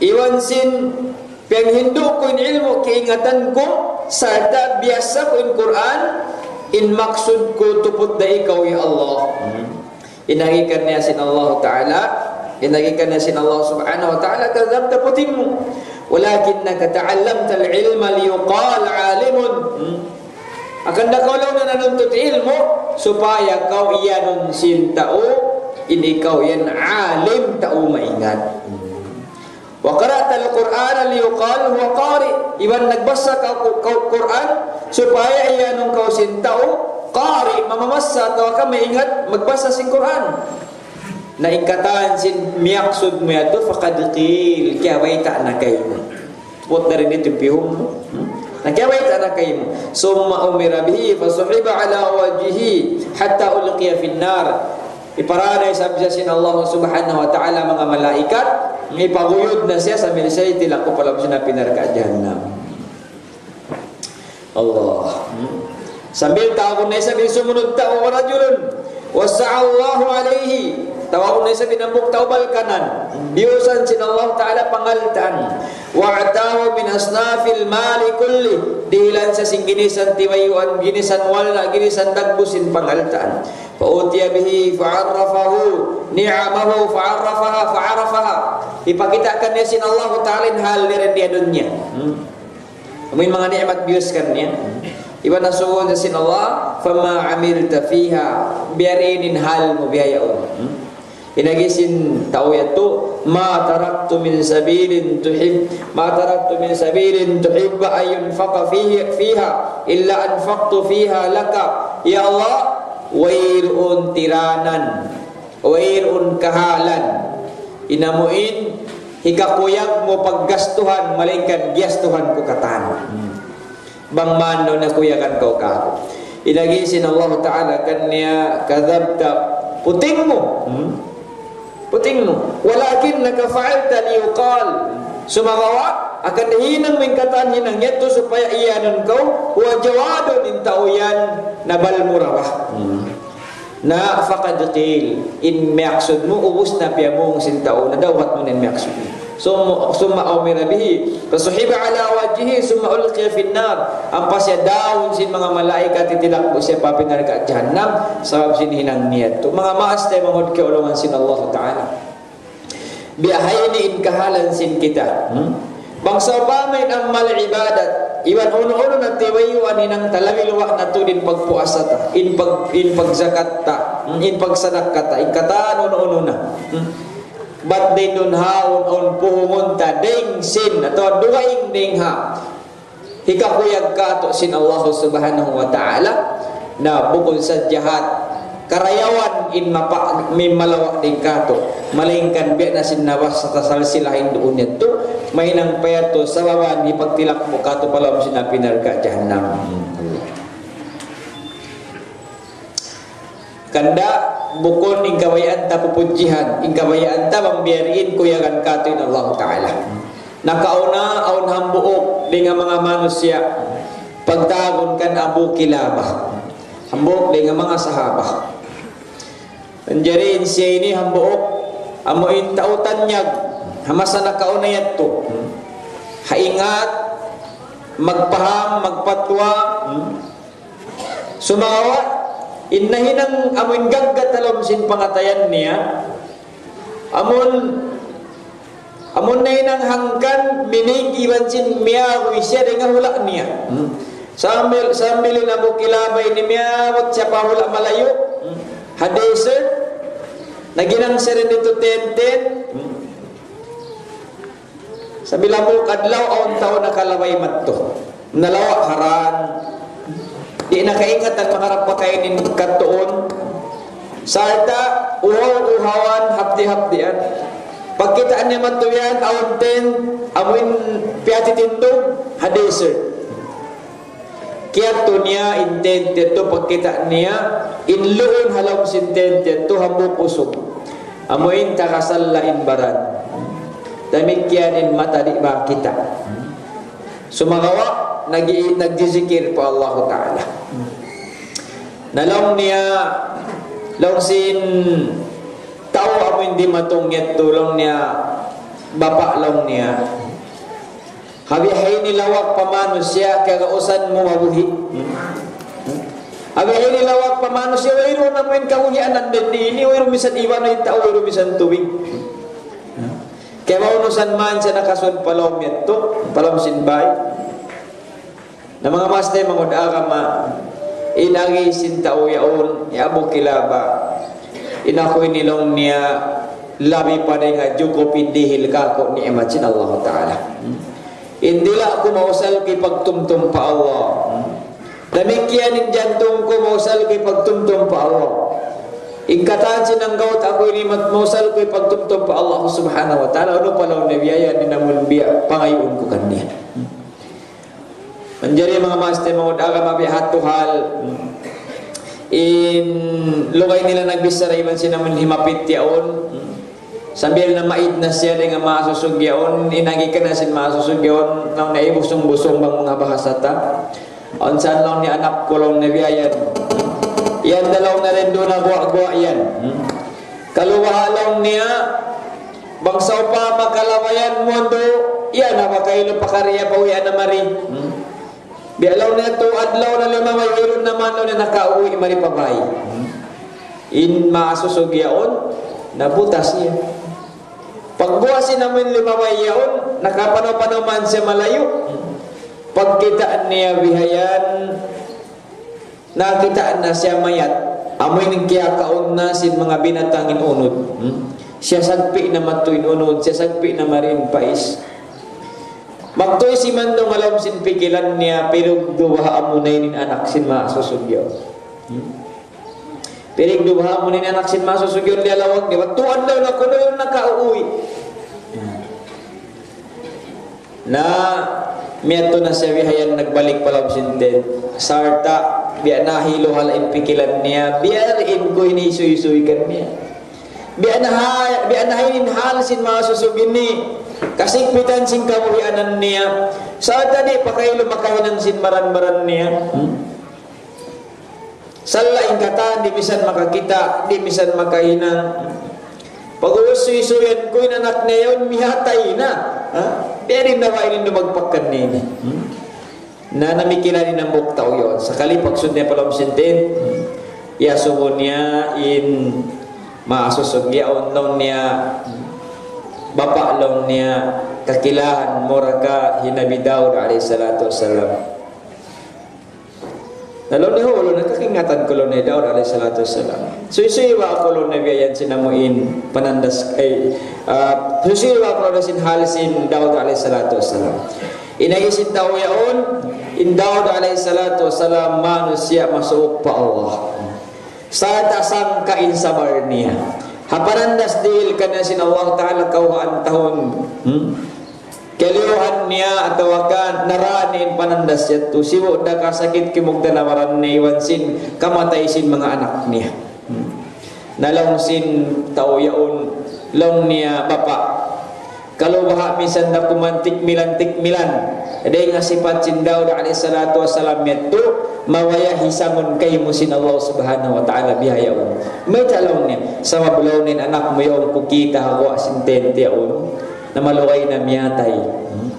iban sin piyanghindu' ku in ilmu' kaingatan ku, sarta' biyassa ku in Qur'an, in maksud ku tuput da ikaw, ya Allah. In agi kaniya sin Allah Ta'ala, in agi kaniya sin Allah Subhanahu wa Ta'ala, كذبت, puting mu. ولكنك تعلمت العلم ليقال عالم. Hmm. Hangkan da kaw laung niya nanuntut ilmu', supaya kaw iyanun sin tau, in ikaw yan alim, tau maingat. وقرأت القرآن ليقال هو قارئ. Iban nagbassa kaw Qu-, kaw Qur'an, supaya iyanun kaw sin tau, qari, mamamassa, atawa ka maingat magbassa sin Qur'an. Na in katan sin miyaksud mu yadtu, فقد قيل, kiyabayta' na kaymu. Tuput da isab in piyuhun mu. Hmm? Na kiyabayta' na kaymu. ثم أمر به فسحب على وجهه حتى ألقي في النار. Hiparana isab siya sin Allah Subhanahu wa Ta'ala manga malaikat, hipaguyud na siya sambil siya hitilak pa lawm sin api narka' jahannam. Allah. Hmm. Sambil tawagun na isab in sumunud tau, ورجل وسع الله عليه. Tawagun na isab in hambuuk tau balkanan. Biyusan sin Allah Ta'ala pangaltaan. وأعطاه من أصناف المال كله. Dihilan siya sin ginisan tiwayuan, ginisan walna', ginisan dagbus sin pangaltaan. فأتي به فعرفه نعمه فعرفها، فعرفها. Hipakita' kaniya sin Allah Ta'ala in hal niya dayn di ha dunya. Hmm. Amu in manga ni'mat biyus kaniya. Iban asubuhun sin Allah, فما عملت فيها. Biya' diin in hal mu biya' yaun. Hmm. In agi sin tau yadtu, ما تركت من سبيل تحب، ما تركت من سبيل تحب أن ينفق فيه، فيها، إلا أنفقت فيها لك. Ya Allah, wayruun tiranan, wayruun kahalan, in amu in hikakuyag mu paggastuhan, malaingkan giyastuhan ku katan. Bang man daw nakuyagan kaw kāku'. In agi sin Allah Ta'ala kaniya, كذبت. Puting mu. Hmm? Puting mu. ولكنك فعلت ليقال. Sumagawa', akan hinang mu in katan hinang yadtu supaya iyanun kaw, هو جواد, in tau yan nabal mura ba. Hmm. Na فقد قيل, in miyaksud mu, ubus na piyamung sin tau, nadawhat mu na in miyaksud mu. ثم، ثم أمر به فسحب على وجهه ثم ألقي في النار. Ampa siya dahun sin manga malaikat, hitilak mu siya pa api narka' jahannam, sabab sin hinang niya yadtu. Manga maas taymanghud kiyaulungan sin Allah Ta'ala. Biya' ha ini in kahalan sin kita. Hmm? Bang sawpama in amal ibadat, iban unu-unu na tiwayuan hinang ta, labi luwa' na tuud in pagpuasa ta, in pag-, in pagzakat ta, hmm, in pagsadakka ta, in katan unu-unu na. Hmm? Bat dayn duun ha, awn, awn puhungun ta, dayn sin, atawa dugaing dayn ha hikakuyag kātu' sin Allah Subhanahu wa Ta'ala, na bukun sadja hat karayawan in mapa-, min malawa' dayn kātu', malaingkan biya' na sin nabasa ta salsila hinduun yadtu, mahinang pa yadtu sababan hipagtilak mu kātu' pa lawm sin api narka' jahannam. Hangkan da bukun in kabayaan ta pupudjihan, in kabayaan ta bang biya' diin kuyagan kātu' in Allah Ta'ala. Nakauna, awn hambuuk dayn ha manga manusiya', pagtawagun kan Abu Kilabah. Hambuuk dayn ha manga sahaba. Manjari in siya ini hambuuk, amu in tau tanyag, ha masa nakauna yadtu. Ha ingat, magpaham, magpatwa, hmm. Sumagawa', in nahinang amu in gaggat ha lawm sin pangatayan niya, amun, amun nahinang hangkan minig iban sin miyaguy siya dayn ha hula' niya. Hmm. Sambil, sambil in Abu Kilabah ini miyabut siya pa hula' malayu'. Hmm. Ha desert, naghinang siya dayn ditu tent-tent. Hmm. Sambil hambuuk adlaw, awn tau nakalabay madtu. Nalawa' ha dan. Di' na kaingatan manga harap pakain in kadtuun. Sarta' uhaw-uhawan, hapdi'-hapdian. Pagkita' niya madtu yan, awn tent, amu in piyatitindug, ha desert. Kiyadtu niya in tent yadtu, pagkita' niya, in luun ha lawm sin tent yadtu hambuuk usug. Amu in takasal la in baran. Damikkiyan in mata di' makakita'. Sumagawa', nag-, nagjijikil pa Allah Ta'ala. Na laung niya, laung sin tau amu in dimatung yadtu, laung niya, bapa', laung niya. Ha bihaini lawak pa manusiya' kiyagausan mu mabuhi'. Hmm? Hmm? Ha bihaini lawak pa manusiya', wayruun amu in kabuhianan dayn di ini, wayruun misan iban in tau, wayruun misan tubig. Hmm? Kaya maunusan man siya nakasud pa lawm yadtu, pa lawm sin bay. Na manga maas taymanghud agama, in agi sin tau yaun, hi Abu Kilabah. In aku ini laung niya labi pa dayn ha jukup in dihil kāku' ni'mat sin Allah Ta'ala. Hmm? In dila' ku mausal ku hipagtumtum pa Allah. Hmm? Damikkiyan in jantung ku mausal ku hipagtumtum pa Allah. In katan sin anggawta' ku ini mat-, mausal ku hipagtumtum pa Allah Subhanahu wa Ta'ala. Unu pa laung niya biya' yan in amun biya' pangayuun ku kaniya. Hmm? Manjari manga maas taymanghud agama, biya' ha yadtu hal. Hmm. In lugay nila nagbichara iban sin amun himapit yaun. Sambil na maid na siya dayn ha maas usug yaun, in agi kaniya sin maas usug yaun, laung niya, "Busung-busung bang manga bahasa ta." "Unu sa yan?" laung niya. "Anak ku," laung niya, "biya' yan. Yan da," laung niya, "duun ha guwa'-guwa' yan. Kalu baha'," laung niya, "bang sawpama kalabayan mu yan, yan na ba kailu pakariya pa uwi' na mari. Biya' laung niya tu adlaw na limabay, wayruun na man laung niya nakauwi' mari pa bay." In maas usug yaun, nabutas siya. Pagguwa' sin amun limabay yaun, nakapanaw-panaw man siya malayu'. Pagkita' niya bihayan, nakakita' na siya mayat. Amu in kiyakaun na sin manga binatang in unud. Hmm? Siya sagpi' na madtu in unud, siya sagpi' na mari in pais. Magtuy si Mandung ha lawm sin pikilan niya, "Pirugdubaha' mu na ini in anak sin maas usug yaun." Hmm? "Pirugdubaha' mu na ini in anak sin maas usug yaun," liyalawag niya. "Tuwan daw na kunu' nakauwi'." Na miyadtu na siya bihayan, nagbalik pa lawm sin tent. Sarta' biya' na hiluhal in pikilan niya, biya' diin ku ini isuysuy kaniya. Biya' na ha-, biya' na ha ini in hal sin maas usug ini. Kasigpitan sin kabuhianan niya. Sarta' di' pa kailu makahinang sin baran-baran niya. Hmm? Sa' laung katan, di' misan makakita', di' misan makahinang. Pag'ubus suysuyan ku in anak niya yaun, miyatay na. Ha? Di' na ba ini dumagpak kaniya ini. Hmm? Na namikilan in hambuuk tau yaun. Sakali pagsud niya pa lawm sin tent, iyasubu niya in maas usug yaun, laung niya, "Bapa'," laung niya, "kakilahan mu ra ka hi Nabi Daud alayhi salatu wassalam?" Na laung niya, "Huun," laung niya, "kaingatan ku," laung niya, "hi Daud alayhi salatu wassalam. Suysuy ba aku," laung niya, "biya' yan sin amu in panandas, ay, ah, suysuy ba aku," laung niya, "sin hal sin Daud alayhi salatu wassalam?" In agi sin tau yaun, in Daud alayhi salatu wassalam, manusiya' masuuk pa Allah. Sarta' sangka' in sabar niya. Ha panandas dihil kaniya sin Allah Ta'ala kawhaan tahun. Hmm? Kaliyuhan niya atawa ka narani in panandas yadtu, sibu' da kasakit kimugdan ha baran niya iban sin kamatay sin manga anak niya. Hmm. Na laung sin tau yaun, laung niya, "Bapa', kalu baha' misan da kuman tikmilan-tikmilan dayn ha sipat sin Daud alayhi salatu wassalam yadtu, mabaya' hisangun kaymu sin Allah Subhanahu wa Ta'ala bihaun." "Mayta'?" laung niya. "Sabab," laung niya, "in anak mu yaun ku kita' ha guwa' sin tent yaun, na malugay na miyatay." Hmm?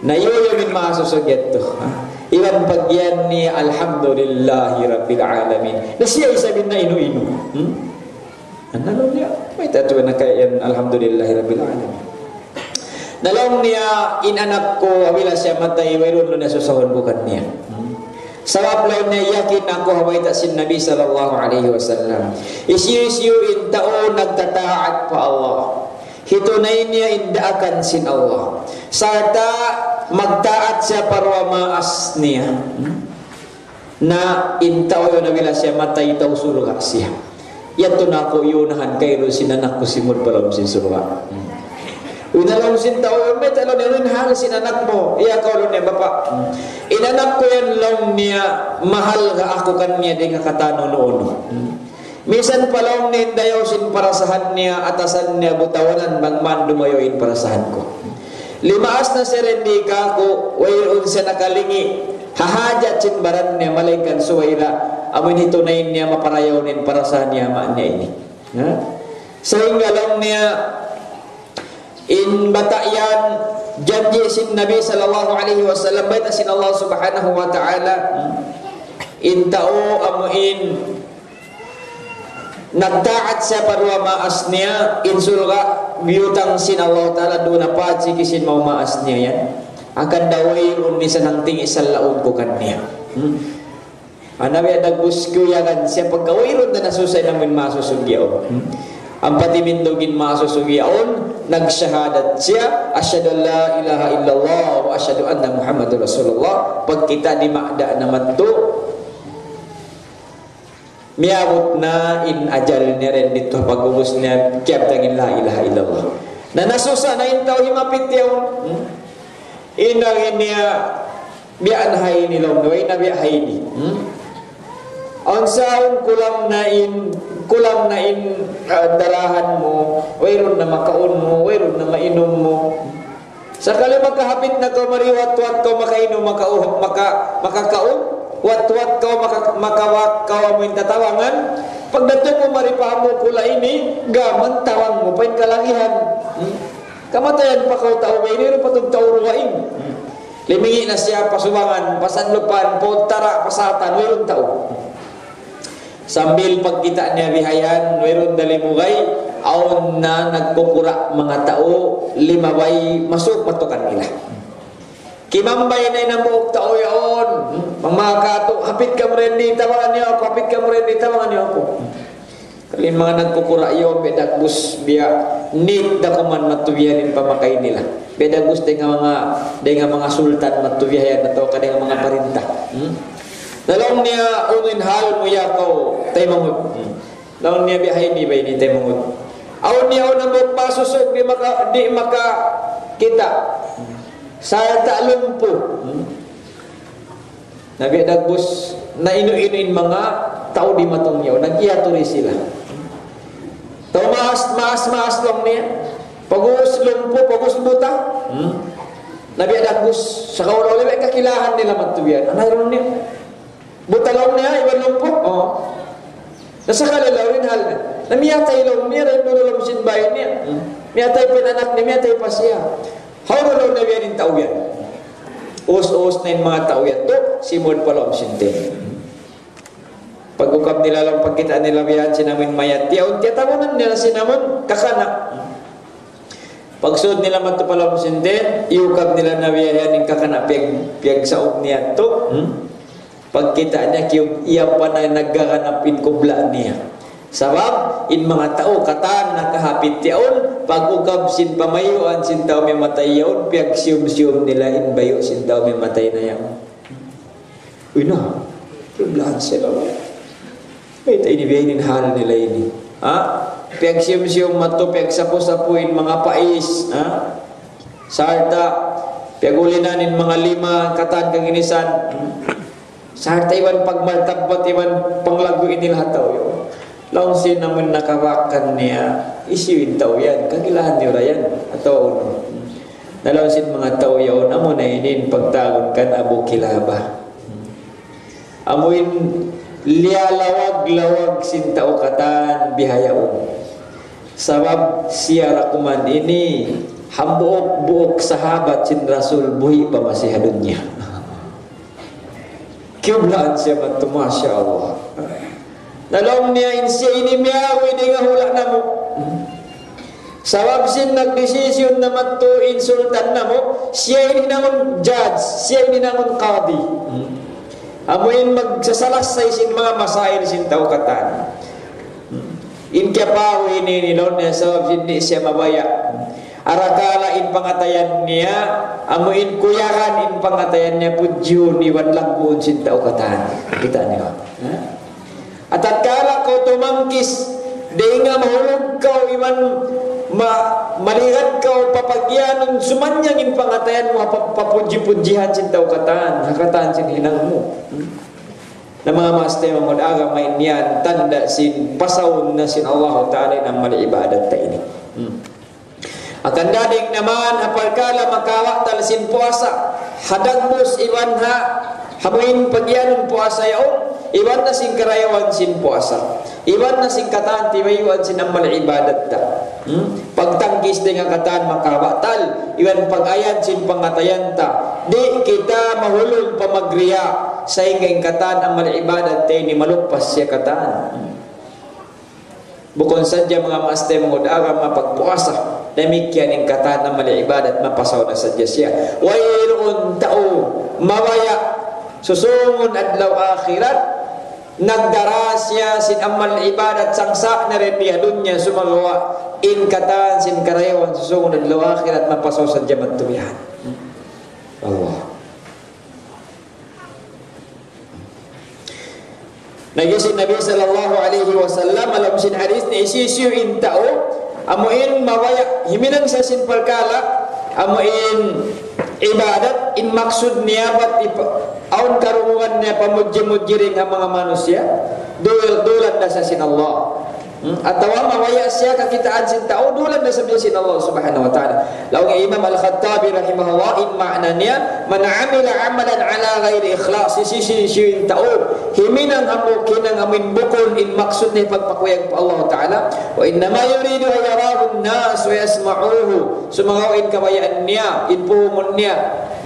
Na yuyum in maas usug yadtu, ha? Iban pag-iyan niya, "Alhamdulillahi Rabbil Alamin." Na siya isab in nainu-inu. Hmm? Na laung niya, "Mayta' tuud na kaiyan, Alhamdulillahi Rabbil Alamin?" Na laung niya, "In anak ku, apabila siya matay, wayruun na susahun ku kaniya. Hmm? Sabab," laung niya, "yakin aku ha bayta' sin Nabi sallallahu alayhi wasallam. Hisiyu-siyu in tau nagtataat pa Allah, hitunay niya in daakan sin Allah, sarta' magtaat siya pa duwa maas niya, na in tau yaun, apabila siya matay, tau surga' siya. Yadtu na aku iyunahan kaylu sin anak ku simud pa lawm sin surga'." Laung sin tau yaun, "Mayta'," laung niya, "in hal sin anak mu?" "Iya kaw," laung niya, "bapa'. In anak ku yan," laung niya, "mahalga' aku kaniya dayn ha katan unu-unu. Misan pa," laung niya, "in dayaw sin parasahan niya, atasan niya butawanan bang man dumayaw in parasahan ku. Limaas na siya dayn di kāku', wayruun siya nakalingi' ha hajat sin baran niya, malayngkan subay da amu in hitunay niya maparayaw in parasahan niya ha ama' niya ini." Ha? Sahingga, laung niya, in bata' yan, janji' sin Nabi sallallahu alayhi wasallam, bayta' sin Allah Subhanahu wa Ta'ala, in tau amu in nagtaat siya pa duwa maas niya, in surga' biyutang sin Allah Ta'ala duun ha pachiki sin manga maas niya yan. Hangkan da wayruun misan hangting isab laung ku kaniya. Hmm. Ana biya' dagbus ku yakan siya pagka wayruun da nasusa in amu in maas usug yaun. Hmm. Ampa timindug in maas usug yaun, nagsahadat siya, "Ashhadu an la ilaha illallah wa ashhadu anna Muhammadur Rasulullah." Pagkita' di' mada na madtu, miyabut na in ajal niya dayn didtu, pag'ubus niya kiyabtang in la ilaha illallah. Na nasusa na in tau himapit yaun. Hmm? In agi niya, "Biya' na ha ini," laung niya, "way na biya' ha ini." Hmm? Awn sa awn kulang na in, kulang na in, ah, darahan mu, wayruun na makaun mu, wayruun na mainum mu. Sakali makahapit na kaw mari, watwat kaw makainum, makau-, maka-, makakaun, watwat kaw maka-, makawak kaw amu in tatabangan. Pagdatung mu mari pa hambuuk hula' ini, gam in tabang mu pa in kalagihan. Hmm? Kamatayan pa kaw tau, wayruun pa tuud tau dugaing. Hmm. Limingi' na siya pa subangan, pa sanlupan, pa utara, pa satan, wayruun tau. Sambil pagkita' niya bihayan, wayruun da limugay, awn na nagkukura' manga tau, limabay, masuuk matukan nila. Kimambay na in hambuuk tau yaun, manga katu', hapit kamu dayn di, tabangan niyu aku, hapit kamu dayn di, tabangan niyu aku. Kali manga nagkukura' yaun, biya' dagbus, biya' nit da kuman matubihan in pamakay nila. Biya' dagbus dayn ha manga, dayn ha manga sultan matubihan atawa ka dayn ha manga parinta. Hmm? Na laung niya, unu in hal mu ya kaw taymanghud? Hmm. Laung niya, biya' ha ini ba ini taymanghud. Awn niya, awn hambuuk masusug, di' maka-, di' makakita'. Sarta' lumpu'. Hmm. Na biya' dagbus, na inu-inu in manga tau dimatung yaun, nag-iyaturi sila. Tau maas, maas, maas laung niya. Pag'ubus lumpu', pag'ubus buta. Hmm. Na biya' dagbus, sakaula-ula biya' kakilahan nila matubihan. Unu laung niya? Buta laung niya, iban lumpu'. Oh. Na sakali laung in hal niya. Na miyatay laung niya, dayn duun laung sin bāy niya. Hmm. Miyatay pa in anak niya, miyatay pa siya. Hawnu laung niya biya' diin in tau yan? Us-us na in manga tau yan. Tu, simud pa lawm sin tent. Pag-ukab nila laung, pagkita' nila biya' sin amuin mayat. Tiyaun, tiyatabunan nila sin amun kakana'. Pagsud nila madtu pa lawm sin tent, iyukab nila na biya' yan in kakana' piyag-, piyagsaug niya tu. Hmm? Pagkita' niya, kiyub-, iya pa na naghahanap in kubla' niya. Sabab, in manga tau katan nakahapit yaun, pag-ukab sin pamayuan sin tau miyatay yaun, piyagsiyum-siyum nila in bayu' sin tau miyatay na yaun. Uy na, kublaan sila. Mayta' ini biya' ini in hal nila ini. Ha? Piyagsiyum-siyum madtu, piyagsapu-sapu in manga pais. Ha? Sarta', piyagulinan in manga lima, katan kaginisan. Sarta' iban pagmartabat, iban panglaggu' ini lahat tau yaun. Laung sin amun nakabakan niya, hisiyu in tau yan, kakilahan niyu ra yan, atawa unu. Na laung sin manga tau yaun, amu na ini in pagtawagun kan Abu Kilabah. Amu in liyalawag-lawag sin tau katan bihaun. Sabab siya ra kuman ini hambuuk-buuk sahabat sin Rasul buhi' pa masi ha dunya. Kiyublaan siya madtu, Masha Allah. Na laung niya in siya ini miyawi dayn ha hula' namu'. Sabab sin nagdesisyon na madtu in sultan namu', siya in hinangun judge, siya in hinangun qadi. Amu in magsasalassay sin manga masail sin tau katan. In kiyapawi ini, ini laung niya sabab sin di' siya mabaya'. Arakala' in pangatayan niya, amu in kuyagan in pangatayan niya, pudjihun iban lagguun sin tau katan. Kita' niyu. Ha? Atatkala kaw tumangkis, dayn ha mahulug kaw iban ma-, maligad kaw pa pagiyanun, sumannyang in pangatayan mu ha pa-, papudji-pudjihan sin tau katan, ha katan sin hinang mu. Hmm? Na manga maas taymanghud agama, in yan tanda' sin pasaun na sin Allahu Ta'ala in amal ibadat ta ini. Hmm. Hangkan dayn ha manga parkala' makabatal sin puasa, ha dagbus iban ha, ha amuin pagiyanun puasa yaun, iban na sin karayawan sin puasa, iban na sin katan tibayuan sin amal ibadat ta. Hmm? Pagtangkis dayn ha katan makabatal, iban pag-ayad sin pangatayan ta. Di' kita mahulug pa magriya', sahingga in katan amal ibadat ta ini maluppas siya katan. Hmm. Bukun sadja manga maas taymanghud agama pagpuasa, damikkiyan in katan amal ibadat mapasaw na sadja siya. Wayruun tau mabaya' susungun adlaw akhirat, nagdara siya sin amal ibadat sangsa' na dayn di ha dunya, sumagawa' in katan sin karayawan susungun adlaw akhirat mapasaw sadja madtu bihan. Allah. Nag-isi Nabi sallallahu alayhi wasallam, ha lawm sin hadith niya, hisiyu-siyu in tau, amu in mabaya', himinang siya sin parkala', amu in ibadat, In maksud niya bat ipa-, awn karungugan niya pamudji-mudji dayn ha manga manusiya', dul-, dulan da siya sin Allah. Hmm? Atawa mabaya' siya kakitaan sin tau, dulan da siya sin Allah Subhanahu wa Ta'ala. Laung Imam Al-Khattabi rahimahullah, in maana niya, من عمل عملا على غير إخلاص, hisiyu-siyu in tau himinang hambuuk hinang amuin bukun in maksud niya pagpakuyag pa Allah Ta'ala, وإنما يريد أن يراه الناس ويسمعوه, sumagawa' in kabayaan niya, in puhumun niya,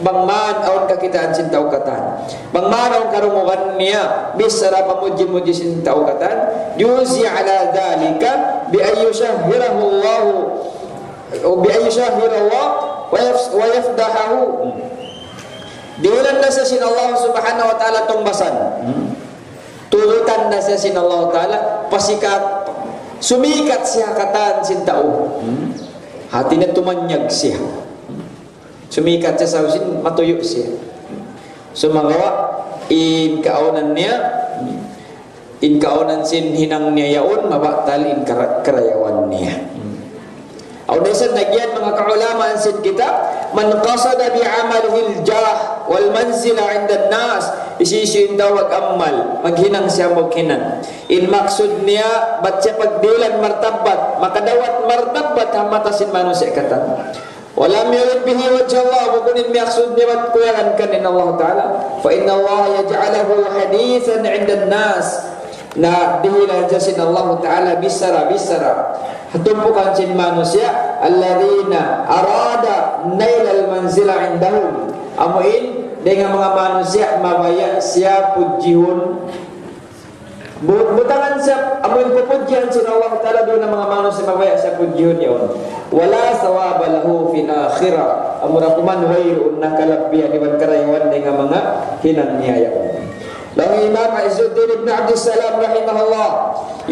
bang man awn kakitaan sin tau katan, bang man awn karungugan niya bichara pamudji-mudji sin tau katan, جزي على ذلك بأن يشهره الله، بأن يشهره الله ويف-، ويفضحه. Dihilan da siya sin Allah Subhanahu wa Ta'ala tungbasan. Hmm. Tugutan da siya sin Allah Ta'ala, pasikat, sumikat siya katan sin tau. Hmm. Hati niya tumanyag siya. Sumikat siya sa' sin matuyu' siya. Sumagawa', in kaawnan niya, in kaawnan sin hinang niya yaun, mabatal in kara-, karayawan niya. Awn da isab nagyan manga kaulamaan sin kita, من قصد بعمله الجاه والمنزلة عند الناس. Hisiyu-siyu in tau mag-amal, maghinang siya maghinang. In maksud niya, bat siya pagdihilan martabat, makadawat martabat ha mata sin manusiya' katan. ولم يرد به وجه الله, bukun in miyaksud niya bat kuyagan kaniya in Allah Ta'ala. فإن الله يجعله حديثا عند الناس. Na dihilan siya sin Allah Ta'ala bichara-bichara ha tumpukan sin manusiya', الذين أراد نيل المنزلة عندهم. Amuin, dayn ha manga manusiya' mabaya' siya pudjihun. Bu-, butangan siya, amuin pupudjihan sin Allah Ta'ala duun ha manga manusiya' mabaya' siya pudjihun yaun. ولا ثواب له في الآخرة. Amura kuman wayruun na kalabbihan iban karayawan dayn ha manga hinang niya yaun. Laung Imam Izzuddin ibn Abdussalam rahimahullah,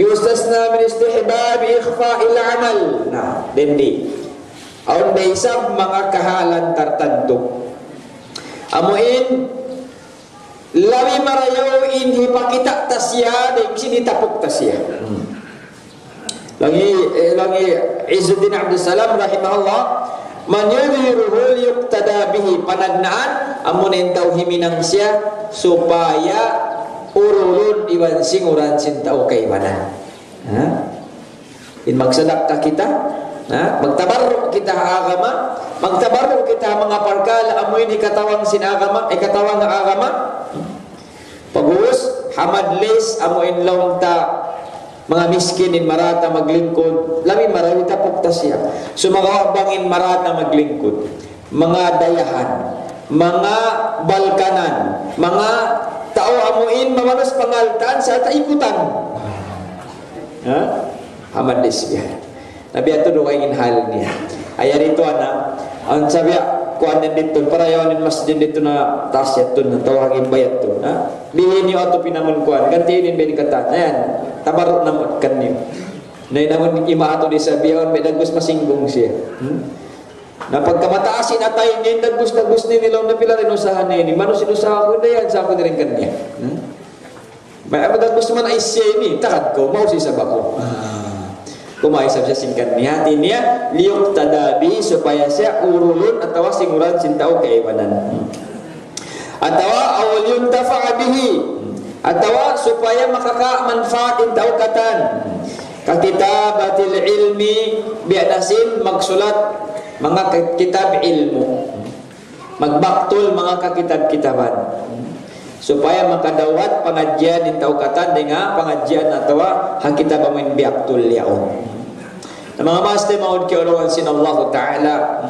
يستثنى من استحباب إخفاء العمل. Na, dindi. Awn da isab manga kahalan tartantu. Amuin, labi marayaw in hipakita' ta siya, dayn sin hitapuk ta siya. Hmm. Laung hi, eh, laung hi Izzuddin Abdussalam rahimahullah, من يظهره ليقتدى به, panagnaan, amuna in tau himinang siya, supaya urulun iban singuran sin tau kaibanan. Ha? In magsadakka kita, ha? Magtabarru' kita ha agama, magtabarru' kita ha manga parkala' amuin hikatabang sin agama, hikatabang ha agama. Pag'ubus, ha majlis, amuin laung ta, manga miskin in marayaw maglingkud, labi marayaw hitapuk ta siya. Sumagawa' bang in marayaw maglingkud, manga dayahan, manga balkanan, manga tau amuin mamanus pangaltaan sa' ta ikutan. Ha? Ha majlis biya'. Na biya' tuud in hal niya. Ay, yari tuwan na, awn sa' biya', kuwan yan didtu, parayawan in masjid didtu na taas yadtu, na tawagin ba yadtu, ha? Bihin niyu atu pinamun kuwan, ganti' ini in bihin katan. Ayan, tabarru' namu' kaniyu. Na in amun ima atu di sa' biya' awn, may dagbus masinggung siya. Hmm? Na pagka mataas in atay niya, dagbus-dagbus niya, laung niya, pila da in usaha niya ini. Manus in usaha ku, dayn sa' aku diringkan niya. Hmm? May dagbus man ay siya ini, tagad ku, mausi sa' ba ku. Ah. Kumaisa siya sin kaniya, hati niya, ليقتدى به, supaya siya urulun atawa singuran sin tau kaibanan. Hmm. Atawa, أو لينتفع به. Atawa, supaya makakamanfaat in tau katan. ككتابة العلم, biya' na sin magsulat manga ki-, kitab ilmu'. Magbaktul manga kakitab-kitaban. Supaya makadawat pangadjian in tau katan dayn ha pangadjian atawa ha kitab amuin biyaktul yaun. Na manga maas taymanghud kiyaulungan sin Allahu Ta'ala.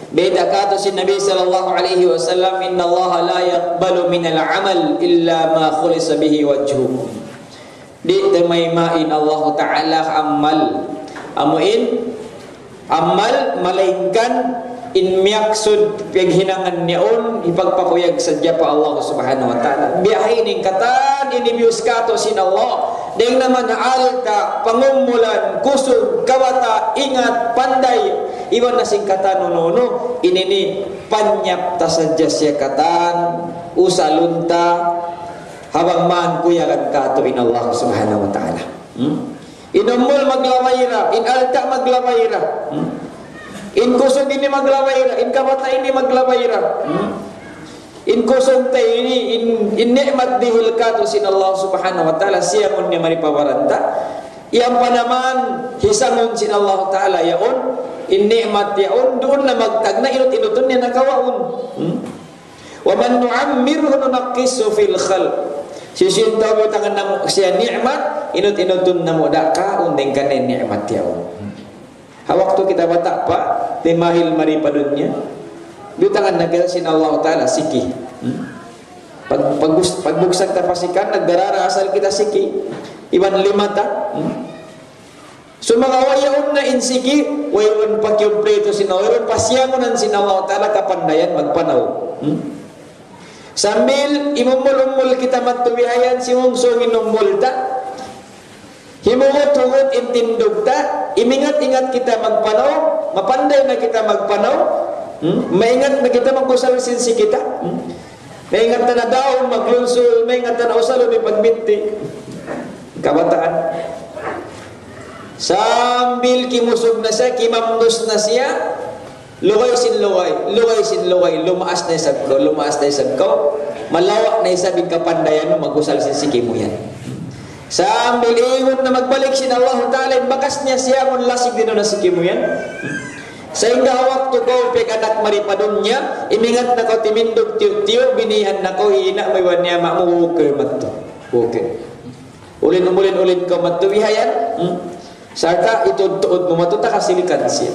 Bayta' kātu' sin Nabi sallallahu alayhi wasallam, إن الله لا يقبل من العمل إلا ما خلص به وجهه. Di' tamayma' in Allahu Ta'ala amal. Amuin, amal, malaingkan in miyaksud piyaghinangan niya yaun, hipagpakuyag sadja pa Allah Subhanahu wa Ta'ala. Biya' ha ini in katan ini biyus kātu' sin Allah. Dayn naman ha alta', pangumulan, kusug, kabata', ingat, panday, iban na sin katan unu-unu, ini ini panyap ta sadja siya katan, usalun ta, ha bang man kuyagan kātu' in Allah Subhanahu wa Ta'ala. Hmm? In umul maglabay ra, in alta' maglabay ra. Hmm? In kusug ini maglabay ra, in kabata' ini maglabay ra. Hmm? In kusug ta ini, in, in ni'mat dihil katu' sin Allah Subhanahu wa Ta'ala, siyangun niya mari pa baran ta. Yan pa naman, hisangun sin Allah Ta'ala yaun, in ni'mat yaun, duun na magtagna', inut-inutun niya nakawaun. Hmm? وَمَنْ نُعَمِّرْهُ نُنَكِّسْهُ فِي الْخَلْقِ. Hisiyu in tau biyutangan namu' siya ni'mat, inut-inutun namu' da kaun dayn kaniya ni'mat yaun. Ha waktu kita bata' pa, timahil mari pa dunya, biyutangan na kita sin Allah Ta'ala siki. Hmm? Pag, pag, pagbugsag ta pa sikan, nagdarara asal kita siki. Iban lima ta. Hmm? So, manga way yaun na in siki, wayruun pa kiyumpletu sin, wayruun pa siyangunan sin Allah Ta'ala kapandayan magpanaw. Hmm? Sambil imumul-umul kita matuwihayan, simungsung in umul ta. Himugut-hugut in tindug ta, imingat-ingat kita magpanaw, mapanday na kita magpanaw, hmm? Maingat na kita mag-usal sin siki ta. Hmm? Maingat ta na daun, maglunsul, maingat ta na usalun in pagbitti. Kabataan. Sambil kimusug na siya, kimamnus na siya, lugay sin lugay, lugay sin lugay, lumaas na isab kaw, lumaas na isab kaw, malawa' na isab in kapandayan mu, mag-usal sin siki mu yan. Sambil ingun na magbalik sin Allah Ta'ala, in bakas niya siyangun lasig din na siki mu yan. Sahingga ha waktu kaw piyag-anak mari pa dunya, imingat na kaw timindug tiyu'-tiyu', binihan na kaw, hi ina' mu iban hi ama' mu, walker madtu. Walker. Ulin, ulin-ulin kaw matuwihayan, hmm? Sarta' itud-tuud mu madtu, takasilikan siya.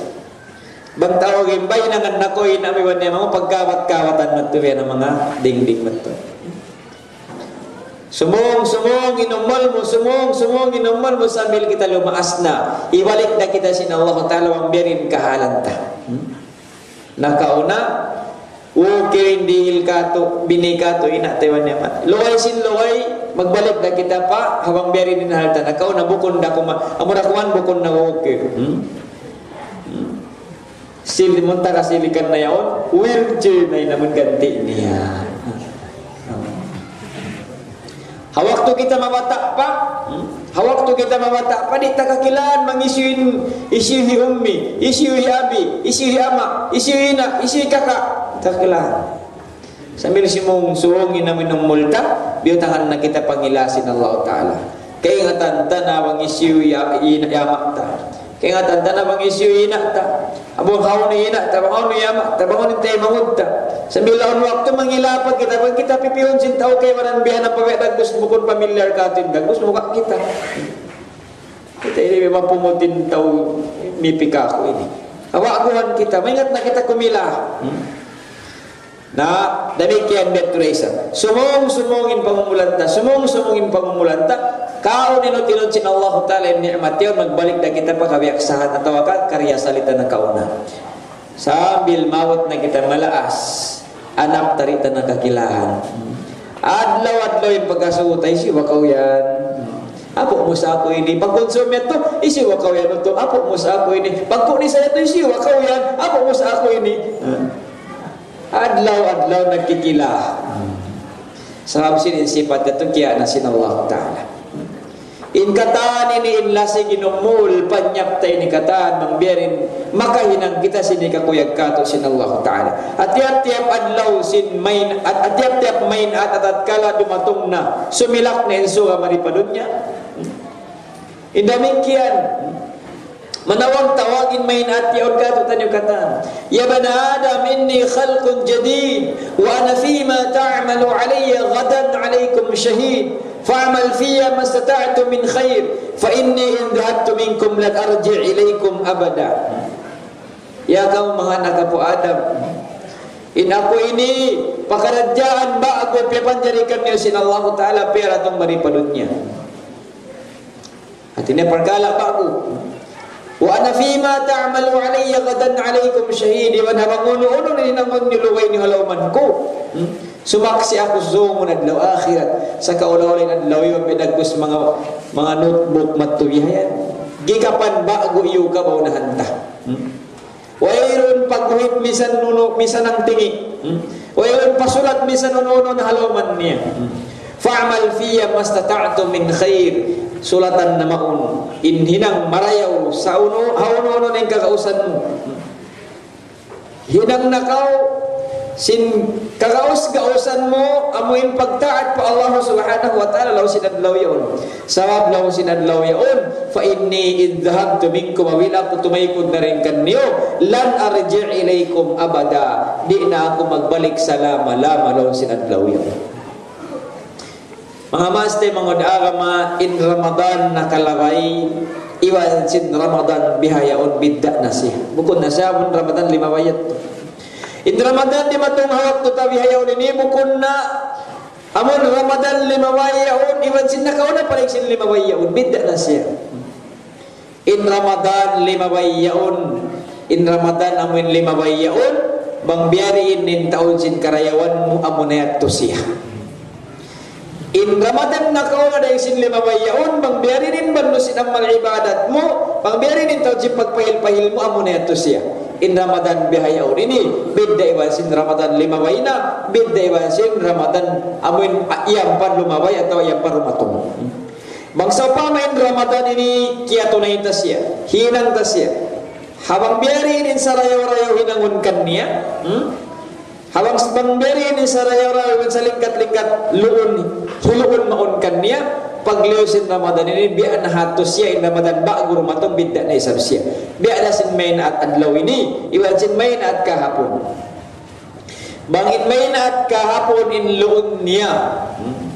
Bang tau gimbay nangan na kaw, hi ina' mu iban hi ama' mu, pagkawat-kawatan matuwihayan manga dingding madtu. Sumung, sumung in umul mu, sumung, sumung in umul mu sambil kita lumaas na. Hibalik na kita sin Allah Ta'ala bang biya' diin in kahalan ta. Hmm? Nakauna, walker in dihil katu', bini katu', ina' ta iban hi ama'. Lugay sin lugay, magbalik na kita pa, ha bang biya' diin in hal ta. Nakauna, bukun da kuman, amura kuman, bukun na walker. Hmm? Hmm? Sil-, munta kasilikan na yaun, wheelchair na in amun ganti' niya. Ha waktu kita mabata' pa, hmm? Ha waktu kita mabata' pa, di' ta kakilahan bang hisiyu in, hisiyu hi ummi, hisiyu hi abi, hisiyu hi ama', hisiyu hi ina', hisiyu hi kaka'. Di' ta kakilahan. Sambil simungsung in amun umul ta, biyutangan na kita pangila sin Allah Ta'ala. Kaingatan ta na bang hisiyu hi, hi, hi ama' ta. Kaingatan ta na bang hisiyu hi ina' ta. Bang hawnu in ina' ta, bang hawnu in ama' ta, bang hawnu in taymanghud ta. Sambil awn waktu mangila pa kita, bang kita pipihun sin tau kaibanan biya' na pa biya' dagbus bukun pamilyar katu' in dagbus, mukha kita. Kita ini memang pumutin tau mipikaku ini. Awa' aguhan kita, maingat na kita kumila. Hmm? Na, damikkiyan biya' tuud da isab. Sumung-sumung in pangumulan ta, sumung-sumung in pangumulan ta, kaun inut-inut sin Allahu Ta'ala in ni'mat yaun, magbalik da kita pa kabiyaksahan atawa ka kariasali ta nakauna. Sambil maabut na kita malaas, anak ta di' ta na kakilahan. Adlaw-adlaw in pagkasubu ta, hisiyu ba kaw yan? Apu' mu sa aku ini. Pagkunsum yadtu, hisiyu ba kaw yan? Utu, apu' mu sa aku ini. Pagkunis yadtu, hisiyu ba kaw yan? Apu' mu sa aku ini. Adlaw-adlaw nagkikila. Sabab sin in sipat yadtu kiyawa' na sin Allah Ta'ala. In katan ini in lasig in umul, panyap ta ini katan, bang biya' diin makahinang kita sin hikakuyag katu' sin Allah Ta'ala. At tiyap-tiyap adlaw sin main, at, at tiyap-tiyap main at, at tatkala dumatung na, sumilak na in suga mari pa dunya. In damikkiyan, manawag-tawag in main at yaun katu'taniyu katan. يا ابن آدم إني خلق جديد وأنا فيما تعمل علي غدا عليكم شهيد فاعمل في ما استطعت من خير فإني إن ذهبت منكم لن أرجع إليكم أبدا. Ya kamu manga anak apu' Adam, in aku ini pakaradjaan ba'gu piyapanjari kaniyu sin Allahu Ta'ala piyaratung mari pa dunya. Hati niya parkala' ba'gu. وأنا فيما تعمل علي غدا عليكم شهيد. Iban ha bang unu-unu in hinangun niyu lugay niyu ha lawman ku. Hmm? Sumaksi' aku susungun adlaw akhirat. Sa' kaula-ula in adlaw yaun, biya' dagbus manga, manga notebook matuwi hayan. Gikapan ba'gu iyukabaw na hanta. Hmm? Wayruun pagguhit misan unu, misan ang tingi'. Hmm? Wayruun pasulat misan unu-unu na ha lawman niya. Hmm? فاعمل في ما استطعت من خير. Sulatan na mawn in hinang marayaw sa unu, ha unu-unu na in kakausan mu. Hmm? Hinang na kaw sin kagaus-gausan mu, amu in pagtaat pa Allah Subhanahu wa Ta'ala, laung sin adlaw yaun. Sabab laung sin adlaw yaun, فإني إن ذهبت منكم, apabila aku tumaykud na dayn kaniyu, لن أرجع إليكم أبدا. Di' na aku magbalik salama-lama, laung sin adlaw yaun. Manga maas taymanghud agama, in Ramadan nakalabay, iban sin Ramadan bihaun bidda' na siya. Bukun na siya, amun Ramadan limabay yadtu. In Ramadan dimatung ha waktu ta bihaun ini, bukun na amun Ramadan limabay yaun, iban sin nakauna pa dayn sin limabay yaun, bidda' na siya. In Ramadan limabay yaun, in Ramadan amun limabay yaun, bang biya' diin in taud sin karayawan mu, amuna yadtu siya. In Ramadan nakauna dayn sin limabay yaun, bang biya' diin in bandu' sin amal ibadat mu, bang biya' diin in taud sin pagpahil-pahil mu, amuna yadtu siya. In Ramadan bihaun ini, bidda' iban sin Ramadan limabay na, bidda' iban sin Ramadan amun, ah, iyan pa lumabay atawa iyan pa dumatung. Bang sawpama in Ramadan ini kiyatunay ta siya, hinang ta siya. Ha bang biya' diin in sarayaw-rayaw hinangun kaniya, hmm? Ha bang, bang biya' diin in sarayaw-rayaw iban salingkat-lingkat luun, huluun mawn kaniya, pagliyu sin Ramadan ini, biya' na hadtu siya, in Ramadan ba'gu dumatung, bidda' na isab siya. Biya' da sin maynaat adlaw ini, iban sin maynaat kahapun. Bang in maynaat kahapun in luun niya, hmm,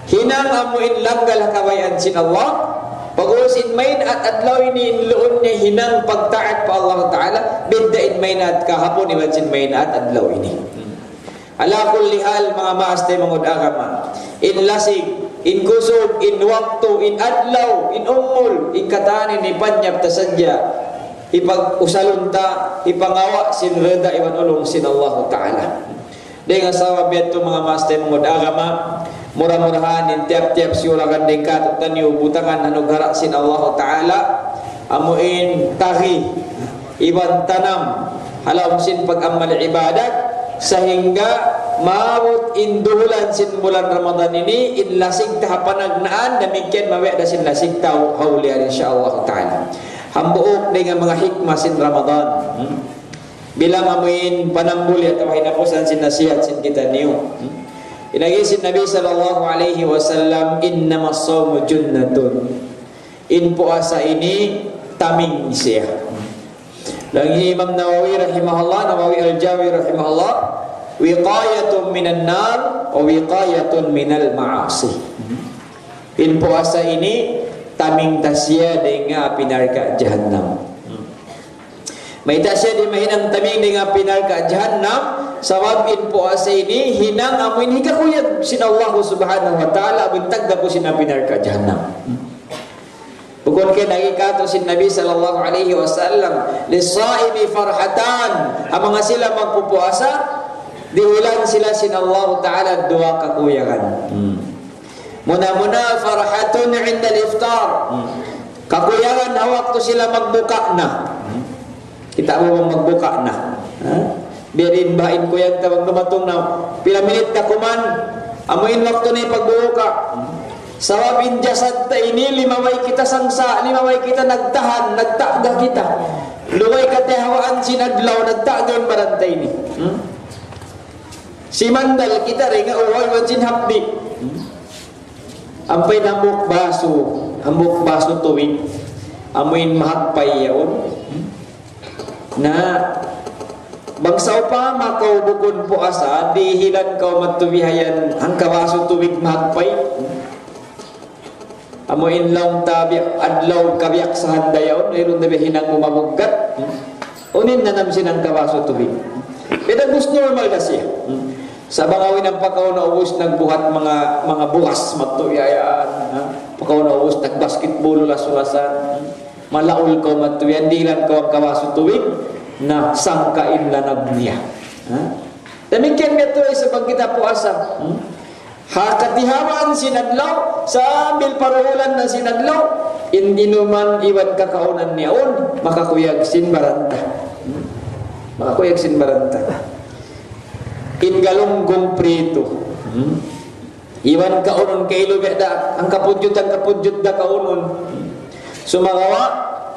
hinang amu in langgal ha kabayaan sin Allah, pag'ubus in maynaat adlaw ini in luun niya hinang pagtaat pa Allah Ta'ala, bidda' in maynaat kahapun iban sin maynaat adlaw ini. Hmm. Ala kulli hal, manga maas taymanghud agama, in lasig, in kusug, in waktu, in adlaw, in umul, in katan ini panyap ta sadja hipag-usalun ta, hipangawa' sin rida iban ulung sin Allahu Ta'ala. Dayn ha sabab yadtu, manga maas taymanghud agama, mura-murahan in tiyap-tiyap siyulakan dayn kātu'niyu butangan anugerah sin Allahu Ta'ala, amu in tagi iban tanam ha lawm sin pag-amal ibadat, sahingga maabut in duhulan sin bulan Ramadan ini, in lasig ta ha panagnaan, damikkiyan mabiya' da sin lasig ta ha ulihan, insya Allah Ta'ala. Hambuuk dayn ha manga hikmah sin Ramadan. Hmm? Bilang amu in panambul atawa hinapusan sin nasihat sin kitaniyu. Hmm? In agi sin Nabi sallallahu alayhi wasallam, إنما الصوم جنة. In puasa ini taming siya. Laung hi Imam Nawawi rahimahullah, Nawawi Al-Jawi rahimahullah, وقاية من النار ووقاية من المعاصي. In puasa ini taming ta siya dayn ha api narka' jahannam. Mayta' siya di' mahinang taming dayn ha api narka' jahannam, sabab in puasa ini hinang amu in hikakuyag sin Allah Subhanahu wa Ta'ala, amu in tagdapu sin api narka' jahannam. Bukun kay nagikatu sin Nabi sallallahu alayhi wasallam, للصائم فرحتان, ha manga sila magpupuasa, dihilan sila sin Allahu Ta'ala duwa kakuyagan. Hmm. Muna-muna, فرحة عند الإفطار. Hmm. Kakuyagan ha waktu sila magbuka na. Hmm. Kita' mu bang magbuka na? Ha? Biya' diin baha' in kuyag ta bang dumatung na, pila minit na kuman, amu in waktu na in pagbuka. Sabab in jasad ta ini, limabay kita sangsa', limabay kita nagtahan, nagta'ga kita. Lugay katihawaan sin adlaw, nagta'ga in baran ta ini. Hmm? Simandal kita dayn ha uhaw iban sin hapdi'. Hmm? Ampa in hambuuk basu, hambuuk basu tubig, amu in mahagpay yaun. Na, bang sawpama kaw bukun puasa, dihilan kaw matubihayan hangka basu tubig mahagpay. Amu in laung ta biya' adlaw kabiyaksahan da yaun, wayruun da biya' hinang mu mabuggat. Unu in nanam sin hangka basu tubig. Pwede gusto normal na siya. Sa' bang awn in pakaun na ubus nagbuhat manga, manga bugas matuya' yan, ha? Pakaun na ubus nagbasketball, ulas-ulasan. Malaul kaw matuya', dihilan kaw hangka basu tubig, na sangka in lanab niya. Ha? Damikkiyan biya' tuud isab bang kita puasa. Hmm? Ha katihawaan sin adlaw, sambil paruhulan na sin adlaw, in inuman iban kakaunan niya yaun, makakuyag sin baran ta. Hmm? Makakuyag sin baran ta. In galunggong prito. Hmm? Iban kaunun kailu biya' da, hangka pudjut, hangka pudjut da kaunun. Sumagawa',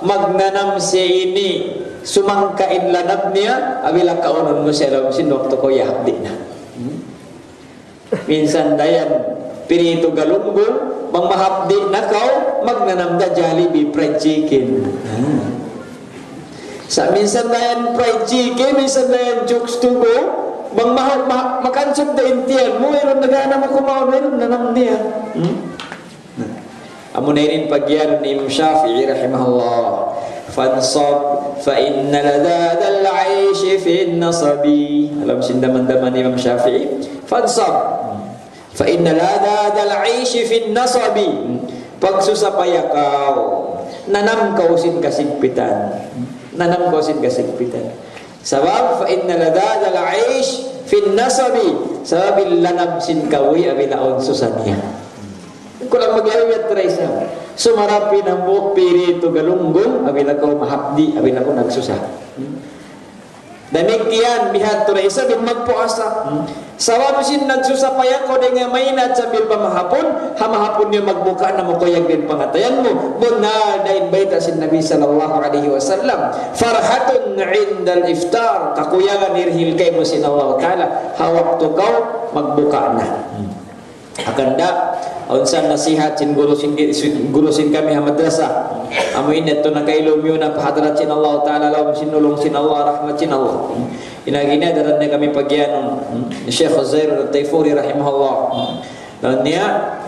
magnanam siya ini, Sumangka in lanab niya, apabila kaunun mu siya ha lawm sin waktu kaw iyahapdi' na. Hmm? Minsan da yan, piritu galunggong, bang mahapdi' na kaw, magnanam da Jollibee fried chicken. Hmm. Sa' minsan da yan fried chicken, minsan da yan Chooks to go, bang maha-, maha-, makansub da in tiyan mu, wayruun nagana mu kumaun, wayruun nanam niya. Hmm? Amuna ini in pagiyanun ni Imam Shafi'i rahimahullah. فانصب فإن لذاذ العيش في النصب. Ha lawm sin daman-daman ni Imam Shafi'i. فانصب فإن لذاذ العيش في النصب. Pagsusapaya kaw, nanam kaw sin kasigpitan. Nanam kaw sin kasigpitan. Sabab, فإن لذاذ العيش في النصب. Sabab in lanab sin kabuhi' apabila awn susa niya. Kulang maglayu yadtu da isab. Sumarap in hambuuk piritu galunggong, apabila kaw mahapdi', apabila kaw nagsusa. Damikkiyan bihadtu da isab in magpuasa. Sabab sin nagsusapaya kaw dayn ha mainat sambil pa mahapun, ha mahapun niya magbuka na mu kuyag in pangatayan mu. Bunnal da in bayta' sin Nabi sallallahu alayhi wasallam. فرحة عند الإفطار. Kakuyagan hirihil kaymu sin Allah Ta'ala. Ha waktu kaw magbuka na. Hangkan da, awn sa nasihat sin guru sin, sin guru sin kami ha madrasa. Amu in yadtu nakailu miyu na pa hadarat sin Allah Ta'ala, lawm sin ulung sin Allah, rahmat sin Allah. Ina gini daran niya kami pagiyanun, Sheikh Uzair Al-Tayfuri rahimahullah. Laung niya,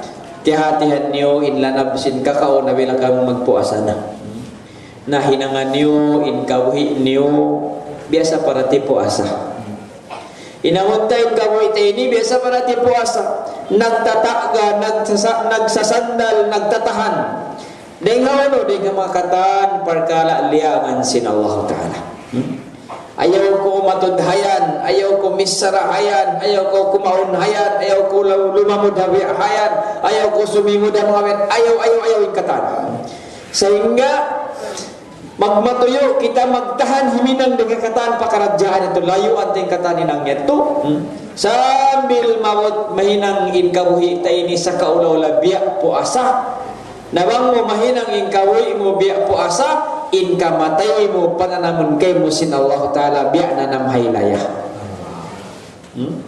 tihatihan niyu in lanab sin kakaun apabila kamu magpuasa na. Na hinangan niyu in kabuhi' niyu biya' sa parati puasa. Hinangun ta in kabuhi' ta ini biya' sa parati puasa. Nagtataga, nagsasa-, nagsasandal, nagtatahan. Dayn ha unu, dayn ha manga katan parkala' liyangan sin Allah Ta'ala. Hmm? Ayaw kaw matud ha yan, ayaw kaw misara ha yan, ayaw kaw kumaun ha yan, ayaw kaw lu-, lumamud ha biya' ha yan, ayaw kaw sumingud ha manga yan, ayaw, ayaw, ayaw, in katan. Sahingga magmatuyu' kita magtahan himinang dayn ha katan pakaradjaan yadtu, layuan ta in katan hinang yadtu. Hmm? Sambil maabut mahinang in kabuhi' ta ini sakaula-ula biya' puasa. Na bang mu mahinang in kabuhi' mu biya' puasa, in kamatay mu pananamun kaymu sin Allah Ta'ala biya' nanam haylaya. Hmm?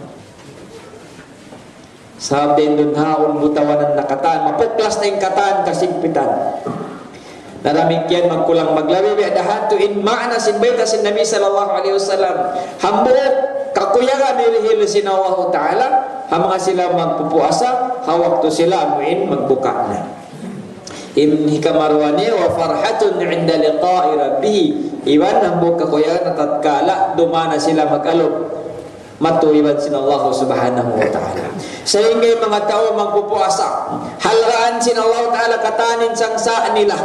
Sabab dayn duun ha yaun butawanan na katan, mapuklas na in katan kasigpitan. Na damikkiyan magkulang maglabi biya' da hadtu in maana sin bayta' sin Nabi sallallahu alayhi wasallam. Hambuuk kakuyagan hirihil sin Allah Ta'ala, ha manga sila magpupuasa, ha waktu sila amu in magbuka na. In hikaruwa niya, وفرحة عند لقاء ربه. Iban hambuuk kakuyagan na tatkala dumatung na sila mag-alup. Matu iban sin Allah Subhanahu wa Ta'ala. Sahingga in manga tau magpupuasa, halgaan sin Allah Ta'ala katan in sangsa' nila.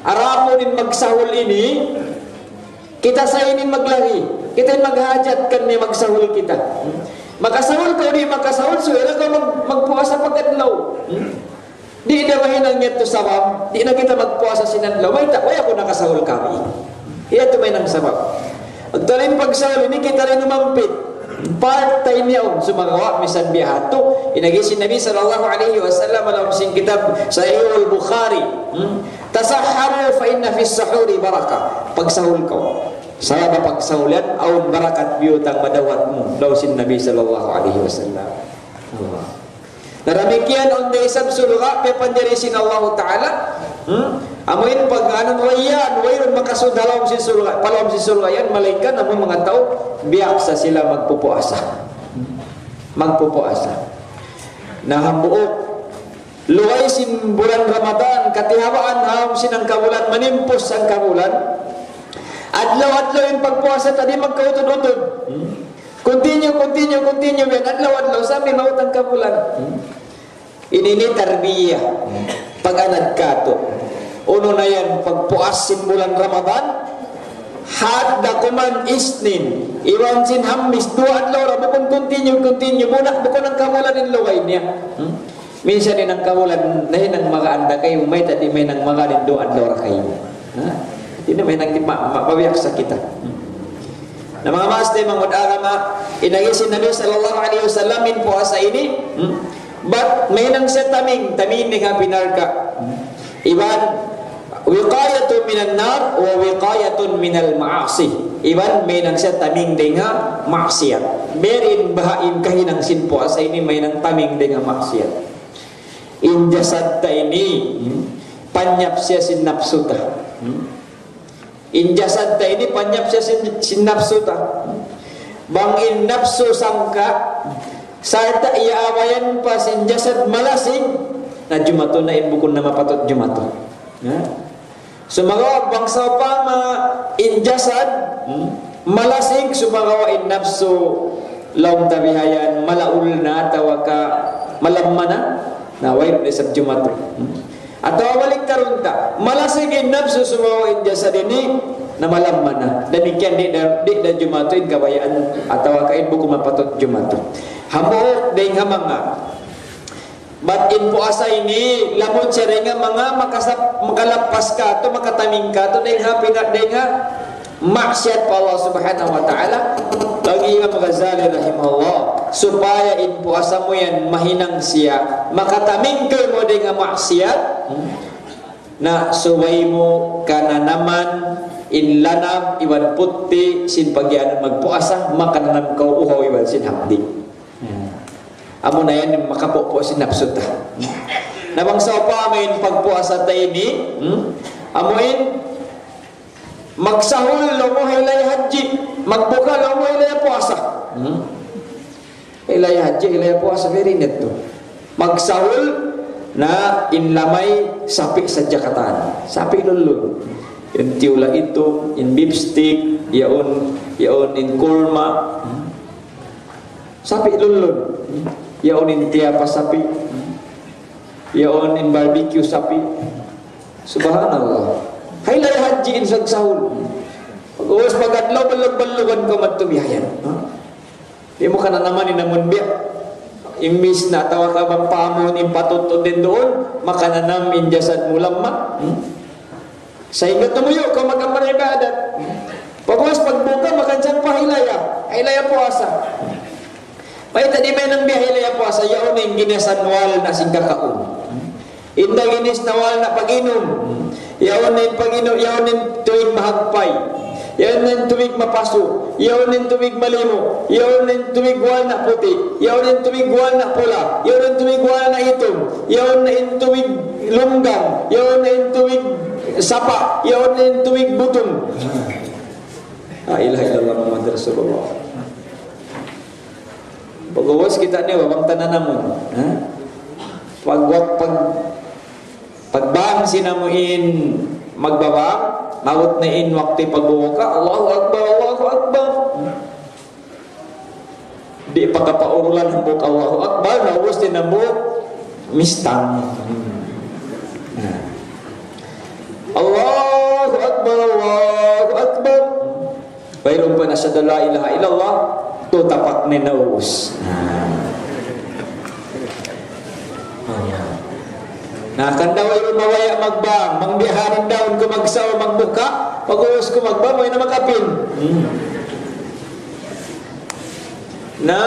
Arapu in magsahul ini, kita sa ini maglari, kita in maghajat kan ini magsahul kita. Makasahul kaw di' makasahul, subay da kaw mag-, magpuasa pag-adlaw. Di' da mahinang yadtu sabab, di' na kita magpuasa sin adlaw. Mayta', way aku nakasahul kami. Yadtu mahinang sabab. At talim pagsahul ini kita rin umampit. Part time yaun, sumagawa', misan biya' hatu. In agi sin Nabi sallallahu alayhi wasallam, ha lawm sin kitab Sahih al-Bukhari. Hmm? تسحروا فإن في السحور بركة. Pagsahul kaw. Sabab pagsahul yan, awn barakat biyutang madawat mu. Laung sin Nabi sallallahu alayhi wasallam. Allah. Na damikkiyan awn da isab surga', piyapanjari sin Allahu Ta'ala. Hmm? Amu in pag-anu, Rayyan, wayruun makasud ha lawm sin surga', pa lawm sin surga' yan, malayngkan amu manga tau, biya' sa sila magpupuasa. Magpupuasa. Na hambuuk, lugay sin bulan Ramadan, katihabaan ha lawm sin hangkabulan, manimpus hangkabulan. Adlaw-adlaw in pagpuasa ta di' magkautud-utud. Hmm? Continue, continue, continue, yan. Adlaw-adlaw, sambil maabut hangkabulan. Ini, ini tarbiyah. Pag-anad katu'. Unu na yan, pagpuas sin bulan Ramadan, Had da kuman Isnin, iban sin Hamis, duwa adlaw ra, bukun continue, continue, muna, bukun hangkabulan in lugay niya. Hmm? Minsan in hangkabulan, nahinang magaan da kaymu, mayta' di' mahinang magaan in duwa adlaw ra kaymu. Ha? Di' na mahinang di' ma-, ma-, mabiyaksa kita. Hmm. Na manga maas taymanghud agama, in agi sin Nabi sallallahu alayhi wasallam in puasa ini, hmm? Bat mahinang siya taming, taming dayn ha api narka'. Hmm. Iban, وقاية من النار ووقاية من المعاصي. Iban mahinang siya taming dayn ha maksiyat. Biya' diin baha' in kahinang sin puasa ini mahinang taming dayn ha maksiyat. In jasad ta ini, hmm, panyap siya sin napsu ta. Hmm. In jasad ta ini panyap siya sin, sin napsu ta. Bang in napsu sangka', sarta' iyaabayan pa sin jasad malasig, na jumatu na in bukun na mapatut jumatu. Ha? Sumagawa' bang sawpama in jasad, hmm, malasig, sumagawa' in napsu, laung ta bihayan, malaul na atawa ka malamma na, na way na isab jumatu. Hmm. Atawa baliktarun ta, malasig in napsu sumagawa' in jasad ini, na malamma na. Damikkiyan di' na, di' na jumatu in kabayaan, atawa ka in bukun mapatut jumatu. Hambuuk dayn ha manga bat in puasa ini, lamun siya dayn ha manga makasap-, makalappas katu', makataming katu', dayn ha pina-, dayn ha maksiyat pa Allah Subhanahu wa Ta'ala. Laung hi Imam Ghazali rahimahullah, supaya in puasa mu yan mahinang siya makataming kaymu dayn ha maksiyat, na subay mu kananaman in lanab iban puti' sin pagiyanun magpuasa, makananam kaw uhaw iban sin hapdi'. Hmm. Amuna yan in makapupu' sin napsu ta. Na bang sawpama in pagpuasa ta ini, hmm? Amu in magsahul laung mu hilay hadji, magbuka laung mu hilay puasa. Hmm? Hilay hadji, hilay puasa, very neat tu. Magsahul na in lamay sapi' sadja katan. Sapi' lullun. In tiyula itu, in beef steak, yaun, yaun in kurma. Hmm? Sapi' lullun. Yaun in tiyapa sapi'. Yaun in barbecue sapi'. Subhanallah. Hilay hadji in sagsahul. Pag-ubus pag-adlaw, balug-balugan kaw madtu bihayan. Ha? Di' mu kananaman in amun biya'. Imbis na atawa ka bang pamun in patut duun, makananam in jasad mu lamma. Hmm? Sahingga tumuyu' kaw mag-amal ibadat. Pag'ubus pagbuka, makan siya pa hilaya. Hilaya puasa. Mayta' di' mahinang biya' hilaya puasa, yaun in ginisan walna' sin kakaun. In da ginis na walna' pag-inum. Yaun in pag-inum, yaun in tubig mahagpay. Yaun in tubig mapasu. Yaun in tubig malimu. Yaun in tubig walna' puti'. Yaun in tubig walna' pula. Yaun in tubig walna' itum. Yaun in tubig lunggang, yaun in tubig sapa', yaun in tubig butung. La ilaha illallah Muhammad Rasulullah. Pag'ubus kita' niya, bang ta nanamun. Ha? Pag, pag, pagbang sin amu in magbabang, maabut na in waktu pagbuka, Allahu Akbar, Allahu Akbar. Di' pa kapaurulan hambuuk Allahu Akbar, naubus in hambuuk mistang. Allahu Akbar, Allahu Akbar. Wayruun pa in أشهد أن لا إله إلا الله, tu tapak na in naubus. Na, kan da wayruun mabaya' magbang, mangbiharin daun ku magsaw, magbuka, pag'ubus ku magbang, way na makapin. Hmm. Na,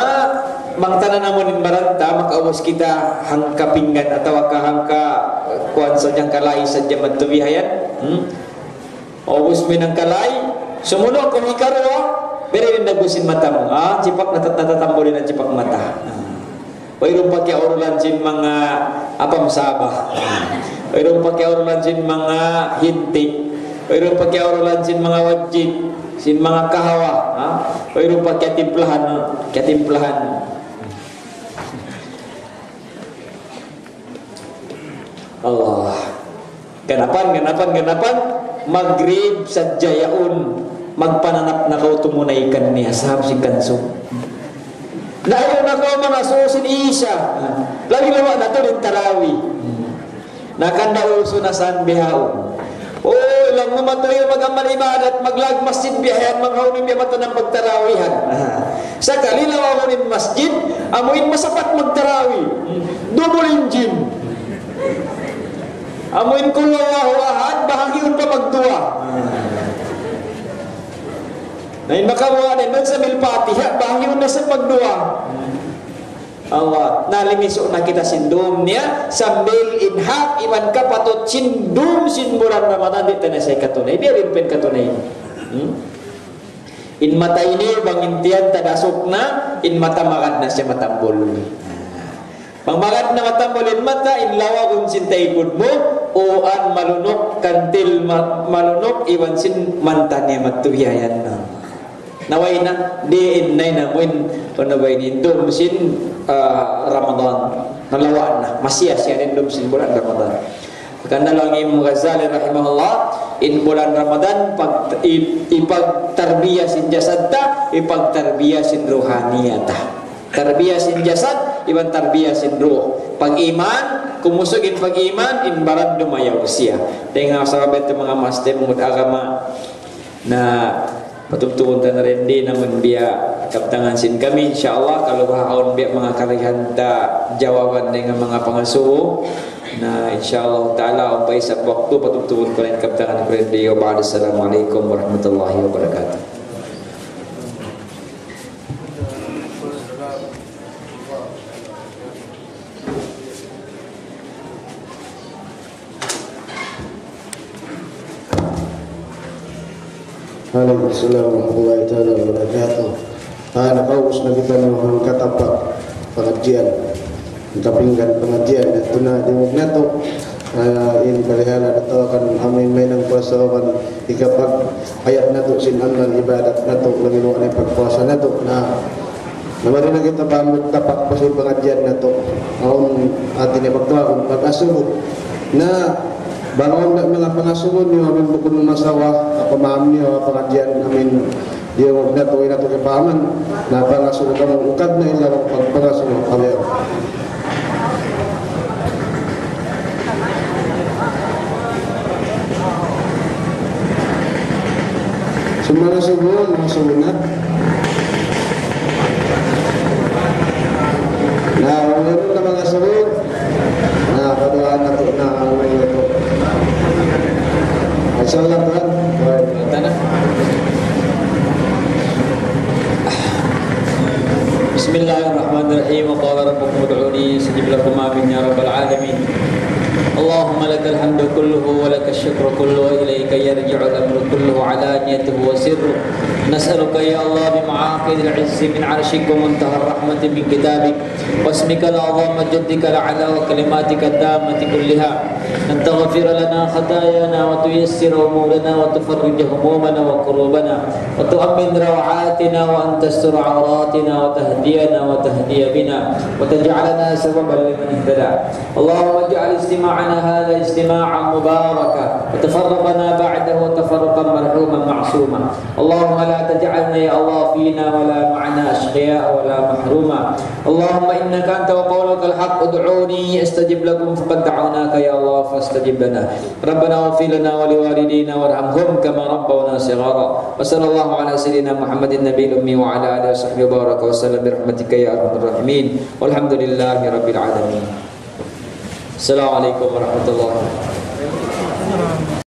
bang ta nanamun in baran ta, makaubus kita hangka pinggan atawa ka hangka, eh, kuwan sadja, hangka lai sadja madtu bihayan. Hmm? Ubus mu in hangka lai, sumunu' kaw hikaruwa, biri in dagbus sin mata mu. Ah, chipak, natat-, natatambul in chipak mata. Ah. Wayruun pa kiyaurulan sin manga apam Sabah. Wayruun pa kiyaurulan sin manga hinti'. Wayruun pa kiyaurulan sin manga wajit, sin manga kahawa. Ha? Wayruun pa kiyatimplahan, kiyatimplahan. Allah. Ganapan, ganapan, ganapan. Magrib sadja yaun. Magpananap na kaw tumunay kan niya, sahab sin kansu. Na ayaw na kaw mangasubu sin Isya. Lagi lawa na tuud in tarawih. Na kan da usu na san bihaun. Oh, laung mu matuyu' mag-amal ibadat, maglag masjid bihayan, maghaunun biya' matu na pagtarawihan. Sakali lawa mu in masjid, amu in masapat magtarawih. Double engine. Amu in Qul Huwallahu Ahad, bahagiun pa magduwa. Na in makabuga' na in magsambil Fatiha, bahagiun na sa magduwa. Allah, na limisu' na kita sin dum niya, sambil in hak iban kapatut sin dum sin bulan Ramadan di' ta na siya katunay. Biya' diin pa in katunay. Hmm? In mata ini, bang in tiyan ta dasuk na, in mata magad na siya matambul. Bang magad na matambul in mata, in lawagun sin taykud mu, uan malunuk, kantil ma-, malunuk, iban sin mantan niya matuyayan na. Na way na, di' in nay na mu in, unu ba ini, dum sin, ah, Ramadan. Nalawa' na, masiya-siya in dum sin bulan Ramadan. Hangkan laung hi Imam Ghazali rahimahullah, in bulan Ramadan, pag-, i-, ipagtarbiya sin jasad ta, ipagtarbiya sin ruhaniya ta. Tarbiya sin jasad, iban tarbiya sin ruh. Pag-iman, kumusug in pag-iman, in baran dumayaw siya. Dayn ha sabab yadtu manga maas taymanghud agama, na patubtubun ta na rin di' naman biya' kabtangan sin kami, insya Allah, kalu bahaun biya' manga karihan ta jawaban dayn ha manga pangasubu. Na insya Allah ta'ala, awn pa isab waktu patubtubun ku na in kabtangan ku rin di'. Wa ba'd, assalamu alaykum warahmatullahi wabarakatuh. Waalaikumsalam warahmatullahi taala wabarakatuh. Ah, nakaubus na kita na hangkatapang pangadjian. Hangkapinggan pangadjian. Yadtu na diyungug natu'. Ah, in parihala' natu' kan amuin mahinang puasa kan hikapag-ayat natu' sin amal ibadat natu', labi na in pagpuasa natu'. Na, na mari na kita pamut tapak pa sin pangadjian natu'. Awn hati niya pagtuhagun, pag-asubu. Na, bang awn da manga pangasubu niyu amin bukun masawa, pamaham niyu, pangadjian amin, diyungug natu', way natu' kiyapahaman, na pangasubu kamu, ukab na in laung pag-, pangasubu kalian. Sin manga subu, manga subu na. Na, mayroon na manga subu. Na, paduwaan natu' na, mayroon natu'. Insya Allah, tuwan. Tuwan. بسم الله الرحمن الرحيم. وقال ربكم ادعوني أستجب لكم. آمين يا رب العالمين. اللهم لك الحمد كله ولك الشكر كله وإليك يرجع الأمر كله علانيته وسره. نسألك يا الله بمعاقد العز من عرشك ومنتهى الرحمة من كتابك واسمك الأعظم وجدك الأعلى وكلماتك التامة كلها أن تغفر لنا خطايانا وتيسر أمورنا وتفرج همومنا وكروبنا وتؤمن روعاتنا وأن تستر عوراتنا وتهدينا وتهدي بنا وتجعلنا سببا لمن اهتدى. اللهم اجعل اجتماعنا هذا اجتماعا مباركا وتفرقنا بعده تفرقا مرحوما معصوما. اللهم لا تجعلنا يا الله فينا ولا معنا أشقياء ولا محروما. اللهم إنك أنت وقولك الحق، ادعوني أستجب لكم، فقد دعوناك يا الله فاستجب لنا. ربنا اغفر لنا ولوالدينا وارحمهم كما ربونا صغارا. وصلى الله على سيدنا محمد النبي الأمي وعلى آله وصحبه وبارك وسلم برحمتك يا أرحم الراحمين. والحمد لله رب العالمين. السلام عليكم ورحمة الله.